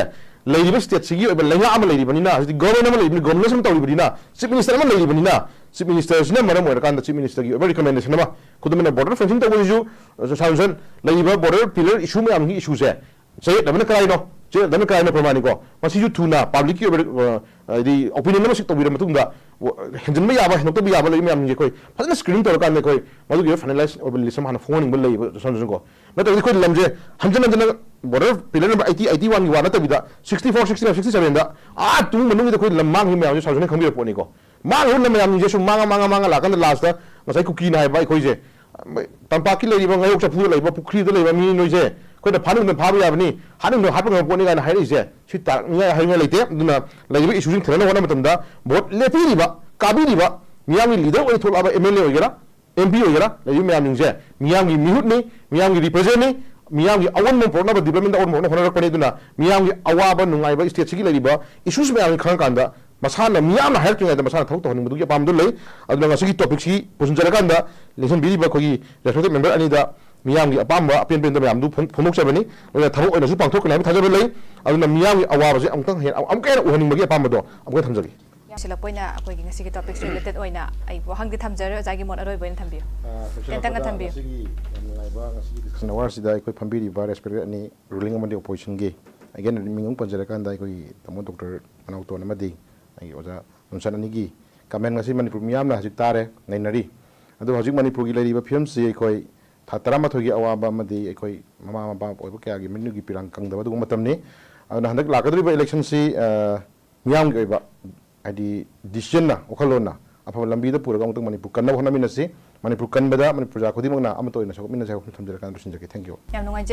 ꯂꯩꯔꯤꯕ ꯁ꯭ꯇꯦꯠꯁꯤꯒꯤ ꯑꯣꯏꯕ ꯂꯩꯉꯥꯛ ꯑꯃ ꯂꯩꯔꯤꯕꯅꯤꯅ, ꯍꯧꯖꯤꯛꯇꯤ ꯒꯣꯔꯃꯦꯟ ꯑꯃ ꯂꯩꯔꯤꯕꯅꯤ, ꯒꯣꯔꯃꯦꯟꯅ ꯁꯨꯝ ꯇꯧꯔꯤꯕꯅꯤꯅ, ꯆꯤꯐ ꯃꯤꯅꯤꯁꯇꯔ ꯑꯃ ꯂꯩꯔꯤꯕꯅꯤꯅ, ꯆꯤꯐ ꯃꯤꯅꯤꯁꯇꯔꯁꯤꯅ ꯃꯔꯝ ꯑꯣꯏꯔꯀꯥꯟꯗ ꯆꯤꯐ ꯃꯤꯅꯤꯁꯇꯔꯒꯤ ꯑꯣꯏꯕ ꯔꯤꯀꯃꯦꯟꯗꯦꯁꯟ ꯑꯃ, ꯈꯨꯗꯝ ꯑꯣꯏꯅ ꯕꯣꯔꯗꯔ ꯐꯦꯟꯁꯤꯡ ꯇꯧꯕꯁꯤꯁꯨ, ꯁꯥꯔ ꯁꯟ, ꯂꯩꯔꯤꯕ ꯕꯣꯔꯗꯔ ꯄꯤꯂꯔ ꯏꯁꯨ ꯃꯌꯥꯝꯒꯤ ꯏꯁꯨꯁꯦ ꯆꯌꯦꯠꯅꯕꯅ ꯀꯔꯥꯏꯅꯣ? ꯆꯌꯦꯠꯅꯕꯅ ꯀꯔꯥꯏꯅꯣ ꯄ꯭ꯔꯃꯥꯟꯅꯤꯀꯣ? ꯃꯁꯤꯁꯨ ꯊꯨꯅ ꯄꯕ꯭ꯂꯤꯛꯀꯤ ꯑꯣꯏꯕ, ꯑ, ꯍꯥꯏꯗꯤ ꯑꯣꯄꯤꯅꯤꯌꯟ ꯑꯃ ꯁꯤꯛ ꯇꯧꯕꯤꯔ ꯃꯇꯨꯡꯗ, ꯋ-, ꯍꯦꯟꯖꯤꯟꯕ ꯌꯥꯕ, ꯍꯦꯟꯗꯣꯛꯇꯕ ꯌꯥꯕ ꯂꯩꯕ ꯃꯌꯥꯝꯁꯤꯡꯁꯦ ꯑꯩꯈꯣꯏ ꯐꯖꯅ ꯁ꯭ꯀ꯭ꯔꯤꯅꯤꯡ ꯇꯧꯔꯀꯥꯟꯗ ꯑꯩꯈꯣꯏ ꯃꯗꯨꯒꯤ ꯐꯥꯏꯅꯦꯂꯥꯏꯁ ꯑꯣꯏꯕ ꯂꯤꯁ ꯑꯃ ꯍꯥꯟꯅ ꯐꯣꯡꯍꯟꯅꯤꯡꯕ ꯂꯩꯌꯦꯕ ꯁꯣꯝꯗꯁꯨꯀꯣ꯫ ꯅꯠꯇ꯭ꯔꯒꯗꯤ ꯑꯩꯈꯣꯏ ꯂꯝꯁꯦ ꯍꯟꯖꯤꯟ ꯍꯟꯖꯤꯟꯅ border pillar number eighty, eighty ꯋꯥꯟꯒꯤ ꯋꯥ ꯅꯠꯇꯕꯤꯗ, sixty four, sixty five, sixty ꯁꯚꯦꯟꯗ ꯑꯥ ꯇꯨꯡ ꯃꯅꯨꯡꯒꯤꯗ ꯑꯩꯈꯣꯏ ꯂꯝ ꯃꯥꯡꯈꯤꯕ ꯃꯌꯥꯝꯁꯦ ꯁꯥꯔ ꯁꯟꯅ ꯈꯪꯕꯤꯔꯛꯄ ꯄꯣꯠꯅꯤꯀꯣ꯫ ꯃꯥꯡꯈꯤꯕ ꯂꯝ ꯃꯌꯥꯝꯁꯤꯡꯁꯦ ꯁꯨꯝ ꯃꯥꯡꯉ, ꯃꯥꯡꯉ, ꯃꯥꯡꯉ ꯂꯥꯛꯀꯥꯟꯗ ꯂꯥꯁꯇ ꯉꯁꯥꯏ ꯀꯨꯀꯤꯅ ꯍꯥꯏꯕ ꯑꯩꯈꯣꯏꯁꯦ, ꯇꯝꯄꯥꯛꯀꯤ ꯂꯩꯔꯤꯕ ꯉꯥꯌꯣꯛ ꯆꯐꯨꯗ ꯂꯩꯕ, ꯄꯨꯈ꯭ꯔꯤꯗ ꯂꯩꯕ ꯃꯤ ꯅꯣꯏꯁꯦ ꯑꯩꯈꯣꯏꯅ ꯐꯥꯅꯤꯡꯗꯅ ꯐꯥꯕ ꯌꯥꯕꯅꯤ, ꯍꯥꯠꯅꯤꯡꯗꯅ ꯍꯥꯠꯄ ꯉꯝꯕ ꯄꯣꯠꯅꯤ ꯀꯥꯏꯅ ꯍꯥꯏꯔꯛꯏꯁꯦ, ꯁꯤ ꯇꯥꯔꯛꯅꯤꯡꯉꯥꯏ ꯍꯥꯏꯅꯤꯡꯉꯥꯏ ꯂꯩꯇꯦ꯫ ꯑꯗꯨꯅ ꯂꯩꯔꯤꯕ ꯏꯁꯨꯁꯤꯡ ꯊꯦꯡꯅꯅꯕ ꯍꯣꯠꯅꯕ ꯃꯇꯝꯗ ꯚꯣꯠ ꯂꯦꯞꯄꯤꯔꯤꯕ, ꯀꯥꯕꯤꯔꯤꯕ, ꯃꯤꯌꯥꯝꯒꯤ ꯂꯤꯗꯔ ꯑꯣꯏꯅ ꯊꯣꯛꯂꯛꯑꯕ ꯑꯦꯝ ꯑꯦꯜ ꯑꯦ ꯑꯣꯏꯒꯦꯔꯥ, ꯑꯦꯝ ꯄꯤ ꯑꯣꯏꯒꯦꯔꯥ, ꯂꯩꯔꯤꯕ ꯃꯌꯥꯝꯁꯤꯡꯁꯦ ꯃꯤꯌꯥꯝꯒꯤ ꯃꯤꯍꯨꯠꯅꯤ, ꯃꯤꯌꯥꯝꯒꯤ ꯔꯤꯄ꯭ꯔꯖꯦꯟꯅꯤ, ꯃꯤꯌꯥꯝꯒꯤ ꯑꯑꯣꯟꯕ ꯄꯨꯔꯛꯅꯕ, ꯗꯤꯕ꯭ꯂꯞꯃꯦꯟꯗ ꯑꯑꯣꯟꯕ ꯄꯨꯔꯛꯅꯕ ꯍꯣꯠꯅꯔꯛꯄꯅꯤ꯫ ꯑꯗꯨꯅ ꯃꯤꯌꯥꯝꯒꯤ ꯑꯋꯥꯕ ꯅꯨꯡꯉꯥꯏꯕ, ꯁ꯭ꯇꯦꯠꯁꯤꯒꯤ ꯂꯩꯔꯤꯕ ꯏꯁꯨꯁ ꯃꯌꯥꯝꯁꯤ ꯈꯪꯉꯀꯥꯟꯗ ꯃꯁꯥꯅ ꯃꯤꯌꯥꯝꯅ ꯍꯥꯏꯔꯛꯇ꯭ꯔꯤꯉꯩꯗ ꯃꯁꯥꯅ ꯊꯕꯛ ꯇꯧꯍꯟꯅꯤꯡꯕꯗꯨꯒꯤ ꯑꯄꯥꯝꯕꯗꯨ ꯂꯩ꯫ ꯑꯗꯨꯅ ꯉꯁꯤꯒꯤ ꯇꯣꯄꯤꯛꯁꯤ ꯄꯨꯁꯤꯟꯖꯔꯀꯥꯟꯗ ꯂꯦꯡꯁꯤꯟꯕꯤꯔꯤꯕ ꯑꯩꯈꯣꯏꯒꯤ ꯔꯦꯁꯄꯦꯛꯇꯦꯗ ꯃꯦꯝꯕꯔ ꯑꯅꯤꯗ ꯃꯤꯌꯥꯝꯒꯤ ꯑꯄꯥꯝꯕ ꯑꯄꯦꯟ ꯄꯦꯟꯗꯕ ꯃꯌꯥꯝꯗꯨ ꯐꯣꯡ-, ꯐꯣꯡꯗꯣꯛꯆꯕꯅꯤ꯫ ꯂꯣꯏꯅ ꯊꯕꯛ ꯑꯣꯏꯅꯁꯨ ꯄꯥꯡꯊꯣꯛꯀꯅꯤ ꯍꯥꯏꯕ ꯊꯥꯖꯕ ꯂꯩ꯫ ꯑꯗꯨꯅ ꯃꯤꯌꯥꯝꯒꯤ ꯑꯋꯥꯕꯁꯦ ꯑꯃꯨꯛꯇꯪ ꯍꯦꯟꯅ, ꯑꯃꯨꯛꯀ ꯍꯦꯟꯅ ꯎꯍꯟꯅꯤꯡꯕꯒꯤ ꯑꯄꯥꯝꯕꯗꯣ ꯑꯃꯨꯛꯀ ꯊꯝꯖꯒꯦ꯫ ꯌꯥꯝꯁꯤꯜꯂꯛꯄ ꯑꯣꯏꯅ ꯑꯩꯈꯣꯏꯒꯤ ꯉꯁꯤꯒꯤ ꯇꯣꯄꯤꯛꯁ ꯔꯤꯂꯦꯇꯦꯗ ꯑꯣꯏꯅ ꯑꯩ ꯋꯥꯍꯪꯗꯤ ꯊꯝꯖꯔꯣꯏ, ꯑꯣꯖꯥꯒꯤ ꯃꯣꯠ ꯑꯔꯣꯏꯕ ꯑꯣꯏꯅ ꯊꯝꯕꯤꯌꯨ꯫ ꯑ, ꯇꯦꯟꯇꯛꯅ ꯂꯣꯏꯁꯤꯜꯂꯛꯄꯗ ꯊꯝꯕꯤꯌꯨ꯫ ꯉꯁꯤꯒꯤ ꯌꯥꯝ ꯅꯨꯡꯉꯥꯏꯕ ꯉꯁꯤꯒꯤ ꯗꯤꯁꯀꯁꯟ ꯑꯋꯥꯔꯁꯤꯗ ꯑꯩꯈꯣꯏ ꯐꯝꯕꯤꯔꯤꯕ ꯔꯦꯁꯄꯦꯛꯇꯦꯗ ꯑꯅꯤ, ꯔꯨꯂꯤꯡ ꯑꯃꯗꯤ ꯑꯣꯄꯣꯖꯤꯁꯟꯒꯤ, ꯑꯩꯒꯤ ꯃꯤꯡ ꯑꯃꯨꯛ ꯄꯟꯖꯔꯀꯥꯟꯗ ꯑꯩꯈꯣꯏꯒꯤ ꯇꯥꯃꯣ ꯗꯣꯛꯇꯔ ꯃꯅꯥꯎꯇꯣꯟ ꯑꯃꯗꯤ ꯑꯩꯒꯤ ꯑꯣꯖꯥ ꯅꯨꯡꯁꯟ ꯑꯅꯤꯒꯤ ꯀꯃꯦꯟ ꯉꯁꯤ ꯃꯅꯤꯄꯨꯔ ꯃꯤꯌꯥꯝꯅ ꯍꯧꯖꯤꯛ ꯇꯥꯔꯦ, ꯅꯩꯅꯔꯤ꯫ ꯑꯗꯣ ꯍꯧꯖꯤꯛ ꯃꯅꯤꯄꯨꯔꯒꯤ ꯂꯩꯔꯤꯕ ꯐꯤꯕꯝꯁꯤ ꯑꯩꯈꯣꯏ ꯊꯥ ꯇꯔꯥꯃꯥꯊꯣꯏꯒꯤ ꯑꯋꯥꯕ ꯑꯃꯗꯤ ꯑꯩꯈꯣꯏ ꯃꯃꯥ ꯃꯄꯥ ꯑꯣꯏꯕ ꯀꯌꯥꯒꯤ ꯃꯤꯠꯅꯨꯒꯤ ꯄꯤꯔꯥꯡ ꯀꯪꯗꯕ ꯑꯗꯨꯒꯨꯝꯕ ꯃꯇꯝꯅꯤ꯫ ꯑꯗꯨꯅ ꯍꯟꯗꯛ ꯂꯥꯛꯀꯗꯧꯔꯤꯕ ꯏꯂꯦꯛꯁꯟꯁꯤ, ꯑ, ꯃꯤꯌꯥꯝꯒꯤ ꯑꯣꯏꯕ, ꯍꯥꯏꯗꯤ, ꯗꯤꯁꯤꯖꯟꯅ, ꯋꯥꯈꯜꯂꯣꯟꯅ ꯑꯐꯕ ꯂꯝꯕꯤꯗ ꯄꯨꯔꯒ ꯑꯃꯨꯛꯇꯪ ꯃꯅꯤꯄꯨꯔ ꯀꯟꯅꯕ ꯍꯣꯠꯅꯃꯤꯟꯅꯁꯤ꯫ ꯃꯅꯤꯄꯨꯔ ꯀꯟꯕꯗ ꯃꯅꯤꯄꯨꯔ ꯄ꯭ꯔꯖꯥ ꯈꯨꯗꯤꯡꯃꯛꯅ ꯑꯃꯠꯇ ꯑꯣꯏꯅ ꯁꯔꯨꯛꯃꯤꯟꯅꯁꯤ ꯍꯥꯏꯕ ꯋꯥꯐꯝ ꯊꯝꯖꯔꯀꯥꯟꯗ ꯂꯣꯏꯁꯤꯟꯖꯒꯦ꯫ Thank you꯫ ꯌꯥꯝ ꯅꯨꯡꯉꯥꯏꯖꯩ꯫